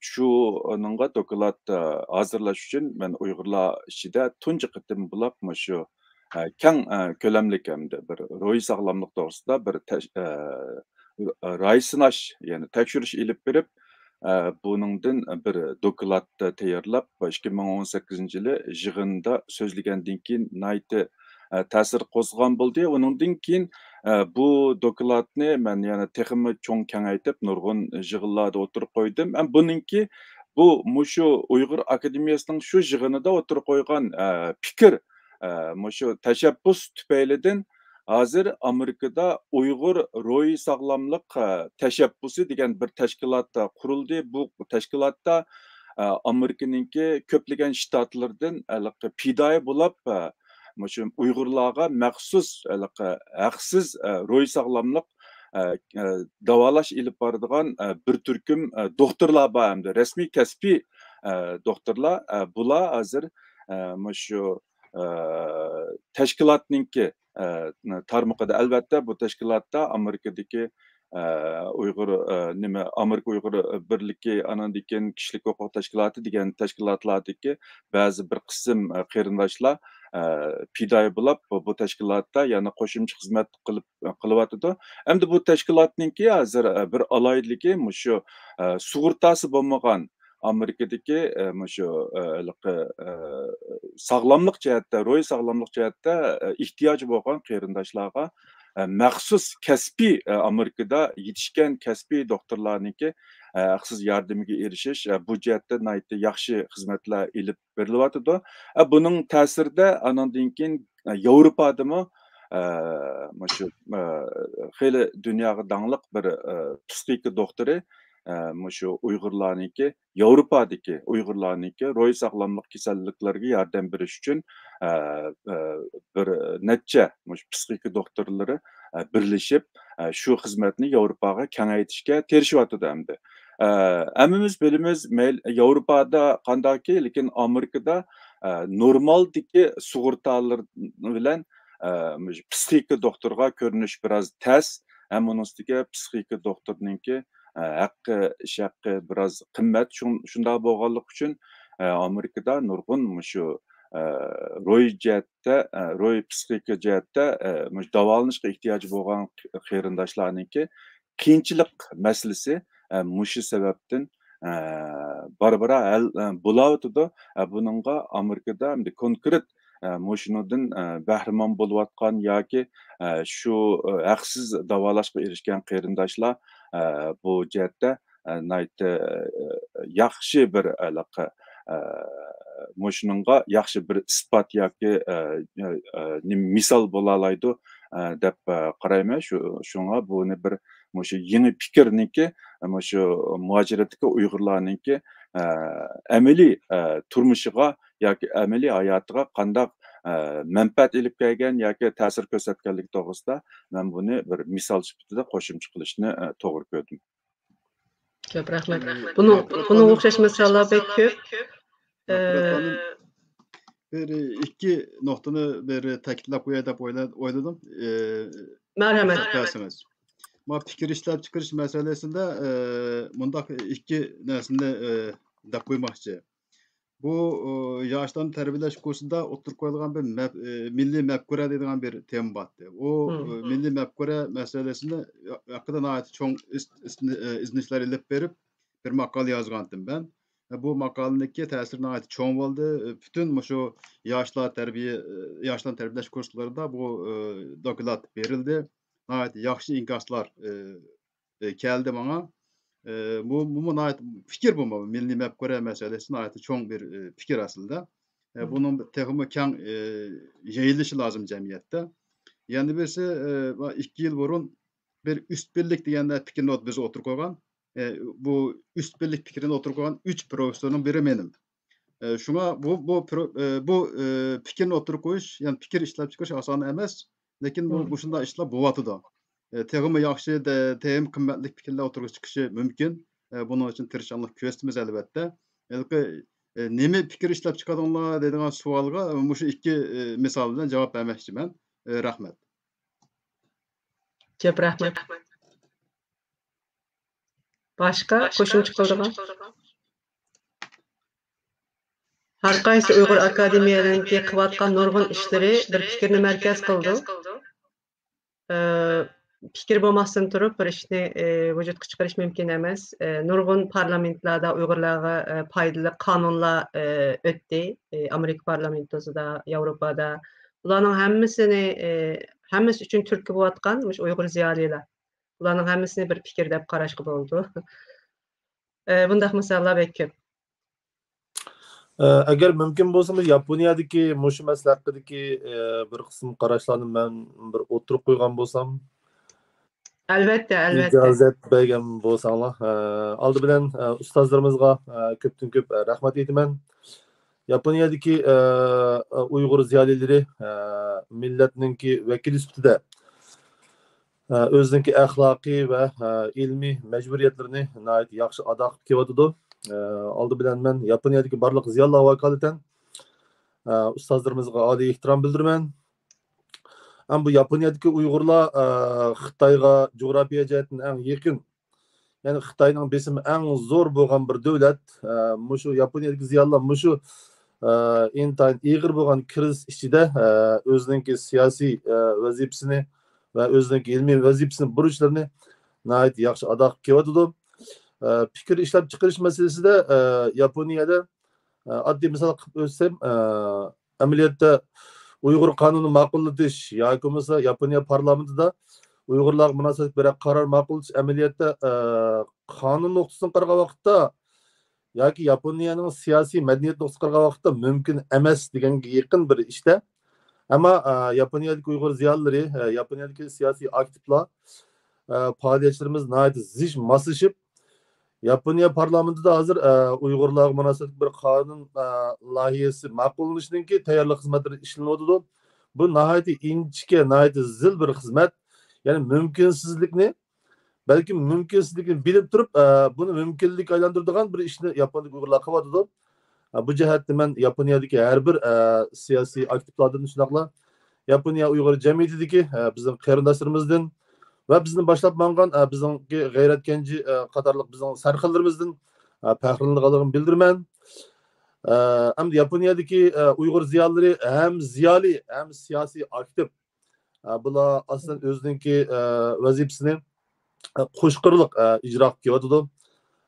شۇنىڭغا دوكلات، ئە، ھازىرلاش ئۈچۈن مەن ئۇيغۇرلار ئىچىدە تۇنجى قېتىم بولۇپ مۇشۇ، ئە، كەڭ، ئە، كۆلەملىك ھەمدە بىر روھىي ساغلاملىق توغرىسىدا بىر تەش-، ئە، راي سىناش، يەنى تەكشۈرۈش ئېلىپ بېرىپ، ئە، بۇنىڭدىن بىر دوكلات تەييارلاپ، ئىككى مىڭ ئون سەككىزىنچى يىلى يىغىندا سۆزلىگەندىن كېيىن ناھايىتى، ئە، تەسىر قوزغىغان بولدى. ئۇنىڭدىن كېيىن، ئە، بۇ دوكلاتنى مەن يەنە تېخىمۇ چوڭ كېڭەيتىپ، نۇرغۇن يىغىنلاردا ئوتتۇرىغا قويدۇم. ھەم بۇنىڭكى، بۇ، مۇشۇ ئۇيغۇر ئاكادېمىيەسىنىڭ شۇ يىغىنىدا ئوتتۇرىغا قويغان، ئە، پىكىر، ئە، مۇشۇ تەشەببۇس تۈپەيلىدىن ھازىر ئامېرىكىدا ئۇيغۇر روھىي ساغلاملىق، ئە، تەشەببۇسى دېگەن بىر تەشكىلات، ئە، قۇرۇلدى. بۇ تەشكىلاتتا، ئە، ئامېرىكىنىڭكى كۆپلىگەن شتاتلىرىدىن ھېلىقى پىدائىي بولاپ، ئە، مۇشۇ ئۇيغۇرلارغا مەخسۇس ھېلىقى ھەقسىز، ئە، روھىي ساغلاملىق، ئە، ئە، داۋالاش ئېلىپ بارىدىغان، ئە، بىر تۈركۈم، ئە، دوختۇرلار بار ئەمدى، رەسمىي كەسپىي، ئە، دوختۇرلار. ئە، بۇلار ھازىر، ئە، مۇشۇ، ئە، تەشكىلاتنىڭكى، ئە، تارمىقىدا، ئەلۋەتتە، بۇ تەشكىلاتتا ئامېرىكىدىكى، ئە، ئۇيغۇر، ئە، نېمە، ئامېرىكا ئۇيغۇر بىرلىكى، ئانىڭدىن كېيىن كىشىلىك ھوقۇق تەشكىلاتى دېگەن تەشكىلاتلاردىكى بەزى بىر قىسىم، ئە، قېرىنداشلار، ئە، پىدائىي بولاپ، بۇ، بۇ تەشكىلاتتا يەنە قوشۇمچە خىزمەت قىلىپ، قىلىۋاتىدۇ. ئەمدى بۇ تەشكىلاتنىڭكى ھازىر، ئە، بىر ئالاھىدىلىكى مۇشۇ، ئە، سۇغۇرتاسى بولمىغان ئامېرىكىدىكى، ئە، مۇشۇ، ئە، ھېلىقى، ئە، ساغلاملىق جەھەتتە، روھىي ساغلاملىق جەھەتتە، ئە، ئېھتىياجى بولغان قېرىنداشلارغا، ئە، مەخسۇس كەسپىي، ئە، ئامېرىكىدا يېتىشكەن كەسپىي دوختۇرلارنىڭكى، ئە، ھەقسىز ياردىمىگە ئېرىشىش، ئە، بۇ جەھەتتە ناھايىتى ياخشى خىزمەتلەر ئېلىپ بېرىلىۋاتىدۇ. ئە، بۇنىڭ تەسىرىدە ئانىڭدىن كېيىن، ئە، ياۋروپادىمۇ، ئە، مۇشۇ، ئە، خېلى دۇنياغا داڭلىق بىر، ئە، پسىخىكا دوختۇرى، ئە، مۇشۇ ئۇيغۇرلارنىڭكى، ياۋروپادىكى ئۇيغۇرلارنىڭكى روھىي ساغلاملىق كېسەللىكلىرىگە ياردەم بېرىش ئۈچۈن، ئە، ئە، بىر نەچچە مۇشۇ پسىخىكا دوختۇرلىرى، ئە، بىرلىشىپ، ئە، شۇ خىزمەتنى ياۋروپاغا كېڭەيتىشكە تىرىشىۋاتىدۇ ئەمدى. ئە، ھەممىمىز بىلىمىز، مەيلى ياۋروپادا قانداقكى، لېكىن ئامېرىكىدا، ئە، نورمالدىكى سۇغۇرتالار بىلەن، ئە، مۇشۇ پسىخىكا دوختۇرغا كۆرۈنۈش بىراز تەس. ھەم ئۇنىڭ ئۈستىگە پسىخىكا دوختۇرنىڭكى، ئە، ھەققى، ئىش ھەققى بىراز قىممەت. شۇڭ-، شۇنداق بولغانلىقى ئۈچۈن، ئە، ئامېرىكىدا نۇرغۇن مۇشۇ، ئە، روھىي جەھەتتە، ئە، روھىي پسىخىكا جەھەتتە، ئە، مۇشۇ داۋالىنىشقا ئېھتىياجى بولغان قېرىنداشلارنىڭكى قىيىنچىلىق مەسىلىسى، ئە، مۇشۇ سەۋەبتىن، ئە، بارا-بارا ھەل، ئە، بولاۋاتىدۇ. ئە، بۇنىڭغا ئامېرىكىدا ئەمدى كونكرېت، ئە، مۇشۇنىڭدىن، ئە، بەھرىمەن بولۇۋاتقان ياكى، ئە، شۇ، ئە، ھەقسىز داۋالاشقا ئېرىشكەن قېرىنداشلار، ئە، بۇ جەھەتتە، ئە، ناھايىتى، ئە، ياخشى بىر ھېلىقى، ئە، مۇشۇنىڭغا ياخشى بىر ئىسپات ياكى، ئە، ئە، ئە، نېمە، مىسال بولالايدۇ، ئە، دەپ، ئە، قارايمەن. شۇ، شۇڭا بۇنى بىر مۇشۇ يېڭى پىكىرنىڭكى، مۇشۇ مۇھاجىرەتتىكى ئۇيغۇرلارنىڭكى، ئە، ئەمەلىي، ئە، تۇرمۇشىغا ياكى ئەمەلىي ھاياتىغا قانداق، ئە، مەنپەئەت ئېلىپ كەلگەن ياكى تەسىر كۆرسەتكەنلىكى توغرىسىدا مەن بۇنى بىر مىسال سۈپىتىدە قوشۇمچە قىلىشنى، ئە، توغرا كۆردۈم. كۆپ رەھمەت. ئە، بۇنىڭ، بۇنىڭغا ئوخشاش مىساللار بەك كۆپ. ئە، بىر ئىككى نۇقتىنى بىر تەكىتلەپ قوياي دەپ ئويلا-، ئويلىدىم. ئە، مەرھەمەت. ئىجازەتسىڭىز. ما پىكىر ئىشلەپچىقىرىش مەسىلىسىدە، ئە، مۇنداق ئىككى نەرسىنى، ئە، دەپ قويماقچى. بۇ، ئۇ، ياشلارنى تەربىيەلەش كۇرسىدا ئوتتۇرىغا قويۇلغان بىر مەپ-، ئى، مىللىي مەپكۇرە دەيدىغان بىر تېما بارتى. ئۇ، مم. ئۇ، مىللىي مەپكۇرە مەسىلىسىنى ھەققىدە ناھايىتى چوڭ ئىز-، ئىز-، ئى، ئىزدىنىشلەر ئېلىپ بېرىپ، بىر ماقالە يازغانتىم مەن. بۇ ماقالىنىڭكى تەسىرى ناھايىتى چوڭ بولدى. پۈتۈن مۇشۇ ياشلار تەربىيە، ياشلارنى تەربىيەلەش كۇرسلىرىدا بۇ، ئى، دوكلات بېرىلدى. ناھايىتى ياخشى ئىنكاسلار، ئى، ئى، كەلدى ماڭا. ئى، بۇ، بۇمۇ ناھايىتى پىكىر بۇمۇ. مىللىي مەپكۇرە مەسىلىسى ناھايىتى چوڭ بىر، ئى، پىكىر ئەسلىدە. ئى، مم. بۇنىڭ تېخىمۇ كەڭ، ئى، يېيىلىشى لازىم جەمئىيەتتە. يەنە بىرسى، ئى، بۇ ئىككى يىل بۇرۇن بىر ئۈست بىرلىك دېگەندە پىكىرنى بىز ئوتتۇرىغا قويغان. ئى، بۇ ئۈست بىرلىك پىكرىنى ئوتتۇرىغا قويغان ئۈچ پروفېسسورنىڭ بىرى مېنىم. ئى، شۇڭا بۇ، بۇ پرو-، ئى، بۇ، ئى، پىكىرنى ئوتتۇرىغا قويۇش، يەنى پىكىر ئىشلەپ چىقىرىش ئاسان ئەمەس. لېكىن بۇ، مم. مۇشۇنداق ئىشلار بولۇۋاتىدۇ. ئى، تېخىمۇ ياخشى، دە-، تېخىمۇ قىممەتلىك پىكىرلەر ئوتتۇرىغا چىقىشى مۇمكىن. ئى، بۇنىڭ ئۈچۈن تىرىشچانلىق كۆرسىتىمىز، ئەلۋەتتە. ھېلىقى، ئى، نېمە پىكىر ئىشلەپ چىقاردىڭلار دەيدىغان سوئالغا مۇشۇ ئىككى، ئى، مىسال بىلەن جاۋاب بەرمەكچىمەن. ئى، رەھمەت. كۆپ رەھمەت. باشقا قوشۇمچە قىلىدىغان؟ ھەر قايسى ئۇيغۇر ئاكادېمىيەلىرىنىڭكى قىلىۋاتقان نۇرغۇن ئىشلىرى بىر پىكىرنى مەركەز قىلىدۇ. ئى، پىكىر بولماستىن تۇرۇپ بىر ئىشنى، ئى، ۋۇجۇدقا چىقىرىش مۇمكىن ئەمەس. ئى، نۇرغۇن پارلامېنتلاردا ئۇيغۇرلارغا، ئى، پايدىلىق قانۇنلار، ئى، ئۆتتى. ئى، ئامېرىكا پارلامېنتىسىدا، ياۋروپادا. بۇلارنىڭ ھەممىسىنى، ئى، ھەممىسى ئۈچۈن تۈرتكە بولۇۋاتقان مۇشۇ ئۇيغۇر زىيالىيلار. بۇلارنىڭ ھەممىسىنى بىر پىكىر دەپ قاراشقا بولىدۇ. ئى، بۇنداق مىساللار بەك كۆپ. ئە، ئەگەر مۇمكىن بولسا، ياپونىيەدىكى مۇشۇ مەسىلە ھەققىدىكى، ئە، بىر قىسىم قاراشلارنى مەن بىر ئوتتۇرىغا قويغان بولسام. ئەلۋەتتە، ئەلۋەتتە. ئىجازەت بەرگەن بولساڭلار. ئە، ئالدى بىلەن، ئە، ئۇستازلىرىمىزغا، ئە، كۆپتىن كۆپ، ئە، رەھمەت ئېيتىمەن. ياپونىيەدىكى، ئە، ئۇيغۇر زىيالىيلىرى، ئە، مىللەتنىڭكى ۋەكىلى سۈپىتىدە، ئە، ئۆزىنىڭكى ئەخلاقىي ۋە، ئە، ئىلمىي مەجبۇرىيەتلىرىنى ناھايىتى ياخشى ئادا قىلىپ كېلىۋاتىدۇ. ئە، ئالدى بىلەن مەن ياپونىيەدىكى بارلىق زىيالىيلارغا ۋاكالىتەن، ئە، ئۇستازلىرىمىزغا ئالىي ئېھتىرام بىلدۈرىمەن. ھەم بۇ ياپونىيەدىكى ئۇيغۇرلار، ئە، خىتايغا جۇغراپىيە جەھەتتىن ئەڭ يېقىن، يەنى خىتاينىڭ بېسىمى ئەڭ زور بولغان بىر دۆلەت. ئە، مۇشۇ ياپونىيەدىكى زىيالىيلار مۇشۇ ئە، ئىنتايىن ئېغىر بولغان كىرىزىس ئىچىدە، ئە، ئۆزىنىڭكى سىياسىي، ئە، ۋەزىپىسىنى ۋە ئۆزىنىڭكى ئىلمىي ۋەزىپىسىنى، بۇرچلىرىنى ناھايىتى ياخشى ئادا قىلىپ كېلىۋاتىدۇ. ئە، پىكىر ئىشلەپ چىقىرىش مەسىلىسىدە، ئە، ياپونىيەدە، ئە، ئاددىي مىسال قىلىپ ئۆتسەم، ئە، ئەمەلىيەتتە ئۇيغۇر قانۇنىنى ماقۇللىتىش ياكى بولمىسا ياپونىيە پارلامېنتىدا ئۇيغۇرلارغا مۇناسىۋەتلىك بىرەر قارار ماقۇللىتىش ئەمەلىيەتتە، ئە، قانۇن نۇقتىسىدىن قارىغان ۋاقىتتا ياكى ياپونىيەنىڭ سىياسىي مەدەنىيەت نۇقتىسىدىن قارىغان ۋاقىتتا مۇمكىن ئەمەس دېگەنگە يېقىن بىر ئىشتا. ئەمما، ئە، ياپونىيەدىكى ئۇيغۇر زىيالىيلىرى، ئە، ياپونىيەدىكى سىياسىي ئاكتىپلار، ئە، پائالىيەتچىلىرىمىز ناھايىتى زىچ ماسلىشىپ، ياپونىيە پارلامېنتىدا ھازىر، ئە، ئۇيغۇرلارغا مۇناسىۋەتلىك بىر قانۇن، ئە، لايىھەسى ماقۇللىنىشىنىڭكى تەييارلىق خىزمەتلىرى ئىشلىنىۋاتىدۇ. بۇ ناھايىتى ئىنچىكە، ناھايىتى زىل بىر خىزمەت. يەنى مۇمكىنسىزلىكنى، بەلكىم مۇمكىنسىزلىكنى بىلىپ تۇرۇپ، ئە، بۇنى مۇمكىنلىككە ئايلاندۇرىدىغان بىر ئىشنى ياپونىيەدىكى ئۇيغۇرلار قىلىۋاتىدۇ. ئە، بۇ جەھەتتە مەن ياپونىيەدىكى ھەر بىر، ئە، سىياسىي ئاكتىپلاردىن، شۇنداقلا ياپونىيە ئۇيغۇر جەمئىيىتىدىكى، ئە، بىزنىڭ قېرىنداشلىرىمىزدىن ۋە بىزنى باشلاپ ماڭغان، ئە، بىزنىڭكى غەيرەت كەنجى، ئە، قاتارلىق بىزنىڭ سەرخىللىرىمىزدىن، ئە، پەخىرلىنىدىغانلىقىمنى بىلدۈرىمەن. ئە، ئەمدى ياپونىيەدىكى، ئە، ئۇيغۇر زىيالىيلىرى ھەم زىيالىي، ھەم سىياسىي ئاكتىپ. ئە، بۇلار ئاساسەن ئۆزىنىڭكى، ئە، ۋەزىپىسىنى، ئە، قوشقىرلىق، ئە، ئىجرا قىلىپ كېلىۋاتىدۇ.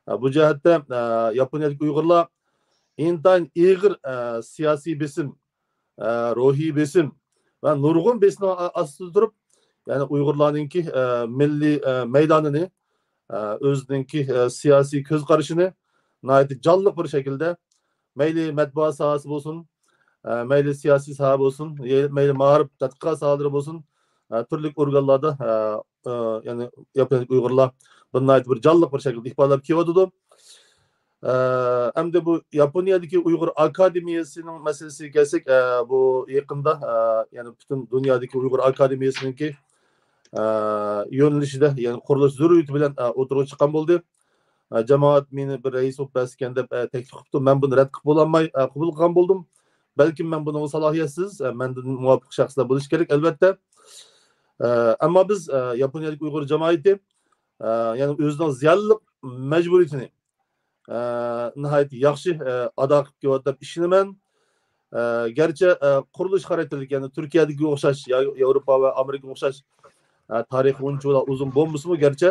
ئە، بۇ جەھەتتە، ئە، ياپونىيەدىكى ئۇيغۇرلار ئىنتايىن ئېغىر، ئە، سىياسىي بېسىم، ئە، روھىي بېسىم ۋە نۇرغۇن بېسىمنىڭ ئا-، ئاستىدا تۇرۇپ، يەنى ئۇيغۇرلارنىڭكى، ئە، مىللىي، ئە، مەيدانىنى، ئە، ئۆزىنىڭكى، ئە، سىياسىي كۆز قارىشىنى ناھايىتى جانلىق بىر شەكىلدە، مەيلى مەتبۇئات ساھەسى بولسۇن، ئە، مەيلى سىياسىي ساھە بولسۇن، يە-، مەيلى مائارىپ، تەتقىقات ساھەلىرى بولسۇن، ئە، تۈرلۈك ئورگانلاردا، ئە، ئە، يەنى ياپونىيەدىكى ئۇيغۇرلار بۇنى ناھايىتى بىر جانلىق بىر شەكىلدە ئىپادىلەپ كېلىۋاتىدۇ. ئە، ئەمدى بۇ ياپونىيەدىكى ئۇيغۇر ئاكادېمىيەسىنىڭ مەسىلىسىگە كەلسەك، ئە، بۇ يېقىندا، ئە، يەنى پۈتۈن دۇنيادىكى ئۇيغۇر ئاكادېمىيەسىنىڭكى، ئە، يۆنىلىشىدە، يەنى قۇرۇلۇش زۆرۈرىيىتى بىلەن، ئە، ئوتتۇرىغا چىققان بولدى. ئە، جامائەت مېنى بىر رەئىس بولۇپ بەرسىكەن دەپ، ئە، تەكلىپ قىپتۇ. مەن بۇنى رەت قىلىپ بولالماي، ئە، قوبۇل قىلغان بولدۇم. بەلكىم مەن بۇنىڭغا سالاھىيەتسىز، ئە، مەندىن مۇۋاپىق شەخسلەر بولۇشى كېرەك، ئەلۋەتتە. ئە، ئەمما بىز، ئە، ياپونىيەدىكى ئۇيغۇر جامائىتى، ئە، يەنى ئۆزىنىڭ زىيالىيلىق مەجبۇرىيىتىنى، ئە، ناھايىتى ياخشى، ئە، ئادا قىلىپ كېلىۋاتىدۇ دەپ ئىشىنىمەن. ئە، گەرچە، ئە، قۇرۇلۇش خاراكتېرلىك، يەنى تۈركىيەدىكىگە ئوخشاش، يا-، ياۋروپا ۋە ئامېرىكىغا ئوخشاش، ئە، تارىخى ئۇنچىۋالا ئۇزۇن بولمىسىمۇ، گەرچە،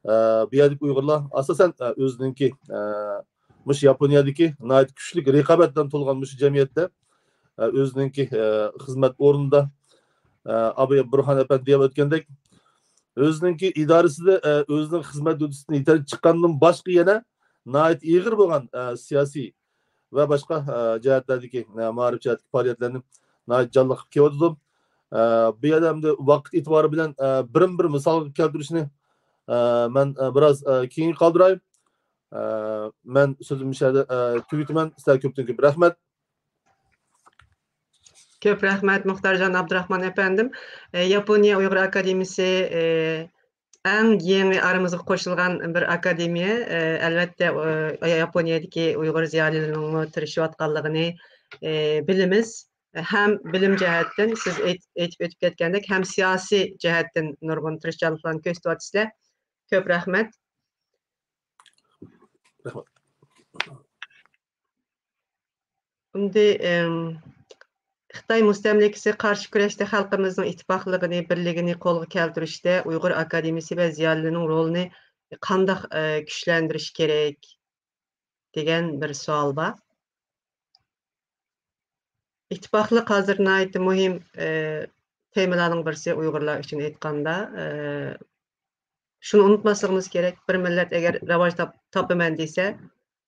ئە، بۇ يەردىكى ئۇيغۇرلار ئاساسەن، ئە، ئۆزىنىڭكى، ئە، مۇشۇ ياپونىيەدىكى ناھايىتى كۈچلۈك رىقابەت بىلەن تولغان مۇشۇ جەمئىيەتتە، ئە، ئۆزىنىڭكى، ئە، خىزمەت ئورنىدا، ئە، ئابايا بۇرھان ئەپەندى دەپ ئۆتكەندەك، ئۆزىنىڭكى ئىدارىسىدە، ئە، ئۆزىنىڭ خىزمەت ھۆددىسىدىن يېتەرلىك چىققاندىن باشقا يەنە ناھايىتى ئېغىر بولغان، ئە، سىياسىي ۋە باشقا، ئە، جەھەتلەردىكى، ئە، مائارىپ جەھەتتىكى پائالىيەتلەرنى ناھايىتى جانلىق قىلىپ كېلىۋاتىدۇ. ئە، بۇ يەردە ئەمدى ۋاقىت ئېتىبارى بىلەن، ئە، بىرمۇ بىر مىسالغا كەلتۈرۈشنى، ئە، مەن، ئە، بىراز، ئە، كېيىنگە قالدۇراي. ئە، مەن سۆزۈمنى مۇشۇ يەردە، ئە، تۈگىتىمەن. سىلەرگە كۆپتىن كۆپ رەھمەت. كۆپ رەھمەت، مۇختارجان ئابدۇراخمان ئەپەندىم. ئە، ياپونىيە ئۇيغۇر ئاكادېمىيىسى، ئە، ئەڭ يېڭى ئارىمىزغا قوشۇلغان بىر ئاكادېمىيە. ئە، ئەلۋەتتە، ئە، ياپونىيەدىكى ئۇيغۇر زىيالىيلىرىنىڭمۇ تىرىشىۋاتقانلىقىنى، ئە، بىلىمىز. ھەم بىلىم جەھەتتىن، سىز ئېيت-، ئېيتىپ ئۆتۈپ كەتكەندەك، ھەم سىياسىي جەھەتتىن نۇرغۇن تىرىشچانلىقلارنى كۆرسىتىۋاتىسىلەر. كۆپ رەھمەت. ئەمدى، ئىم، خىتاي مۇستەملىكىسىگە قارشى كۈرەشتە خەلقىمىزنىڭ ئىتتىپاقلىقىنى، بىرلىكىنى قولغا كەلتۈرۈشتە ئۇيغۇر ئاكادېمىيىسى ۋە زىيالىيلىرىنىڭ رولىنى قانداق، ئە، كۈچلەندۈرۈش كېرەك؟ دېگەن بىر سوئال بار. ئىتتىپاقلىق ھازىر ناھايىتى مۇھىم، ئى، تېمىلارنىڭ بىرسى ئۇيغۇرلار ئۈچۈن ئېيتقاندا. ئى، شۇنى ئۇنتۇماسلىقىمىز كېرەك، بىر مىللەت ئەگەر راۋاج تاپ-، تاپىمەن دېسە،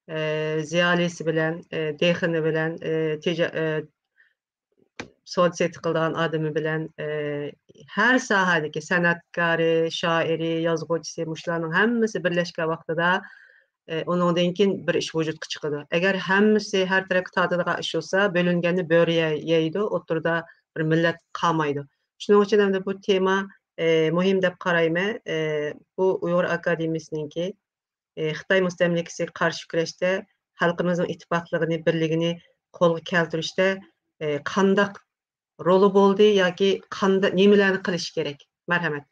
ئى، زىيالىيسى بىلەن، ئى، دېھقىنى بىلەن، ئى، تىجا-، ئى، سودا سېتىق قىلىدىغان ئادىمى بىلەن، ئى، ھەر ساھەدىكى سەنئەتكارى، شائىرى، يازغۇچىسى، مۇشۇلارنىڭ ھەممىسى بىرلەشكەن ۋاقتىدا، ئى، ئۇنىڭدىن كېيىن بىر ئىش ۋۇجۇدقا چىقىدۇ. ئەگەر ھەممىسى ھەر تەرەپكە تارتىدىغان ئىش بولسا، بۆلۈنگەننى بۆرە يەي-، يەيدۇ، ئوتتۇرىدا بىر مىللەت قالمايدۇ. شۇنىڭ ئۈچۈن ئەمدى بۇ تېما، ئى، مۇھىم دەپ قارايمەن. ئى، بۇ ئۇيغۇر ئاكادېمىيىسىنىڭكى، ئى، خىتاي مۇستەملىكىسىگە قارشى كۈرەشتە خەلقىمىزنىڭ ئىتتىپاقلىقىنى، بىرلىكىنى قولغا كەلتۈرۈشتە، ئى، قانداق رولى بولدى ياكى قاندا-، نېمىلەرنى قىلىش كېرەك؟ مەرھەمەت.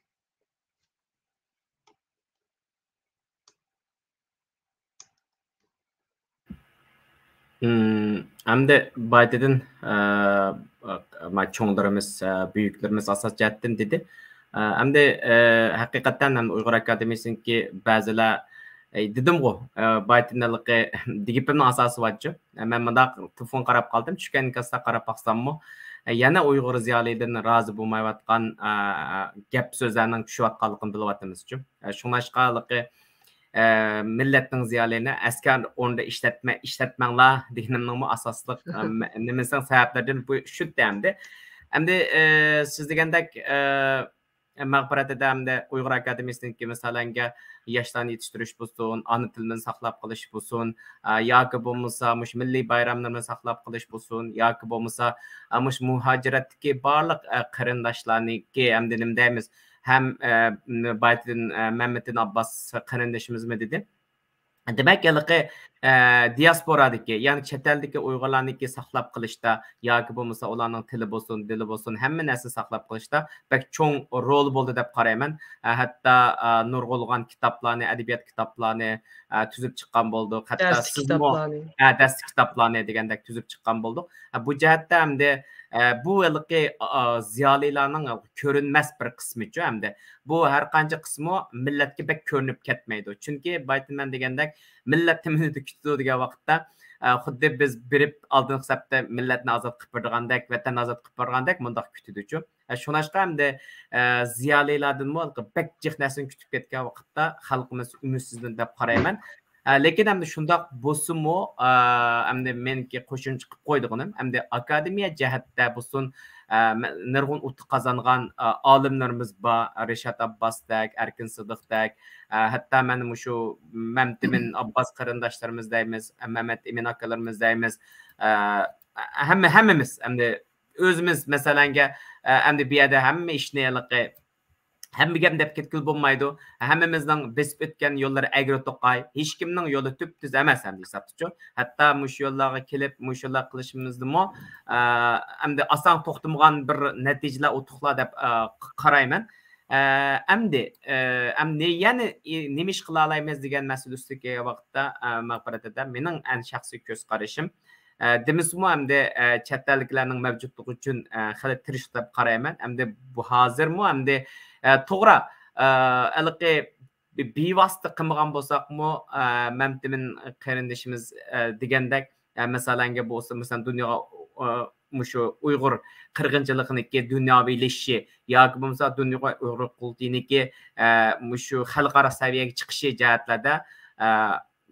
ئەمدى بايىتىدىن، ئە، ما چوڭلىرىمىز، ئە، بۈيۈكلىرىمىز ئاساس جەھەتتىن دېدى. ئە، ئەمدى، ئە، ھەقىقەتەن ھەم ئۇيغۇر ئاكادېمىيىسىنىڭكى بەزىلەر، ئە، دېدىمغۇ، ئە، بايىتىدىن ھېلىقى گېپىمنىڭ ئاساسى بارچۇ. ئە، مەن مۇنداق تېلېفونغا قاراپ قالدىم، چۈشكەن ئىنكاسلارغا قاراپ باقساممۇ، ئە، يەنە ئۇيغۇر زىيالىيلىرىنى رازى بولمايۋاتقان، ئە، گەپ سۆزلەرنىڭ چۈشۈۋاتقانلىقىنى بىلىۋاتىمىزچۇ. ئە، شۇڭلاشقا ھېلىقى ئە، مىللەتنىڭ زىيالىيلىرىنى ئەسكەر ئورنىدا ئىشلەتمە-، ئىشلەتمەڭلار دېگىنىمنىڭمۇ ئاساسلىق، ئە، مە-، نېمىسىنىڭ سەۋەبلىرىدىن بۇ شۇ ئەمدى. ئەمدى، ئە، سىز دېگەندەك، ئە، مەغپىرەت ئەمدى ئۇيغۇر ئاكادېمىيىسىنىڭكى مىسالەنگە ياشلارنى يېتىشتۈرۈش بولسۇن، ئانا تىلىمىزنى ساقلاپ قېلىش بولسۇن، ئە، ياكى بولمىسا مۇشۇ مىللىي بايراملىرىمىزنى ساقلاپ قېلىش بولسۇن، ياكى بولمىسا، ئە، مۇشۇ مۇھاجىرەتتىكى بارلىق، ئە، قېرىنداشلارنىڭكى ئەمدى نېمە دەيمىز، ھەم، ئە، بايىتىدىن، ئە، مەمتىدىن ئابباس قېرىندىشىمىزمۇ دېدى. دېمەك، ھېلىقى، ئە، دىياسپورادىكى، يەنى چەت ئەلدىكى ئۇيغۇرلارنىڭكى ساقلاپ قېلىشتا ياكى بولمىسا ئۇلارنىڭ تىلى بولسۇن، دىلى بولسۇن، ھەممە نەرسىنى ساقلاپ قېلىشتا بەك چوڭ رولى بولدى دەپ قارايمەن. ئە، ھەتتا، ئە، نۇرغۇنلىغان كىتابلارنى، ئەدەبىيات كىتابلارنى، ئە، تۈزۈپ چىققان بولدۇق. ھەتتا دەرسلىك سىزمۇ، كىتابلارنى. ئە، دەرسلىك كىتابلارنى دېگەندەك تۈزۈپ چىققان بولدۇق. ئە، بۇ جەھەتتە ئەمدى، ئە، بۇ ھېلىقى، ئا، زىيالىيلارنىڭ كۆرۈنمەس بىر قىسمىچۇ ئەمدى. بۇ ھەر قانچە قىسمۇ مىللەتكە بەك كۆرۈنۈپ كەتمەيدۇ. چۈنكى بايىتىمەن دېگەندەك، مىللەت نېمىنى كۈتىدۇ دېگەن ۋاقىتتا، ئە، خۇددى بىز بېرىپ ئالدىنقى سەپتە مىللەتنى ئازاد قىلىپ بېرىدىغاندەك، ۋەتەننى ئازاد قىلىپ بېرىدىغاندەك مۇنداق كۈتىدۇچۇ. ئە، شۇڭلاشقا ئەمدى، ئە، زىيالىيلاردىنمۇ بەك جىق نەرسىنى كۈتۈپ كەتكەن ۋاقىتتا خەلقىمىز ئۈمىدسىزلىنىدۇ دەپ قارايمەن. ئە، لېكىن ئەمدى شۇنداق بولسىمۇ، ئە، ئەمدى مېنىڭكى قوشۇمچە قىلىپ قويىدىغىنىم، ئەمدى ئاكادېمىيە جەھەتتە بولسۇن، ئە، مە-، نۇرغۇن ئۇتۇق قازانغان، ئە، ئالىملىرىمىز بار، رىشات ئابباستەك، ئەركىن سىدىقتەك، ئە، ھەتتا مەن مۇشۇ مەمتىمىن ئابباس قېرىنداشلىرىمىز دەيمىز، مەمەت ئىمىن ئاكىلىرىمىز دەيمىز، ئە، ھەممە، ھەممىمىز ئەمدى ئۆزىمىز، مەسىلەنگە، ئە، ئەمدى بۇ يەردە ھەممە ئىشنى ھېلىقى ھەممە گەپنى دەپ كەتكىلى بولمايدۇ. ھەممىمىزنىڭ بېسىپ ئۆتكەن يوللىرى ئەگرى توقاي، ھېچكىمنىڭ يولى تۈپتۈز ئەمەس ئەمدى ھېسابتىچۇ. ھەتتا مۇشۇ يوللارغا كېلىپ، مۇشۇ يوللار قىلىشىمىزدىمۇ، ئە، ئەمدى ئاسان توختىمىغان بىر نەتىجىلەر، ئۇتۇقلار دەپ، ئە، ق-، قارايمەن. ئە، ئەمدى، ئە، ئەمدى يەنە ئى-، نېمە ئىش قىلالايمىز دېگەن مەسىلە ئۈستىدىكى ۋاقىتتا، ئە، مەغپىرەت ھەدە، مېنىڭ ئەن شەخسىي كۆز قارىشىم، ئە، دېمىسىمۇ ئەمدى، ئە، چەت ئەللىكلەرنىڭ مەۋجۇتلۇقى ئۈچۈن، ئە، خېلى تىرىشلىق دەپ قارايمەن. ئەمدى بۇ ھازىرمۇ ئەمدى، ئە، توغرا، ئە، ھېلىقى بىۋاسىتە قىلمىغان بولساقمۇ، ئە، مەمتىمىن قېرىندىشىمىز، ئە، دېگەندەك، ئە، مەسىلەنگە بولسا، مەسىلەن، دۇنياغا، ئە، مۇشۇ ئۇيغۇر قىرغىنچىلىقىنىكى دۇنياۋىلىشىشى ياكى بولمىسا دۇنيا ئۇيغۇر قۇرۇلتىيىنىكى، ئە، مۇشۇ خەلقئارا سەۋىيەگە چىقىشى جەھەتلەردە، ئە،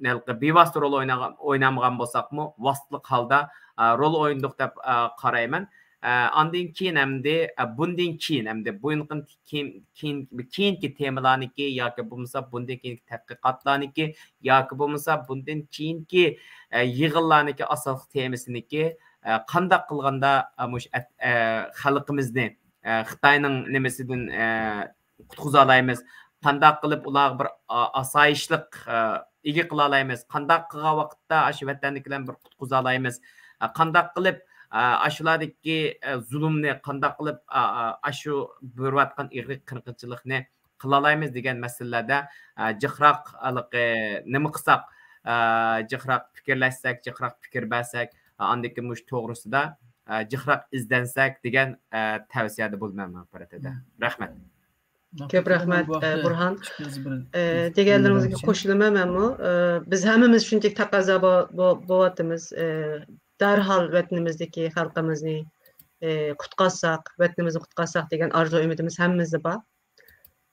ھېلىقى بىۋاسىتە رول ئوينىغان، ئوينامىغان بولساقمۇ، ۋاسىتىلىق ھالدا، ئا، رول ئوينىدۇق دەپ، ئا، قارايمەن. ئا، ئاندىن كېيىن ئەمدى، ئا، بۇندىن كېيىن ئەمدى بۇ يىلقى كېيىن، كېيىن، كېيىنكى تېمىلارنىكى ياكى بولمىسا بۇندىن كېيىنكى تەتقىقاتلارنىكى ياكى بولمىسا بۇندىن كېيىنكى، ئە، يىغىنلارنىكى ئاساسلىق تېمىسىنىكى، ئە، قانداق قىلغاندا، ئە، مۇشۇ ئەت-، ئە، خەلقىمىزنى، ئە، خىتاينىڭ نېمىسىدىن، ئە، قۇتقۇزالايمىز؟ قانداق قىلىپ ئۇلارغا بىر، ئا-، ئاسايىشلىق، ئا، ئىگە قىلالايمىز؟ قانداق قىلغان ۋاقىتتا ئاشۇ ۋەتەندىكىلەرنى بىر قۇتقۇزالايمىز؟ ئا، قانداق قىلىپ، ئا، ئاشۇلاردىكى، ئا، زۇلۇمنى قانداق قىلىپ، ئا، ئا، ئاشۇ بېرىۋاتقان ئىرقىي قىرغىنچىلىقنى قىلالايمىز دېگەن مەسىلىلەردە، ئا، جىقراق ھېلىقى نېمە قىلساق، ئا، جىقراق پىكىرلەشسەك، جىقراق پىكىر بەرسەك، ئا، ئاندىن كېيىن مۇشۇ توغرىسىدا، ئا، جىقراق ئىزدەنسەك دېگەن، ئا، تەۋسىيەدە بولىمەن مەن بۇ رەھمەت. كۆپ رەھمەت، ئە، بۇرھان. ئە، دېگەنلىرىڭىزگە قوشۇلىمەن مەنمۇ. ئە، بىز ھەممىمىز شۇنچىلىك تەقەززا بو-، بو-، بولۇۋاتىمىز. ئە، دەرھال ۋەتىنىمىزدىكى خەلقىمىزنى، ئە، قۇتقازساق، ۋەتىنىمىزنى قۇتقازساق دېگەن ئارزۇ ئۈمىدىمىز ھەممىمىزدە بار.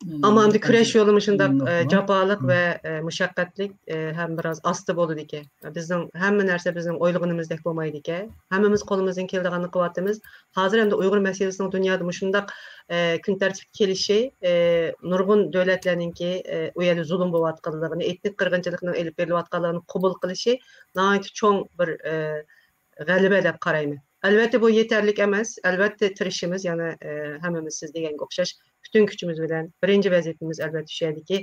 ئەمما ئەمدى كۈرەش يولى مۇشۇنداق، ئە، جاپالىق ۋە، ئە، مۇشەققەتلىك، ئە، ھەم بىراز ئاستا بولىدىكەن. بىزنىڭ ھەممە نەرسە بىزنىڭ ئويلىغىنىمىزدەك بولمايدىكەن. ھەممىمىز قولىمىزدىن كېلىدىغاننى قىلىۋاتىمىز. ھازىر ئەمدى ئۇيغۇر مەسىلىسىنىڭ دۇنيادا مۇشۇنداق، ئە، كۈن تەرتىپكە كېلىشى، ئە، نۇرغۇن دۆلەتلەرنىڭكى، ئە، ئۇ يەردە زۇلۇم بولۇۋاتقانلىقىنى، ئېتنىك قىرغىنچىلىقنىڭ ئېلىپ بېرىلىۋاتقانلىقىنى قوبۇل قىلىشى ناھايىتى چوڭ بىر، ئە، غەلىبە دەپ قارايمەن. ئەلۋەتتە، بۇ يېتەرلىك ئەمەس. ئەلۋەتتە، تىرىشىمىز، يەنە، ئە، ھەممىمىز سىز دېگەنگە ئوخشاش پۈتۈن كۈچىمىز بىلەن. بىرىنچى ۋەزىپىمىز، ئەلۋەتتە، شۇ يەردىكى،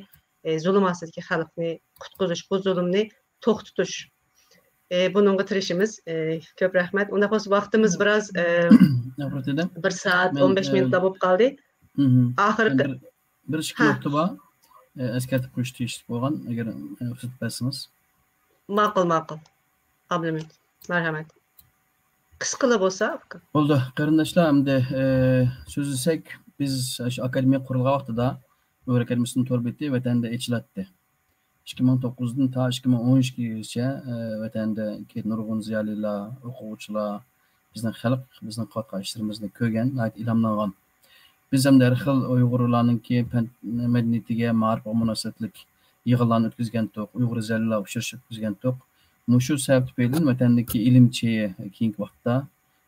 ئە، زۇلۇم ئاستىدىكى خەلقنى قۇتقۇزۇش، بۇ زۇلۇمنى توختىتىش. ئە، بۇنىڭغا تىرىشىمىز. ئە، كۆپ رەھمەت. ئۇنداق بولسا، ۋاقتىمىز بىراز، ئە، بىر سائەت ئون بەش مىنۇتلا بولۇپ قالدى. ئاخىرقى بىر، بىر ئىككى نۇقتا بار. ئە، ئەسكەرتىپ قويۇش تېگىشلىك بولغان، ئەگەر، ئە، رۇخسەت بەرسىڭىز. ماقۇل، ماقۇل. ئابلىمىت. مەرھەمەت. قىسقىلا بولسا، ئۇكا. بولدى، قېرىنداشلار، ئەمدى، ئە، سۆزلىسەك، بىز شۇ ئاكادېمىيە قۇرۇلغان ۋاقتىدا ئۇيغۇر ئاكادېمىيىسىنىڭ تور بېتى ۋەتەندە ئېچىلاتتى. ئىككى مىڭ توققۇزدىن تا ئىككى مىڭ ئون ئىككىگىچە، ئە، ۋەتەندىكى نۇرغۇن زىيالىيلار، ئوقۇغۇچىلار، بىزنىڭ خەلق، بىزنىڭ قىلىۋاتقان ئىشلىرىمىزنى كۆرگەن، ناھايىتى ئىلھاملانغان. بىز ھەمدە ھەر خىل ئۇيغۇرلارنىڭكى پەن مەدەنىيىتىگە، مائارىپىغا مۇناسىۋەتلىك يىغىنلارنى ئۆتكۈزگەنتۇق، ئۇيغۇر زىيالىيلار ئۇچرىشىپ ئۆتكۈزگەنتۇق. مۇشۇ سەۋەب تۈپەيلىدىن ۋەتەندىكى ئىلىمچى كېيىنكى ۋاقىتتا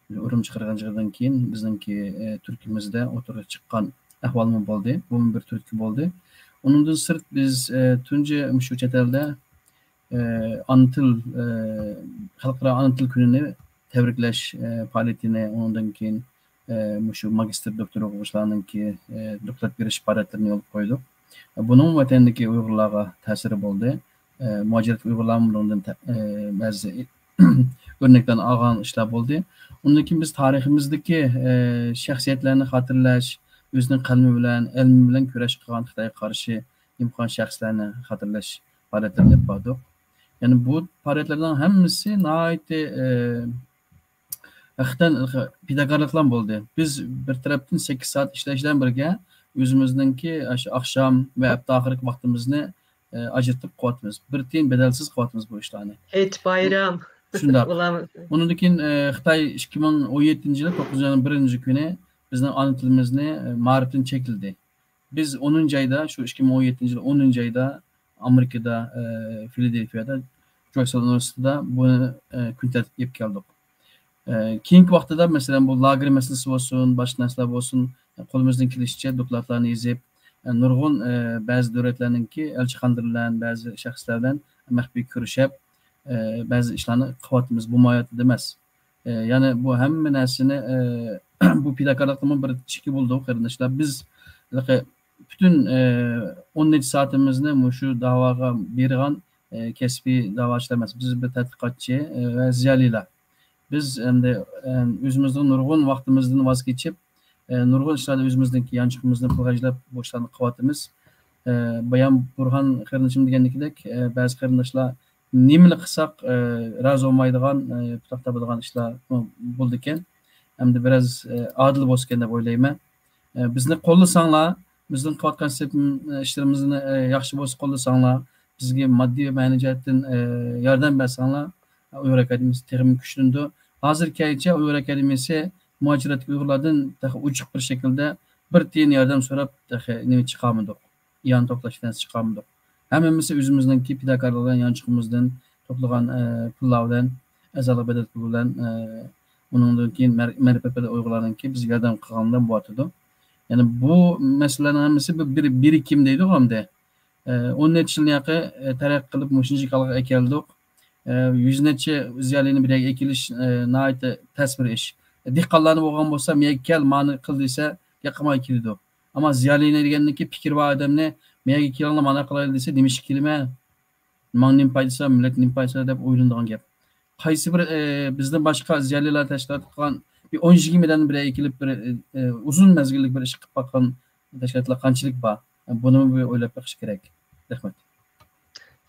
ئۈرۈمچى قىرغىنچىلىقىدىن كېيىن بىزنىڭكى، ئە، تۈركىمىزدە ئوتتۇرىغا چىققان ئەھۋالمۇ بولدى. بۇمۇ بىر تۈرتكە بولدى. ئۇنىڭدىن سىرت بىز، ئە، تۇنجى مۇشۇ چەت ئەلدە، ئە، ئانا تىل، ئە، خەلقئارا ئانا تىل كۈنىنى تەبرىكلەش، ئە، پائالىيىتىنى، ئۇنىڭدىن كېيىن، ئە، مۇشۇ ماگىستىر، دوكتور ئوقۇغۇچىلارنىڭكى، ئە، دوكلات بېرىش پائالىيەتلىرىنى يولغا قويدۇق. بۇنىڭ ۋەتەندىكى ئۇيغۇرلارغا تەسىرى بولدى. ئە، مۇھاجىرەتتىكى ئۇيغۇرلارمۇ بۇنىڭدىن تە-، ئە، بەزى ئۆرنەكلەرنى ئالغان ئىشلار بولدى. ئۇندىن كېيىن بىز تارىخىمىزدىكى، ئە، شەخسىيەتلەرنى خاتىرىلەش، ئۆزىنىڭ قەلىمى بىلەن، ئەلمى بىلەن كۈرەش قىلغان، خىتايغا قارشى نېمە قىلغان شەخسلەرنى خاتىرىلەش پائالىيەتلىرىنى ئېلىپ باردۇق. يەنى بۇ پائالىيەتلەرنىڭ ھەممىسى ناھايىتى، ئە، ھەقىقەتەن پىداكارلىقلار بولدى. بىز بىر تەرەپتىن سەككىز سائەت ئىشلەش بىلەن بىرگە، ئۆزىمىزنىڭكى ئاشۇ ئاخشام ۋە ھەپتە ئاخىرقى ۋاقتىمىزنى، ئە، ئاجرىتىپ قىلىۋاتىمىز. بىر تىيىن بەدەلسىز قىلىۋاتىمىز بۇ ئىشلارنى. ھېيت بايرام. شۇنداق. بۇلار ئۇنىڭدىن كېيىن، ئە، خىتاي ئىككى مىڭ ئون يەتتىنچى يىلى توققۇزىنچى ئاينىڭ بىرىنچى كۈنى بىزنىڭ ئانا تىلىمىزنى، ئە، مائارىپتىن چەكلىدى. بىز ئونىنچى ئايدا، شۇ ئىككى مىڭ ئون يەتتىنچى يىل ئونىنچى ئايدا ئامېرىكىدا، ئە، فىلادېلفىيادا، جورج ۋاشىنگتون ئۇنىۋېرسىتېتىدا بۇنى، ئە، كۈن تەرتىپكە ئېلىپ كەلدۇق. ئە، كېيىنكى ۋاقتىدا، مەسىلەن، بۇ لاگېر مەسىلىسى بولسۇن، باشقا نەرسىلەر بولسۇن، قولىمىزدىن كېلىشىچە دوكلاتلارنى يېزىپ، ئە، نۇرغۇن، ئە، بەزى دۆلەتلەرنىڭكى ئەلچىخانىلىرى بىلەن، بەزى شەخسلەر بىلەن مەخپىي كۆرۈشۈپ، ئە، بەزى ئىشلارنى قىلىۋاتىمىز. بۇ ماھىيەتتە ئەمەس. ئە، يەنى بۇ ھەممە نەرسىنى، ئە، بۇ پىداكارلىقنىڭمۇ بىر چېكى بولىدۇ، قېرىنداشلار. بىز ھېلىقى پۈتۈن، ئە، ئون نەچچە سائىتىمىزنى مۇشۇ داۋاغا بېرىدىغان، ئە، كەسپىي داۋاچىلار ئەمەس. بىز بىر تەتقىقاتچى، ئە، ۋە زىيالىيلار. بىز ئەمدى، ئە، ئۆزىمىزنىڭ نۇرغۇن ۋاقتىمىزدىن ۋاز كېچىپ، ئە، نۇرغۇن ئىشلاردا ئۆزىمىزنىڭكى يانچۇقىمىزنى پۇلغا ئاجرىتىپ بۇ ئىشلارنى قىلىۋاتىمىز. ئە، بايام بۇرھان قېرىندىشىم دېگەندىكىدەك، ئە، بەزى قېرىنداشلار نېمىلا قىلساق، ئە، رازى بولمايدىغان، ئە، پۇتاق تاپىدىغان ئىشلار بولىدىكەن. ئەمدى بىراز، ئە، ئادىل بولسىكەن دەپ ئويلايمەن. ئە، بىزنى قوللىساڭلار، بىزنىڭ قىلىۋاتقان سېپىم-، ئىشلىرىمىزنى، ئە، ياخشى بولسا قوللىساڭلار، بىزگە ماددىي ۋە مەنىۋى جەھەتتىن، ئە، ياردەم بەرسەڭلار، ئۇيغۇر ئاكادېمىيىسى تېخىمۇ كۈچلىنىدۇ. ھازىرغىچە ئۇيغۇر ئاكادېمىيىسى مۇھاجىرەتتىكى ئۇيغۇرلاردىن تېخى ئوچۇق بىر شەكىلدە بىر تىيىن ياردەم سوراپ تېخى نېمە چىقارمىدۇق. ئىئانە توپلاش نەرسە چىقارمىدۇق. ھەممىمىز ئۆزىمىزنىڭكى پىداكارلىق بىلەن يانچۇقىمىزدىن توپلىغان، ئە، پۇللار بىلەن، ئەزالىق بەدەل پۇلى بىلەن، ئە، ئۇنىڭدىن كېيىن مەر-، مەرىپەت بەدەل ئۇيغۇرلارنىڭكى بىزگە ياردەم قىلغانلار بولۇۋاتىدۇ. يەنى بۇ مەسىلىلەرنىڭ ھەممىسى بىر، بىر بىرىكىم دەيدىغۇ ئەمدى. ئە، ئون نەچچە يىلنى ياقى، ئە، تەرەققىي قىلىپ مۇشۇنچە ھالغا ئەكەلدۇق. ئە، يۈز نەچچە زىيالىينى بىر يەرگە ئەكېلىش، ئە، ناھايىتى تەس بىر ئىش. دېھقانلارنى بولغان بولسا، مەيەگە كەل، مانى قىل دېسە، ياقماي كېلىدۇ. ئەمما زىيالىينى دېگەندىكى پىكرى بار ئادەمنى، مەيەگە كېلىڭلار، مانا قىلايلى دېسە، نېمىشقا كېلىمەن؟ ماڭا نېمە پايدىسى بار، مىللەتكە نېمە پايدىسى بار دەپ ئويلىنىدىغان گەپ. قايسى بىر، ئە، بىزدىن باشقا زىيالىيلار تەشكىلات قىلغان بىر ئون يىگىرمە ئادەمنى بىر يەرگە ئېكىلىپ، بىر، ئە، ئۇزۇن مەزگىللىك بىر ئىش قىلىپ باققان تەشكىلاتلار قانچىلىك بار؟ بۇنىمۇ بىر ئويلاپ بېقىش كېرەك. رەھمەت.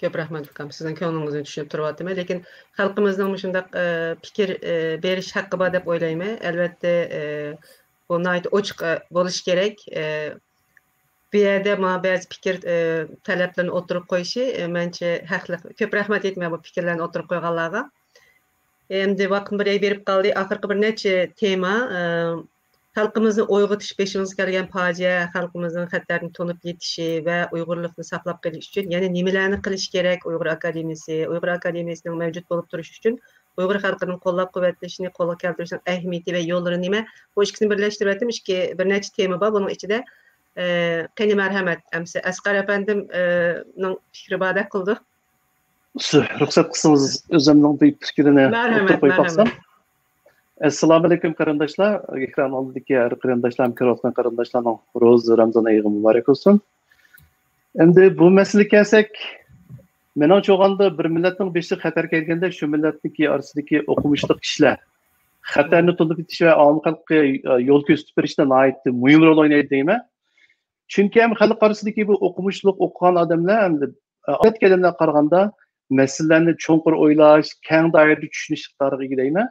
كۆپ رەھمەت، ئۇكام. سىزنىڭ كۆڭلىڭىزنى چۈشىنىپ تۇرۇۋاتىمەن. لېكىن خەلقىمىزنىڭ مۇشۇنداق، ئە، پىكىر، ئە، بېرىش ھەققى بار دەپ ئويلايمەن. ئەلۋەتتە، ئە، بۇ ناھايىتى ئوچۇق، ئە، بولۇشى كېرەك. ئە، بۇ يەردە ماڭا بەزى پىكىر، ئە، تەلەپلىرىنى ئوتتۇرىغا قويۇشى، ئە، مەنچە ھەقلىق. كۆپ رەھمەت ئېيتىمەن بۇ پىكىرلەرنى ئوتتۇرىغا قويغانلارغا. ئەمدى ۋاقىت بىر يەرگە بېرىپ قالدى. ئاخىرقى بىر نەچچە تېما، ئە، خەلقىمىزنى ئويغىتىش، بېشىمىزغا كەلگەن پاجىئە، خەلقىمىزنىڭ خەتەردىن تونۇپ يېتىشى ۋە ئۇيغۇرلۇقنى ساقلاپ قېلىش ئۈچۈن يەنە نېمىلەرنى قىلىش كېرەك؟ ئۇيغۇر ئاكادېمىيىسى، ئۇيغۇر ئاكادېمىيىسىنىڭ مەۋجۇت بولۇپ تۇرۇشى ئۈچۈن ئۇيغۇر خەلقىنىڭ قوللاپ-قۇۋۋەتلىشىنى قولغا كەلتۈرۈشنىڭ ئەھمىيىتى ۋە يوللىرى نېمە؟ بۇ ئىككىسىنى بىرلەشتۈرۈۋەتتىم. ئىككى، بىر نەچچە تېما بار بۇنىڭ ئىچىدە. ئە، قېنى، مەرھەمەت، ئەمسە ئەسقەر ئەپەندىم، ئە، نىڭ پىكرى باردەك قىلىدۇ. رۇخسەت قىلسىڭىز، ئۆزۈمنىڭ بىر پىكرىنى ئوتتۇرىغا قويۇپ باقسام. ئەسسالامۇئەلەيكۇم، قېرىنداشلار. ئېكران ئالدىدىكى ھەر قېرىنداشلار، كۆرۈۋاتقان قېرىنداشلارنىڭ روزا، رامىزان ئېيىغا مۇبارەك بولسۇن. ئەمدى بۇ مەسىلىگە كەلسەك، مېنىڭچە ئويلىغاندا، بىر مىللەتنىڭ بېشىغا خەتەر كەلگەندە، شۇ مىللەتنىڭكى ئارىسىدىكى ئوقۇمۇشلۇق كىشىلەر خەتەرنى تونۇپ يېتىش ۋە ئاۋام خەلققە يول كۆرسىتىپ بېرىشتە ناھايىتى مۇھىم رول ئوينايدۇ دەيمەن. چۈنكى ھەم خەلق ئارىسىدىكى بۇ ئوقۇمۇشلۇق، ئوقۇغان ئادەملەر ھەمدە ئادەتتىكى ئادەملەرگە قارىغاندا مەسىلىلەرنى چوڭقۇر ئويلاش، كەڭ دائىرىدە چۈشىنىش ئىقتىدارىغا ئىگە دەيمەن.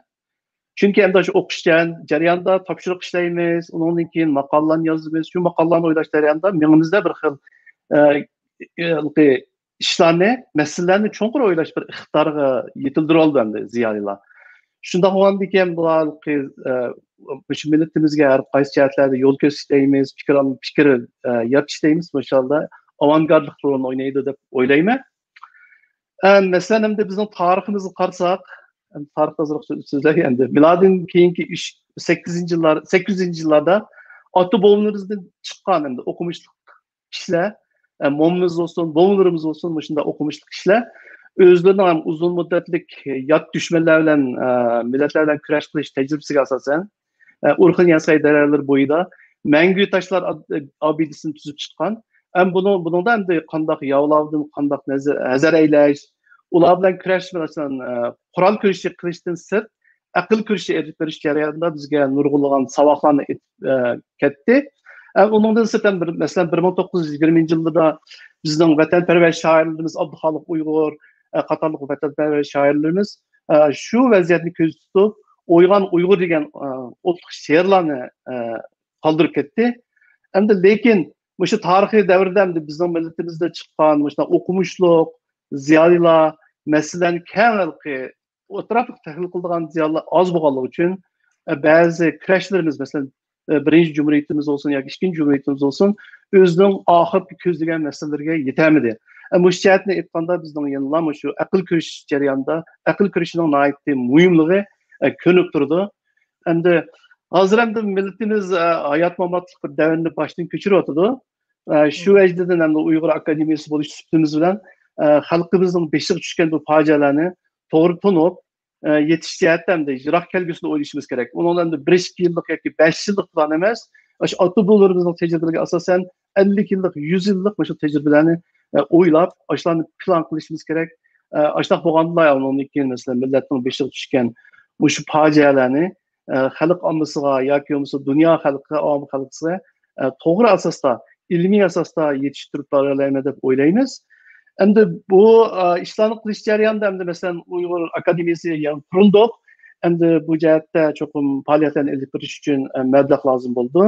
چۈنكى ئەمدى شۇ ئوقۇش جەريان-، جەريانىدا تاپشۇرۇق ئىشلەيمىز، ئۇنىڭدىن كېيىن ماقالىلارنى يازىمىز. شۇ ماقالىلارنى ئويلاش جەريانىدا مېڭىمىزدە بىر خىل، ئە، ھېلىقى ئىشلارنى، مەسىلىلەرنى چوڭقۇر ئويلاش بىر ئىقتىدارىغا يېتىلدۈرۈۋالىدۇ ئەمدى زىيالىيلار. شۇنداق بولغاندىكىن بۇلار ھېلىقى، ئە، مۇشۇ مىللىتىمىزگە ھەر قايسى جەھەتلەردە يول كۆرسىتەيمىز، پىكىر، پىكىر، ئە، يارىتىشتەيمىز، مۇشۇ ھالدا ئاۋانگارتلىق رولىنى ئوينايدۇ دەپ ئويلايمەن. ئە، مەسىلەن، ئەمدى بىزنىڭ تارىخىمىزغا قارىساق، ئەمدى تارىختا ئازراق سۆ-، سۆزلەي ئەمدى. مىلادىدىن كېيىنكى ئۈچ، سەككىزىنچى يىللار، سەككىزىنچى يىللاردا ئاتا بوۋىلىرىمىزدىن چىققان ئەمدى ئوقۇمۇشلۇق كىشىلەر، ئە، مومىمىز بولسۇن، بوۋىلىرىمىز بولسۇن، مۇشۇنداق ئوقۇمۇشلۇق كىشىلەر ئۆزلىرىنىڭ ھەم ئۇزۇن مۇددەتلىك يات دۈشمەنلەر بىلەن، ئە، مىللەتلەر بىلەن كۈرەش قىلىش تەجرىبىسىگە ئاساسەن، ئە، ئورخۇن ياساي دەرەلىرى بويىدا مەڭگۈ تاشلار ئاب-، ئابىدىسىنى تۈزۈپ چىققان. ھەم بۇنىڭ، بۇنىڭدا ئەمدى قانداق ياۋلاۋدىن قانداق نەزە-، ھەزەر ئەيلەش، ئۇلار بىلەن كۈرەش، مەسىلەن، ئە، قورال كۈرىشى قىلىشتىن سىرت، ئەقىل كۈرىشى ئېلىپ بېرىش جەريانىدا بىزگە نۇرغۇنلىغان ساۋاقلارنى ئېيتىپ، ئە، كەتتى. ئە، ئۇنىڭدىن سىرت ھەم بىر، مەسىلەن، بىر مىڭ توققۇز يۈز يىگىرمىنچى يىلدا بىزنىڭ ۋەتەنپەرۋەر شائىرلىرىمىز ئابدۇخالىق ئۇيغۇر، ئە، قاتارلىق ۋەتەنپەرۋەر شائىرلىرىمىز، ئە، شۇ ۋەزىيەتنى كۆزدە تۇتۇپ، ئويغان ئۇيغۇر دېگەن، ئە، ئوتلۇق شېئىرلارنى، ئە، قالدۇرۇپ كەتتى. ئەمدى لېكىن مۇشۇ تارىخىي دەۋردە ئەمدى بىزنىڭ مىللىتىمىزدە چىققان مۇشۇنداق ئوقۇمۇشلۇق زىيالىيلار، مەسىلەن، كەڭ ھەلقى ئەتراپلىق تەھلىل قىلىدىغان زىيالىيلار ئاز بولغانلىقى ئۈچۈن، ئە، بەزى كۈرەشلىرىمىز، مەسىلەن، ئە، بىرىنچى جۇمھۇرىيىتىمىز بولسۇن ياكى ئىككىنچى جۇمھۇرىيىتىمىز بولسۇن، ئۆزىنىڭ ئاخىرقى كۆزلىگەن مەسىلىلىرىگە يېتەلمىدى. ئە، مۇشۇ جەھەتتىن ئېيتقاندا، بىزنىڭ يەنىلا مۇشۇ ئەقىل كۈرىشىش جەريانىدا ئەقىل كۈرىشىنىڭ ناھايىتى مۇھىملىقى، ئە، كۆرۈنۈپ تۇرىدۇ. ئەمدى ھازىر ئەمدى مىللىتىمىز، ئە، ھايات-ماماتلىق بىر دەۋرنى باشتىن كەچۈرۈۋاتىدۇ. ئە، شۇ ۋەجىدىن ئەمدى ئۇيغۇر ئاكادېمىيەسى بولۇش سۈپىتىمىز بىلەن، ئە، خەلقىمىزنىڭ بېشىغا چۈشكەن بۇ پاجىئەلەرنى توغرا تونۇپ، ئە، يېتىش جەھەتتە ئەمدى يىراق كەلگۈسىنى ئويلىشىمىز كېرەك. ئۇنىڭدا ئەمدى بىر ئىككى يىللىق ياكى بەش يىللىق پىلان ئەمەس، ئاشۇ ئاتا-بوۋىلىرىمىزنىڭ تەجرىبىلىرىگە ئاساسەن، ئەللىك يىللىق، يۈز يىللىق مۇشۇ تەجرىبىلەرنى، ئە، ئويلاپ، ئاشۇلارنى پىلان قىلىشىمىز كېرەك. ئە، ئاشۇنداق بولغاندىلا ئۇنىڭدىن كېيىن، مەسىلەن، مىللەتنىڭ بېشىغا چۈشكەن مۇشۇ پاجىئەلەرنى، ئە، خەلق ئاممىسىغا ياكى بولمىسا دۇنيا خەلقىگە، ئاۋام خەلقىگە، ئە، توغرا ئاساستا، ئىلمىي ئاساستا يېتىشتۈرۈپ بارالايمەن دەپ ئويلايمىز. ئەمدى بۇ، ئە، ئىشلارنى قىلىش جەريانىدا ئەمدى، مەسىلەن، ئۇيغۇر ئاكادېمىيەسى يەنە قۇرۇلدۇق. ئەمدى بۇ جەھەتتە چوقۇم پائالىيەتلەرنى ئېلىپ بېرىش ئۈچۈن، ئە، مەبلەغ لازىم بولىدۇ.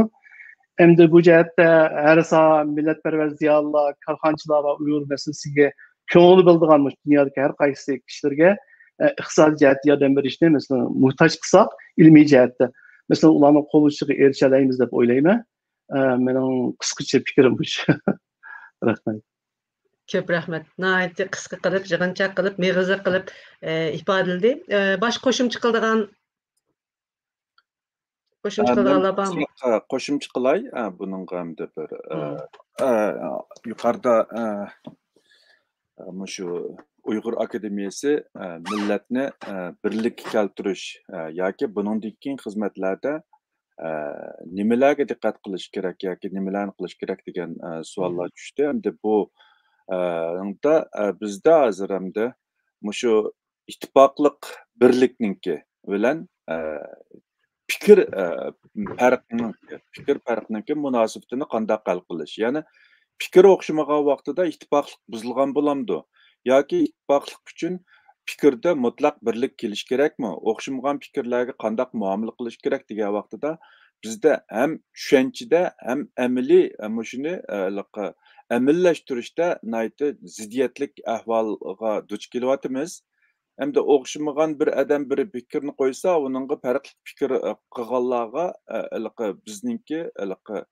ئەمدى بۇ جەھەتتە ھەر ساھە مىللەتپەرۋەر زىيالىيلار، كارخانىچىلار ۋە ئۇيغۇر مەسىلىسىگە كۆڭۈل بۆلىدىغان مۇشۇ دۇنيادىكى ھەر قايسى كىشىلەرگە، ئە، ئىقتىسادىي جەھەتتە ياردەم بېرىشنى، مەسىلەن، موھتاج قىلساق، ئىلمىي جەھەتتە، مەسىلەن، ئۇلارنىڭ قول ئۇچىغا ئېرىشەلەيمىز دەپ ئويلايمەن. ئە، مېنىڭ قىسقىچە پىكرىم مۇشۇ. رەھمەت. كۆپ رەھمەت. ناھايىتى قىسقا قىلىپ، يىغىنچاق قىلىپ، مېغىزلىق قىلىپ، ئە، ئىپادىلىدى. ئە، باشقا قوشۇمچە قىلىدىغان، قوشۇمچە ئە، مەن قىلىدىغانلار بارمۇ؟ قىسقا قوشۇمچە قىلاي. ئە، بۇنىڭغا ئەمدى بىر، ئە، مم. ئە، يۇقىرىدا، ئە، ئە، مۇشۇ ئۇيغۇر ئاكادېمىيەسى، ئە، مىللەتنى، ئە، بىرلىككە كەلتۈرۈش، ئە، ياكى بۇنىڭدىن كېيىن خىزمەتلەردە، ئە، نېمىلەرگە دىققەت قىلىش كېرەك ياكى نېمىلەرنى قىلىش كېرەك دېگەن، ئە، سوئاللار مم. چۈشتى. ئەمدى بۇ، ئە، نىڭدا، ئە، بىزدە ھازىر ئەمدى مۇشۇ ئىتتىپاقلىق بىرلىكنىڭكى بىلەن، ئە، پىكىر، ئە، پەرقىنىڭكى، پىكىر پەرقىنىڭكى مۇناسىۋىتىنى قانداق ھەل قىلىش؟ يەنى پىكىر ئوخشىمىغان ۋاقتىدا ئىتتىپاقلىق بۇزۇلغان بولامدۇ؟ ياكى ئىتتىپاقلىق ئۈچۈن پىكىردە مۇتلەق بىرلىك كېلىش كېرەكمۇ؟ ئوخشىمىغان پىكىرلەرگە قانداق مۇئامىلە قىلىش كېرەك دېگەن ۋاقتىدا، بىزدە ھەم چۈشەنچىدە، ھەم ئەمەلىي، ئە، مۇشۇنى، ئە، ھېلىقى ئەمەلىيلەشتۈرۈشتە ناھايىتى زىددىيەتلىك ئەھۋالغا دۇچ كېلىۋاتىمىز. ئەمدى ئوخشىمىغان بىر ئادەم بىر پىكىرنى قويسا، ئۇنىڭغا پەرقلىق پىكىر، ئە، قىلغانلارغا، ئە، ھېلىقى بىزنىڭكى، ھېلىقى،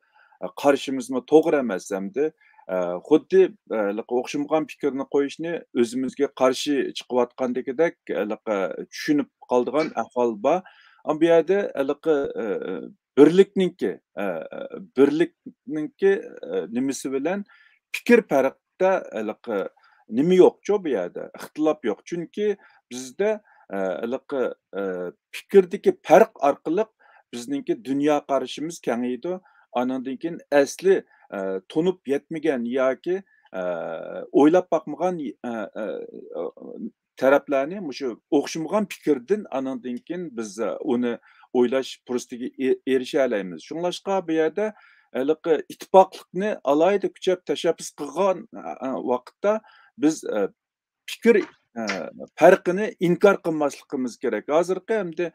ئە، قارىشىمىزمۇ توغرا ئەمەس ئەمدى. ئە، خۇددى، ئە، ھېلىقى ئوخشىمىغان پىكىرنى قويۇشنى ئۆزىمىزگە قارشى چىقىۋاتقاندىكىدەك، ھېلىقى چۈشىنىپ قالىدىغان ئەھۋال بار. ئەمما بۇ يەردە ھېلىقى، ئە، بىرلىكنىڭكى، ئە، بىرلىكنىڭكى، ئە، نېمىسى بىلەن پىكىر پەرقتە ھېلىقى نېمە يوقچۇ بۇ يەردە؟ ئىختىلاپ يوق. چۈنكى بىزدە، ئە، ھېلىقى، ئە، پىكىردىكى پەرق ئارقىلىق بىزنىڭكى دۇنيا قارىشىمىز كېڭىيىدۇ. ئانىڭدىن كېيىن ئەسلى، ئە، تونۇپ يەتمىگەن ياكى، ئە، ئويلاپ باقمىغان، ئە، ئە، تەرەپلەرنى مۇشۇ ئوخشىمىغان پىكىردىن ئانىڭدىن كېيىن بىز، ئە، ئۇنى ئويلاش پۇرسىتىگە ئېرىشەلەيمىز. شۇڭلاشقا بۇ يەردە ھېلىقى ئىتتىپاقلىقنى ئالاھىدە كۈچەپ تەشەببۇس قىلغان، ئە، ئە، ۋاقىتتا بىز، ئە، پىكىر ئە، پەرقىنى ئىنكار قىلماسلىقىمىز كېرەك. ھازىرقى ئەمدى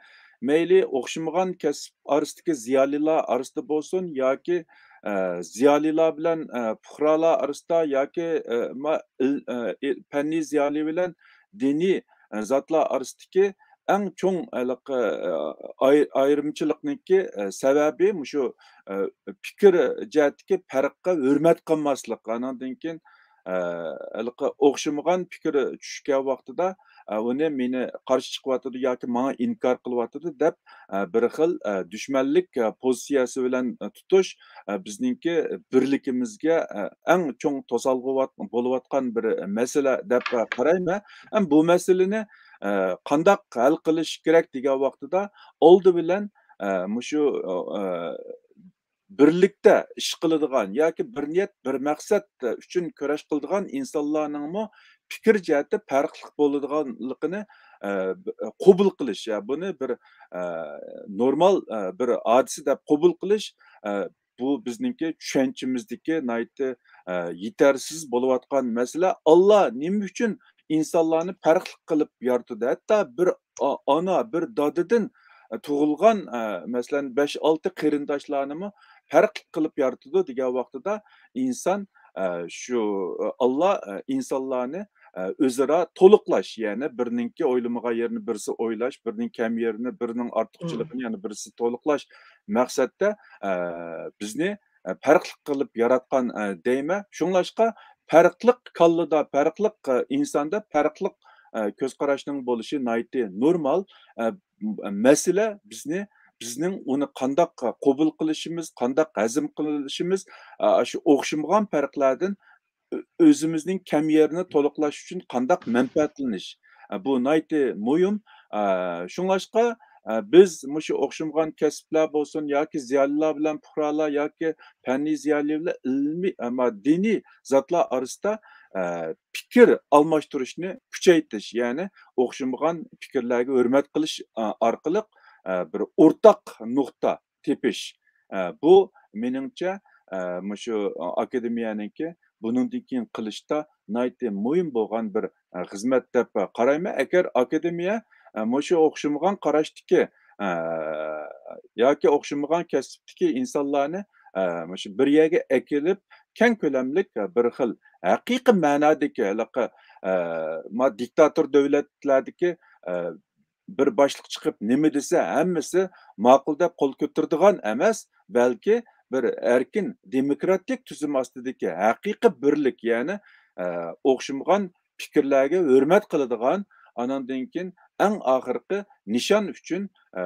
مەيلى ئوخشىمىغان كەسىپ ئارىسىدىكى زىيالىيلار ئارىسىدا بولسۇن ياكى، ئە، زىيالىيلار بىلەن، ئە، پۇقرالار ئارىسىدا ياكى، ئە، ما-، ئىل-، ئە، ئىل-، پەننىي زىيالىي بىلەن دىنىي، ئە، زاتلار ئارىسىدىكى ئەڭ چوڭ ھېلىقى، ئە، ئاي-، ئايرىمچىلىقنىڭكى، ئە، سەۋەبى مۇشۇ، ئە، پىكىر جەھەتتىكى پەرققە ھۆرمەت قىلماسلىق. ئانىڭدىن كېيىن، ئە، ھېلىقى ئوخشىمىغان پىكىر چۈشكەن ۋاقتىدا، ئە، ئۇنى مېنى قارشى چىقىۋاتىدۇ ياكى ماڭا ئىنكار قىلىۋاتىدۇ دەپ، ئە، بىر خىل، ئە، دۈشمەنلىك، ئە، پوزىتسىيەسى بىلەن، ئە، تۇتۇش، ئە، بىزنىڭكى بىرلىكىمىزگە، ئە، ئەڭ چوڭ توسالغۇ بولۇۋاتقان بىر مەسىلە دەپ، ئە، قارايمەن. ھەم بۇ مەسىلىنى، ئە، قانداق ھەل قىلىش كېرەك دېگەن ۋاقتىدا، ئالدى بىلەن، ئە، مۇشۇ، ئە، بىرلىكتە ئىش قىلىدىغان ياكى بىر نىيەت، بىر مەقسەت ئۈچۈن كۈرەش قىلىدىغان ئىنسانلارنىڭمۇ پىكىر جەھەتتە پەرقلىق بولىدىغانلىقىنى، ئە، قوبۇل قىلىش، يا بۇنى بىر، ئە، نورمال، ئە، بىر ھادىسە دەپ قوبۇل قىلىش، ئە، بۇ بىزنىڭكى چۈشەنچىمىزدىكى ناھايىتى، ئە، يېتەرسىز بولۇۋاتقان مەسىلە. ئاللا نېمە ئۈچۈن ئىنسانلارنى پەرقلىق قىلىپ يارىتىدۇ؟ ھەتتا بىر ئا-، ئانا، بىر دادىدىن، ئە، تۇغۇلغان، ئە، مەسىلەن، بەش-ئالتە قېرىنداشلارنىمۇ پەرقلىق قىلىپ يارىتىدۇ دېگەن ۋاقتىدا ئىنسان، ئە، شۇ، ئە، ئاللا، ئە، ئىنسانلارنى، ئە، ئۆزئارا تولۇقلاش، يەنى بىرىنىڭكى ئويلىمىغان يېرىنى بىرسى ئويلاش، بىرىنىڭ كەم يېرىنى، بىرىنىڭ ئارتۇقچىلىقىنى يەنە بىرسى تولۇقلاش مەقسەتتە، ئە، بىزنى، ئە، پەرقلىق قىلىپ ياراتقان، ئە، دەيمەن. شۇڭلاشقا پەرقلىق كاللىدا، پەرقلىق، ئە، ئىنساندا پەرقلىق، ئە، كۆز قاراشنىڭ بولۇشى ناھايىتى نورمال. ئە، مەسىلە بىزنى، بىزنىڭ ئۇنى قانداق قوبۇل قىلىشىمىز، قانداق ھەزىم قىلىشىمىز، ئە، شۇ ئوخشىمىغان پەرقلەردىن ئۆ-، ئۆزىمىزنىڭ كەم يېرىنى تولۇقلاش ئۈچۈن قانداق مەنپەئەتلىنىش؟ ئە، بۇ ناھايىتى مۇھىم. ئە، شۇڭلاشقا، ئە، بىز مۇشۇ ئوخشىمىغان كەسىپلەر بولسۇن ياكى زىيالىيلار بىلەن پۇقرالار ياكى پەننىي زىيالىي بىلەن ئىلمىي، ئەمما دىنىي زاتلار ئارىسىدا، ئە، پىكىر ئالماشتۇرۇشنى كۈچەيتىش، يەنى ئوخشىمىغان پىكىرلەرگە ھۆرمەت قىلىش، ئە، ئارقىلىق، ئە، بىر ئورتاق نۇقتا تېپىش. ئە، بۇ مېنىڭچە، ئە، مۇشۇ ئاكادېمىيەنىڭكى بۇنىڭدىن كېيىن قىلىشتا ناھايىتى مۇھىم بولغان بىر، ئە، خىزمەت دەپ قارايمەن. ئەگەر ئاكادېمىيە، ئە، مۇشۇ ئوخشىمىغان قاراشتىكى، ئە، ياكى ئوخشىمىغان كەسىپتىكى ئىنسانلارنى، ئە، مۇشۇ بىر يەرگە ئەكېلىپ، كەڭ كۆلەملىك، ئە، بىر خىل ھەقىقىي مەنادىكى ھېلىقى، ئە، ما دىكتاتور دۆلەتلەردىكى، ئە، بىر باشلىق چىقىپ نېمە دېسە، ھەممىسى ماقۇل دەپ قول كۆتۈرىدىغان ئەمەس، بەلكى بىر ئەركىن دېموكراتىك تۈزۈم ئاستىدىكى ھەقىقىي بىرلىك، يەنى، ئە، ئوخشىمىغان پىكىرلەرگە ھۆرمەت قىلىدىغان، ئاناندىن كېيىن ئەڭ ئاخىرقى نىشان ئۈچۈن، ئە،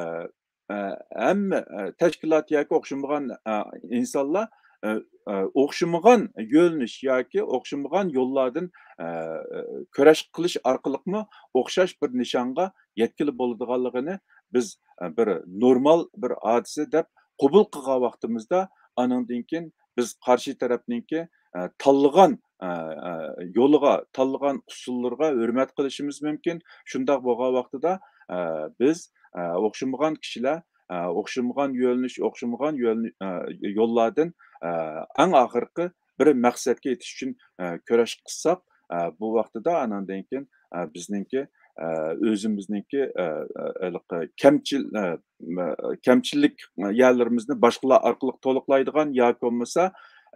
ئە، ھەممە، ئە، تەشكىلات ياكى ئوخشىمىغان، ئە، ئىنسانلار، ئە، ئە، ئوخشىمىغان يۆنىلىش ياكى ئوخشىمىغان يوللاردىن، ئە، ئە، كۈرەش قىلىش ئارقىلىقمۇ ئوخشاش بىر نىشانغا يەتكىلى بولىدىغانلىقىنى بىز، ئە، بىر نورمال بىر ھادىسە دەپ قوبۇل قىلغان ۋاقتىمىزدا، ئانىڭدىن كېيىن بىز قارشى تەرەپنىڭكى، ئە، تاللىغان، ئە، ئە، يولىغا، تاللىغان ئۇسۇللىرىغا ھۆرمەت قىلىشىمىز مۇمكىن. شۇنداق بولغان ۋاقتىدا، ئە، بىز، ئە، ئوخشىمىغان كىشىلەر، ئە، ئوخشىمىغان يۆنىلىش، ئوخشىمىغان يۆنىلىش، ئە، يوللاردىن، ئە، ئەڭ ئاخىرقى بىر مەقسەتكە يېتىش ئۈچۈن، ئە، كۈرەش قىلساق، ئە، بۇ ۋاقتىدا ئاناندىن كېيىن، ئە، بىزنىڭكى، ئە، ئۆزىمىزنىڭكى، ئە، ئە، ھېلىقى كەمچىل-، ئە، مە-، كەمچىللىك يەرلىرىمىزنى باشقىلار ئارقىلىق تولۇقلايدىغان ياكى بولمىسا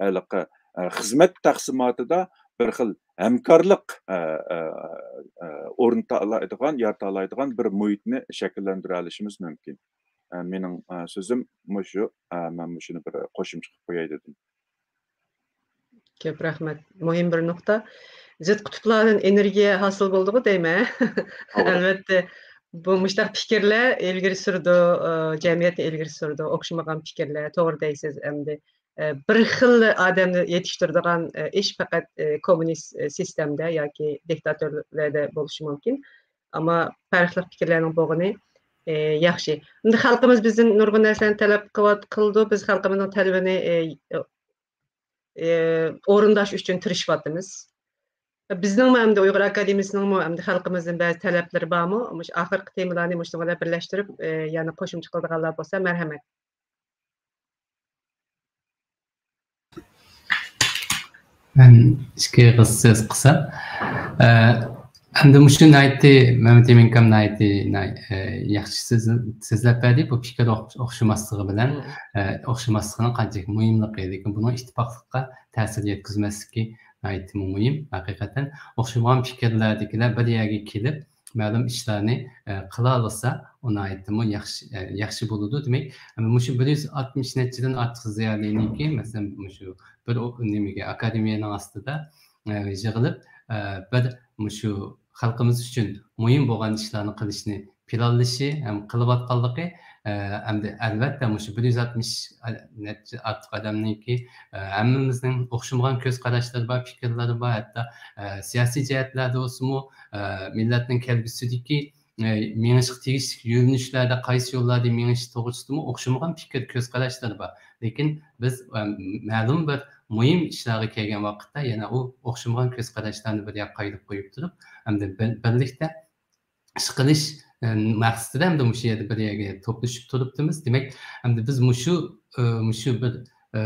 ھېلىقى، ئە، خىزمەت تەقسىماتىدا بىر خىل ھەمكارلىق، ئە، ئە، ئە، ئورنىتالايدىغان، يارىتالايدىغان بىر مۇھىتنى شەكىللەندۈرەلىشىمىز مۇمكىن. ئە، مېنىڭ، ئە، سۆزۈم مۇشۇ. ئە، مەن مۇشۇنى بىر قوشۇمچە قىلىپ قوياي دېدىم. كۆپ رەھمەت. مۇھىم بىر نۇقتا. زىت قۇتۇپلاردىن ئېنېرگىيە ھاسىل بولىدىغۇ دەيمەن. توغرا. ئەلۋەتتە، بۇ مۇشۇنداق پىكىرلەر ئىلگىرى سۈرىدۇ، ئە، جەمئىيەتنى ئىلگىرى سۈرىدۇ، ئوخشىمىغان پىكىرلەر. توغرا دەيسىز ئەمدى. ئە، بىر خىل ئادەمنى يېتىشتۈرىدىغان، ئە، ئىش پەقەت، ئە، كوممۇنىست، ئە، سىستېمىدا ياكى دىكتاتورلاردا بولۇشى مۇمكىن. ئەمما پەرقلىق پىكىرلەرنىڭ بولغىنى، ئە، ياخشى. ئەمدى خەلقىمىز بىزدىن نۇرغۇن نەرسىلەرنى تەلەپ قىلىۋات-، قىلىدۇ. بىز خەلقىمىزنىڭ تەلىپىنى، ئە، ئە، ئورۇنداش ئۈچۈن تىرىشىۋاتىمىز. بىزنىڭمۇ ئەمدى ئۇيغۇر ئاكادېمىيىسىنىڭمۇ ئەمدى خەلقىمىزدىن بەزى تەلەپلىرى بارمۇ؟ مۇشۇ ئاخىرقى تېمىلارنى مۇشۇنىڭ بىلەن بىرلەشتۈرۈپ، ئە، يەنە قوشۇمچە قىلىدىغانلار بولسا، مەرھەمەت. مەن ئىككى ئېغىز سۆز قىلسام، ئە، ئەمدى مۇشۇ ناھايىتى، مەمەت ئىمىنكام ناھايىتى ناي-، ئە، ياخشى سۆز-، سۆزلەپ بەردى. بۇ پىكىر ئوخ-، ئوخشىماسلىقى بىلەن، مم. ئە، ئوخشىماسلىقىنىڭ قانچىلىك مۇھىملىقى، لېكىن بۇنىڭ ئىتتىپاقلىققا تەسىر يەتكۈزمەسلىكى ناھايىتى مۇھىم. ھەقىقەتەن ئوخشىمىغان پىكىرلەردىكىلەر بىر يەرگە كېلىپ، مەلۇم ئىشلارنى، ئە، قىلالىسا، ئۇ ناھايىتىمۇ ياخشى، ئە، ياخشى بولىدۇ. دېمەك، مۇشۇ بىر يۈز ئاتمىش نەچچىدىن ئارتۇق زىيالىينىڭكى، مەسىلەن، مۇشۇ بىر ئو-، نېمىگە، ئاكادېمىيەنىڭ ئاستىدا، ئە، يىغىلىپ، ئە، بىر مۇشۇ خەلقىمىز ئۈچۈن مۇھىم بولغان ئىشلارنى قىلىشنى پىلانلىشى ھەم قىلىۋاتقانلىقى، ئە، ئەمدى ئەلۋەتتە مۇشۇ بىر يۈز ئاتمىش نەچچە ئارتۇق ئادەمنىڭكى، ئە، ھەممىمىزنىڭ ئوخشىمىغان كۆز قاراشلىرى بار، پىكىرلىرى بار، ھەتتا، ئە، سىياسىي جەھەتلەردە بولسىمۇ، ئە، مىللەتنىڭ كەلگۈسىدىكى، ئە، مېڭىشقا تېگىشلىك يۆنىلىشلەردە قايسى يوللاردا مېڭىش توغرىسىدىمۇ ئوخشىمىغان پىكىر، كۆز قاراشلىرى بار. لېكىن بىز، ئە، مەلۇم بىر مۇھىم ئىشلارغا كەلگەن ۋاقىتتا يەنە ئۇ ئوخشىمىغان كۆز قاراشلارنى بىر ياققا ئايرىپ قويۇپ تۇرۇپ، ئەمدى بىر-، بىرلىكتە ئىش قىلىش، ئە، مەقسىتىدە ئەمدى مۇشۇ يەردە بىر يەرگە توپلىشىپ تۇرۇپتىمىز. دېمەك، ئەمدى بىز مۇشۇ، ئە، مۇشۇ بىر، ئە،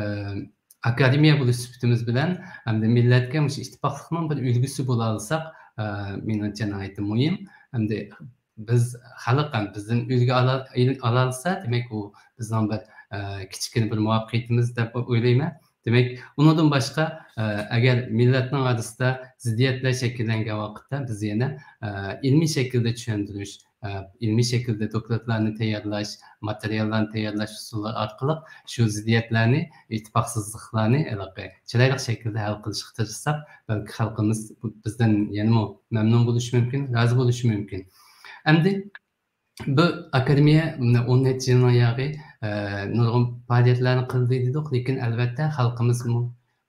ئاكادېمىيە بولۇش سۈپىتىمىز بىلەن ئەمدى مىللەتكە مۇشۇ ئىتتىپاقلىقنىڭ بىر ئۈلگىسى بولالىساق، ئە، مېنىڭچە ناھايىتى مۇھىم. ئەمدى بىز خەلق ھەم بىزدىن ئۈلگە ئالا-، ئالالىسا، دېمەك، ئۇ بىزنىڭ بىر، ئە، كىچىككىنە بىر مۇۋەپپەقىيىتىمىز دەپ ئويلايمەن. دېمەك، ئۇنىڭدىن باشقا، ئە، ئەگەر مىللەتنىڭ ئارىسىدا زىددىيەتلەر شەكىللەنگەن ۋاقىتتا بىز يەنە، ئە، ئىلمىي شەكىلدە چۈشەندۈرۈش، ئە، ئىلمىي شەكىلدە دوكلاتلارنى تەييارلاش، ماتېرىياللارنى تەييارلاش ئۇسۇللىرى ئارقىلىق شۇ زىددىيەتلەرنى، ئىتتىپاقسىزلىقلارنى ھېلىقى چىرايلىق شەكىلدە ھەل قىلىشقا تىرىشساق، بەلكى خەلقىمىز بىزدىن يەنىمۇ مەمنۇن بولۇشى مۇمكىن، رازى بولۇشى مۇمكىن. ئەمدى بۇ ئاكادېمىيە مۇنە ئون نەچچە يىلنىڭ ياغى، ئە، نۇرغۇن پائالىيەتلەرنى قىلدى دېدۇق، لېكىن ئەلۋەتتە خەلقىمىزمۇ،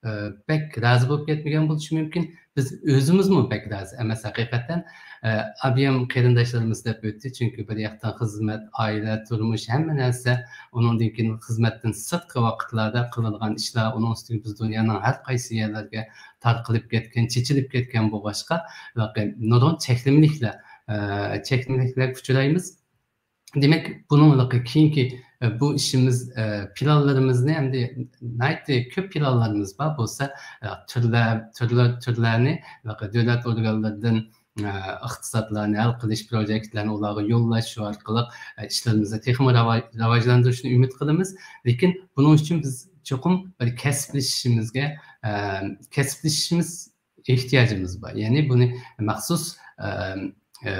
ئە، بەك رازى بولۇپ كەتمىگەن بولۇشى مۇمكىن. بىز ئۆزىمىزمۇ بەك رازى ئەمەس ھەقىقەتەن. ئە، ئابىيام قېرىنداشلىرىمىز دەپ ئۆتتى، چۈنكى بىر ياقتىن خىزمەت، ئائىلە، تۇرمۇش، ھەممە نەرسە، ئۇنىڭدىن كېيىن خىزمەتتىن سىرتقى ۋاقىتلاردا قىلىدىغان ئىشلار، ئۇنىڭ ئۈستىگە بىز دۇنيانىڭ ھەر قايسى يەرلىرىگە تارقىلىپ كەتكەن، چېچىلىپ كەتكەن بولغاچقا، نۇرغۇن چەكلىمىلىكلەر، ئە، چەكلىمىلىكلەرگە ئۇچرايمىز. دېمەك، بۇنىڭ كېيىنكى، ئە، بۇ ئىشىمىز، ئە، پىلانلىرىمىزنى ئەمدى ناھايىتى كۆپ پىلانلىرىمىز بار بولسا، ئە، تۈرلەر، تۈرلەر، تۈرلەرنى دۆلەت ئورگانلىرىدىن، ئە، ئىقتىسادلارنى ھەل قىلىش پروجېكتلارنى ئۇلارغا يوللاش، شۇ ئارقىلىق، ئە، ئىشلىرىمىزنى تېخىمۇ راۋاج-، راۋاجلاندۇرۇشنى ئۈمىد قىلىمىز. لېكىن بۇنىڭ ئۈچۈن بىز چوقۇم بىر كەسىپلىشىشىمىزگە، ئە، كەسىپلىشىشىمىز ئېھتىياجىمىز بار. يەنى بۇنى مەخسۇس، ئەم، ئە،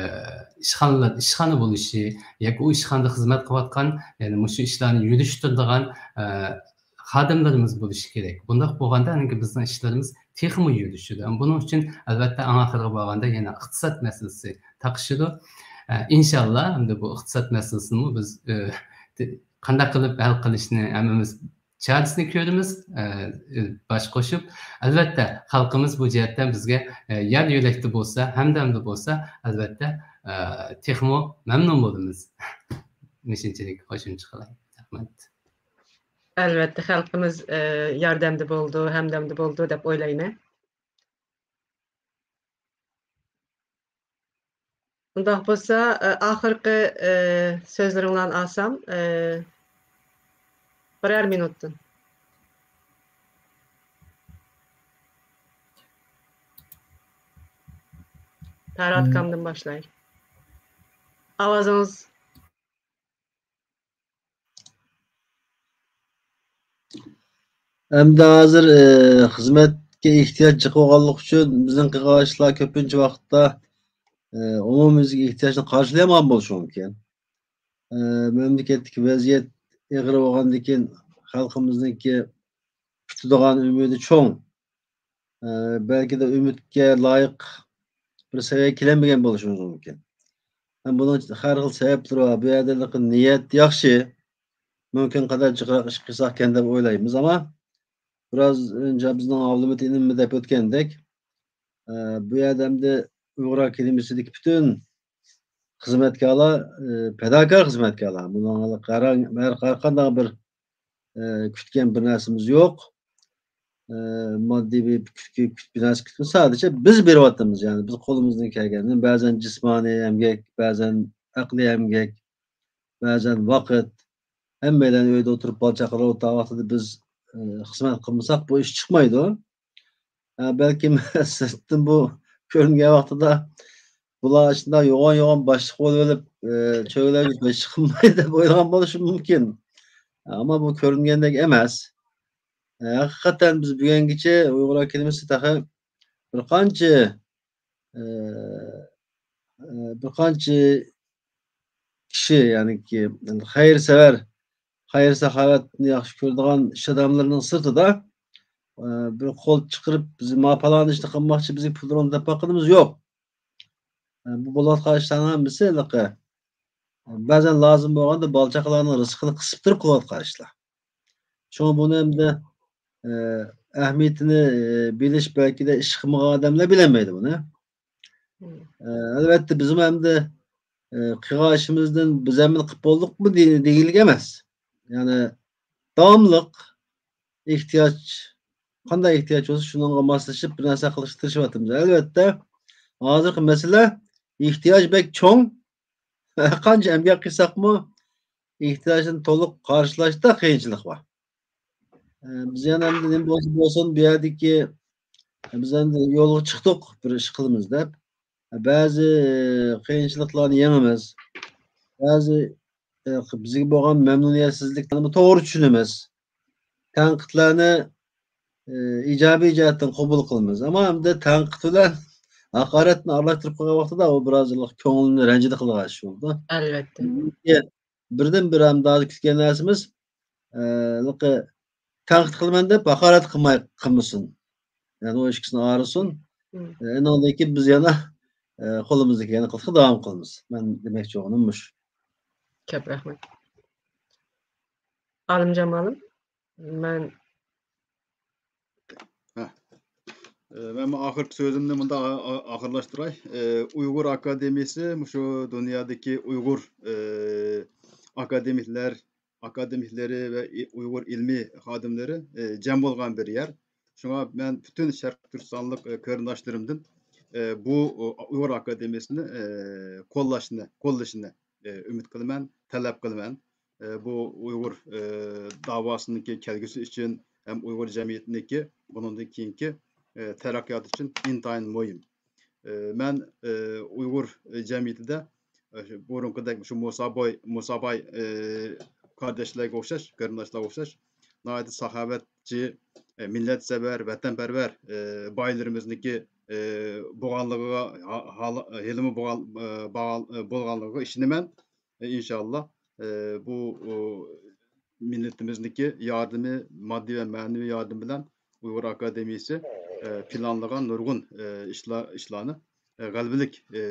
ئىشخانىلار، ئىشخانا بولۇشى ياكى ئۇ ئىشخانىدا خىزمەت قىلىۋاتقان، يەنى مۇشۇ ئىشلارنى يۈرۈشتۈرىدىغان، ئە، خادىملىرىمىز بولۇشى كېرەك. بۇنداق بولغاندا، ئەنكى بىزنىڭ ئىشلىرىمىز تېخىمۇ يۈرۈشىدۇ. بۇنىڭ ئۈچۈن، ئەلۋەتتە، ئەڭ ئاخىرىغا بارغاندا يەنە ئىقتىساد مەسىلىسى تاقىشىدۇ. ئە، ئىنشاللا، ئەمدى بۇ ئىقتىساد مەسىلىسىنىمۇ بىز، ئە، قانداق قىلىپ ھەل قىلىشنى ھەممىمىز چارىسىنى كۆرىمىز، ئە، باش قوشۇپ. ئەلۋەتتە، خەلقىمىز بۇ جەھەتتە بىزگە، ئە، يار يۆلەكتە بولسا، ھەمدەمدە بولسا، ئەلۋەتتە، ئە، تېخىمۇ مەمنۇن بولىمىز. مۇشۇنچىلىك قوشۇمچە قىلاي. رەھمەت. ئەلۋەتتە، خەلقىمىز، ئە، ياردەمدە بولىدۇ، ھەمدەمدە بولىدۇ دەپ ئويلايمەن. ئۇنداق بولسا، ئە، ئاخىرقى، ئە، سۆزلىرىڭلارنى ئالسام، ئە، بىرەر مىنۇتتىن. پەرھات ئاكامدىن باشلاي. ئاۋازىڭىز. ئەمدى ھازىر، ئى، خىزمەتكە ئېھتىياج جىق بولغانلىقى ئۈچۈن بىزنىڭ قىلغان ئىشلار كۆپىنچە ۋاقىتتا، ئى، ئومۇميۈزلۈك ئېھتىياجنى قارشىلىيالمىغان بولۇشى مۇمكىن. ئى، مەملىكەتتىكى ۋەزىيەت ئېغىر بولغاندىن كېيىن خەلقىمىزنىڭكى كۈتىدىغان ئۈمىدى چوڭ. ئە، بەلكىدە ئۈمىدكە لايىق بىر سەۋىيەگە كېلەلمىگەن بولۇشىمىز مۇمكىن. ھەم بۇنىڭ ھەر خىل سەۋەبلىرى بار. بۇ يەردە نىيەت ياخشى. مۇمكىن قەدەر جىقراق ئىش قىلساقكەن دەپ ئويلايمىز، ئەمما بىراز ئۆنچە بىزنىڭ ئابلىمىت ئىنىم دەپ ئۆتكەندەك، ئە، بۇ يەردە ئەمدى ئۇيغۇر ئاكادېمىيىسىدىكى پۈتۈن خىزمەتكارلار، ئە، پەداكار خىزمەتكارلار. بۇنىڭ ھەر، ھەر قانداق بىر ئە، كۈتكەن بىر نەرسىمىز يوق. ئە، ماددىي بىر كۈت-، كۈت-، بىر نەرسە كۈتمىدۇق. سادىچە بىز بېرىۋاتىمىز، يەنى بىز قولىمىزدىن كەلگەننى، بەزەن جىسمانىي ئەمگەك، بەزەن ئەقلىي ئەمگەك، بەزەن ۋاقىت. ھەممەيلەن ئۆيدە ئولتۇرۇپ، بالا-چاقىلار ئولتۇرغان ۋاقتىدا بىز، ئە، خىزمەت قىلمىساق، بۇ ئىش چىقمايدۇ. ئە، بەلكىم سىرتتىن بۇ كۆرۈنگەن ۋاقتىدا، بۇلار ئىچىدە يوغان-يوغان باشلىق بولۇۋېلىپ، ئە، چۆگىلەرگە باشلىق قىلماي دەپ ئويلىغان بولۇشى مۇمكىن. ئەمما بۇ كۆرۈنگەندەك ئەمەس. ئە، ھەقىقەتەن بىز بۈگۈنگىچە ئۇيغۇر ئاكادېمىيىسى تېخى بىر قانچە، ئە، ئە، بىر قانچە كىشى، يەنىكى خەير-سەۋەر، خەير-ساخاۋەتنى ياخشى كۆرىدىغان ئىش ئادەملىرىنىڭ سىرتىدا، ئە، بىر قول چىقىرىپ، بىز ما پالان ئىشنى قىلماقچى، بىزگە پۇل بېرىڭ دەپ باققىنىمىز يوق. ئە، بۇ بولۇۋاتقان ئىشلارنىڭ ھەممىسى ھېلىقى، بەزەن لازىم بولغاندا بالا-چاقىلارنىڭ رىزقىنى قىسىپ تۇرۇپ قىلىۋاتقان ئىشلار. شۇڭا بۇنى ئەمدى، ئە، ئەھمىيىتىنى، ئە، بىلىش بەلكىدە ئىش قىلمىغان ئادەملەر بىلەلمەيدۇ بۇنى. مم. ئە، ئەلۋەتتە بىزمۇ ئەمدى، ئە، قىلغان ئىشىمىزدىن بىز ھەممىنى قىلىپ بولدۇقمۇ دېگىلى دېگىلىك ئەمەس. يەنى داۋاملىق ئېھتىياج، قانداق ئېھتىياج بولسا شۇنىڭغا ماسلىشىپ بىر نەرسە قىلىشقا تىرىشىۋاتىمىز. ئەلۋەتتە ھازىرقى مەسىلە ئېھتىياج بەك چوڭ. ھەرقانچە ئەمگەك قىلساقمۇ ئېھتىياجنى تولۇق قارشىلاشتا قىيىنچىلىق بار. ئە، بىز يەنە ئەمدى نېمە بولسا بولسۇن بۇ يەردىكى، بىز ئەمدى يولغا چىقتۇق بىر ئىش قىلىمىز دەپ. بەزى قىيىنچىلىقلارنى يېڭىمىز. بەزى، ئە، بىزگە بولغان مەمنۇنىيەتسىزلىكلەرنى توغرا چۈشىنىمىز. تەنقىدلەرنى، ئە، ئىجابىي جەھەتتىن قوبۇل قىلىمىز. ئەمما ئەمدى تەنقىد بىلەن ھاقارەتنى ئارىلاشتۇرۇپ قويغان ۋاقتىدا ئۇ بىراز كۆڭلىنى رەنجىدە قىلىدىغان ئىش بولىدۇ. ئەلۋەتتە. بىردىنبىر ھەم دادىل كۈتكەن نەرسىمىز، ئە، تەنقىد قىلىمەن دەپ ھاقارەت قىلماي، قىلمىسۇن. يەنى ئۇ ئىككىسىنى ئايرىسۇن. مم. ئە، ئۇنىڭدىن كېيىن بىز يەنە، ئە، قولىمىزدىكىلەرنى قىلىشقا داۋام قىلىمىز. مەن دېمەكچى بولغىنىم مۇشۇ. كۆپ رەھمەت. ئالىمجان مۇئەللىم، مەن ھە. ئە، مەن بۇ ئاخىرقى سۆزۈمنى مۇنداق ئا-، ئا-، ئاخىرلاشتۇراي. ئە، ئۇيغۇر ئاكادېمىيىسى مۇشۇ دۇنيادىكى ئۇيغۇر، ئە، ئاكادېمىكلەر، ئاكادېمىكلىرى ۋە ئۇيغۇر ئىلمىي خادىملىرى، ئە، جەم بولغان بىر يەر. شۇڭا مەن پۈتۈن شەرقىي تۈركىستانلىق، ئە، قېرىنداشلىرىمدىن، ئە، بۇ، ئۇ، ئۇيغۇر ئاكادېمىيىسىنى، ئە، قوللاشنى، قوللىشىنى، ئە، ئۈمىد قىلىمەن، تەلەپ قىلىمەن. ئە، بۇ ئۇيغۇر، ئە، داۋاسىنىڭكى كەلگۈسى ئۈچۈن ھەم ئۇيغۇر جەمئىيىتىنىڭكى بۇنىڭدىن كېيىنكى، ئە، تەرەققىياتى ئۈچۈن ئىنتايىن مۇھىم. ئە، مەن، ئە، ئۇيغۇر، ئە، جەمئىيىتىدە، ئە، شۇ بۇرۇنقىدەك شۇ مۇساباي، مۇساباي، ئە، قارداشلارغا ئوخشاش، قېرىنداشلارغا ئوخشاش ناھايىتى ساخاۋەتچى، ئە، مىللەتسەۋەر، ۋەتەنپەرۋەر، ئە، بايلىرىمىزنىڭكى، ئە، بولغانلىقىغا، ھا-، ھال-، ھېلىمۇ بولغان-، ئە، بولغان-، ئە، بولغانلىقىغا ئىشىنىمەن. ئىنشاللا، ئە، بۇ، ئۇ، مىللىتىمىزنىڭكى ياردىمى، ماددىي ۋە مەنىۋى ياردىمى بىلەن ئۇيغۇر ئاكادېمىيىسى، ئە، پىلانلىغان نۇرغۇن، ئە، ئىشلار، ئىشلارنى، ئە، غەلىبىلىك، ئە،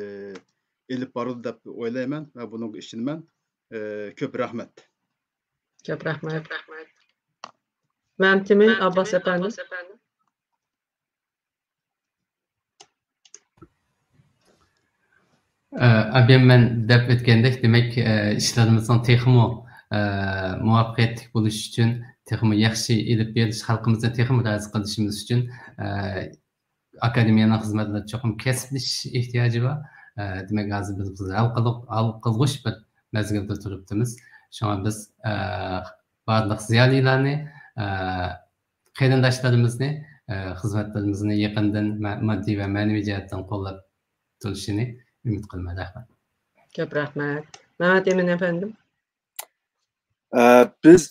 ئېلىپ بارىدۇ دەپ ئويلايمەن ۋە بۇنىڭغا ئىشىنىمەن. ئە، كۆپ رەھمەت. كۆپ رەھمەت. مەمتىمىن ئابباس ئەپەندى. ئە، ئابىم مەن دەپ ئۆتكەندەك، دېمەك، ئە، ئىشلىرىمىزنىڭ تېخىمۇ، ئە، مۇۋەپپەقىيەتلىك بولۇشى ئۈچۈن، تېخىمۇ ياخشى ئېلىپ بېرىش، خەلقىمىزنى تېخىمۇ رازى قىلىشىمىز ئۈچۈن، ئە، ئاكادېمىيەنىڭ خىزمەتلىرى چوقۇم كەسىپلىشىش ئېھتىياجى بار. ئە، دېمەك، ھازىر بىز، بىز ھەل قىلغۇ-، ھەل قىلغۇچ بىر مەزگىلدە تۇرۇپتىمىز. شۇڭا بىز، ئە، بارلىق زىيالىيلارنى، ئە، قېرىنداشلىرىمىزنى، ئە، خىزمەتلىرىمىزنى يېقىندىن مە-، ماددىي ۋە مەنىۋى جەھەتتىن قوللاپ تۇرۇشىنى ئۈمىد قىلىمەن. رەھمەت. كۆپ رەھمەت. مەمەت ئىمىن ئەپەندىم. ئە، بىز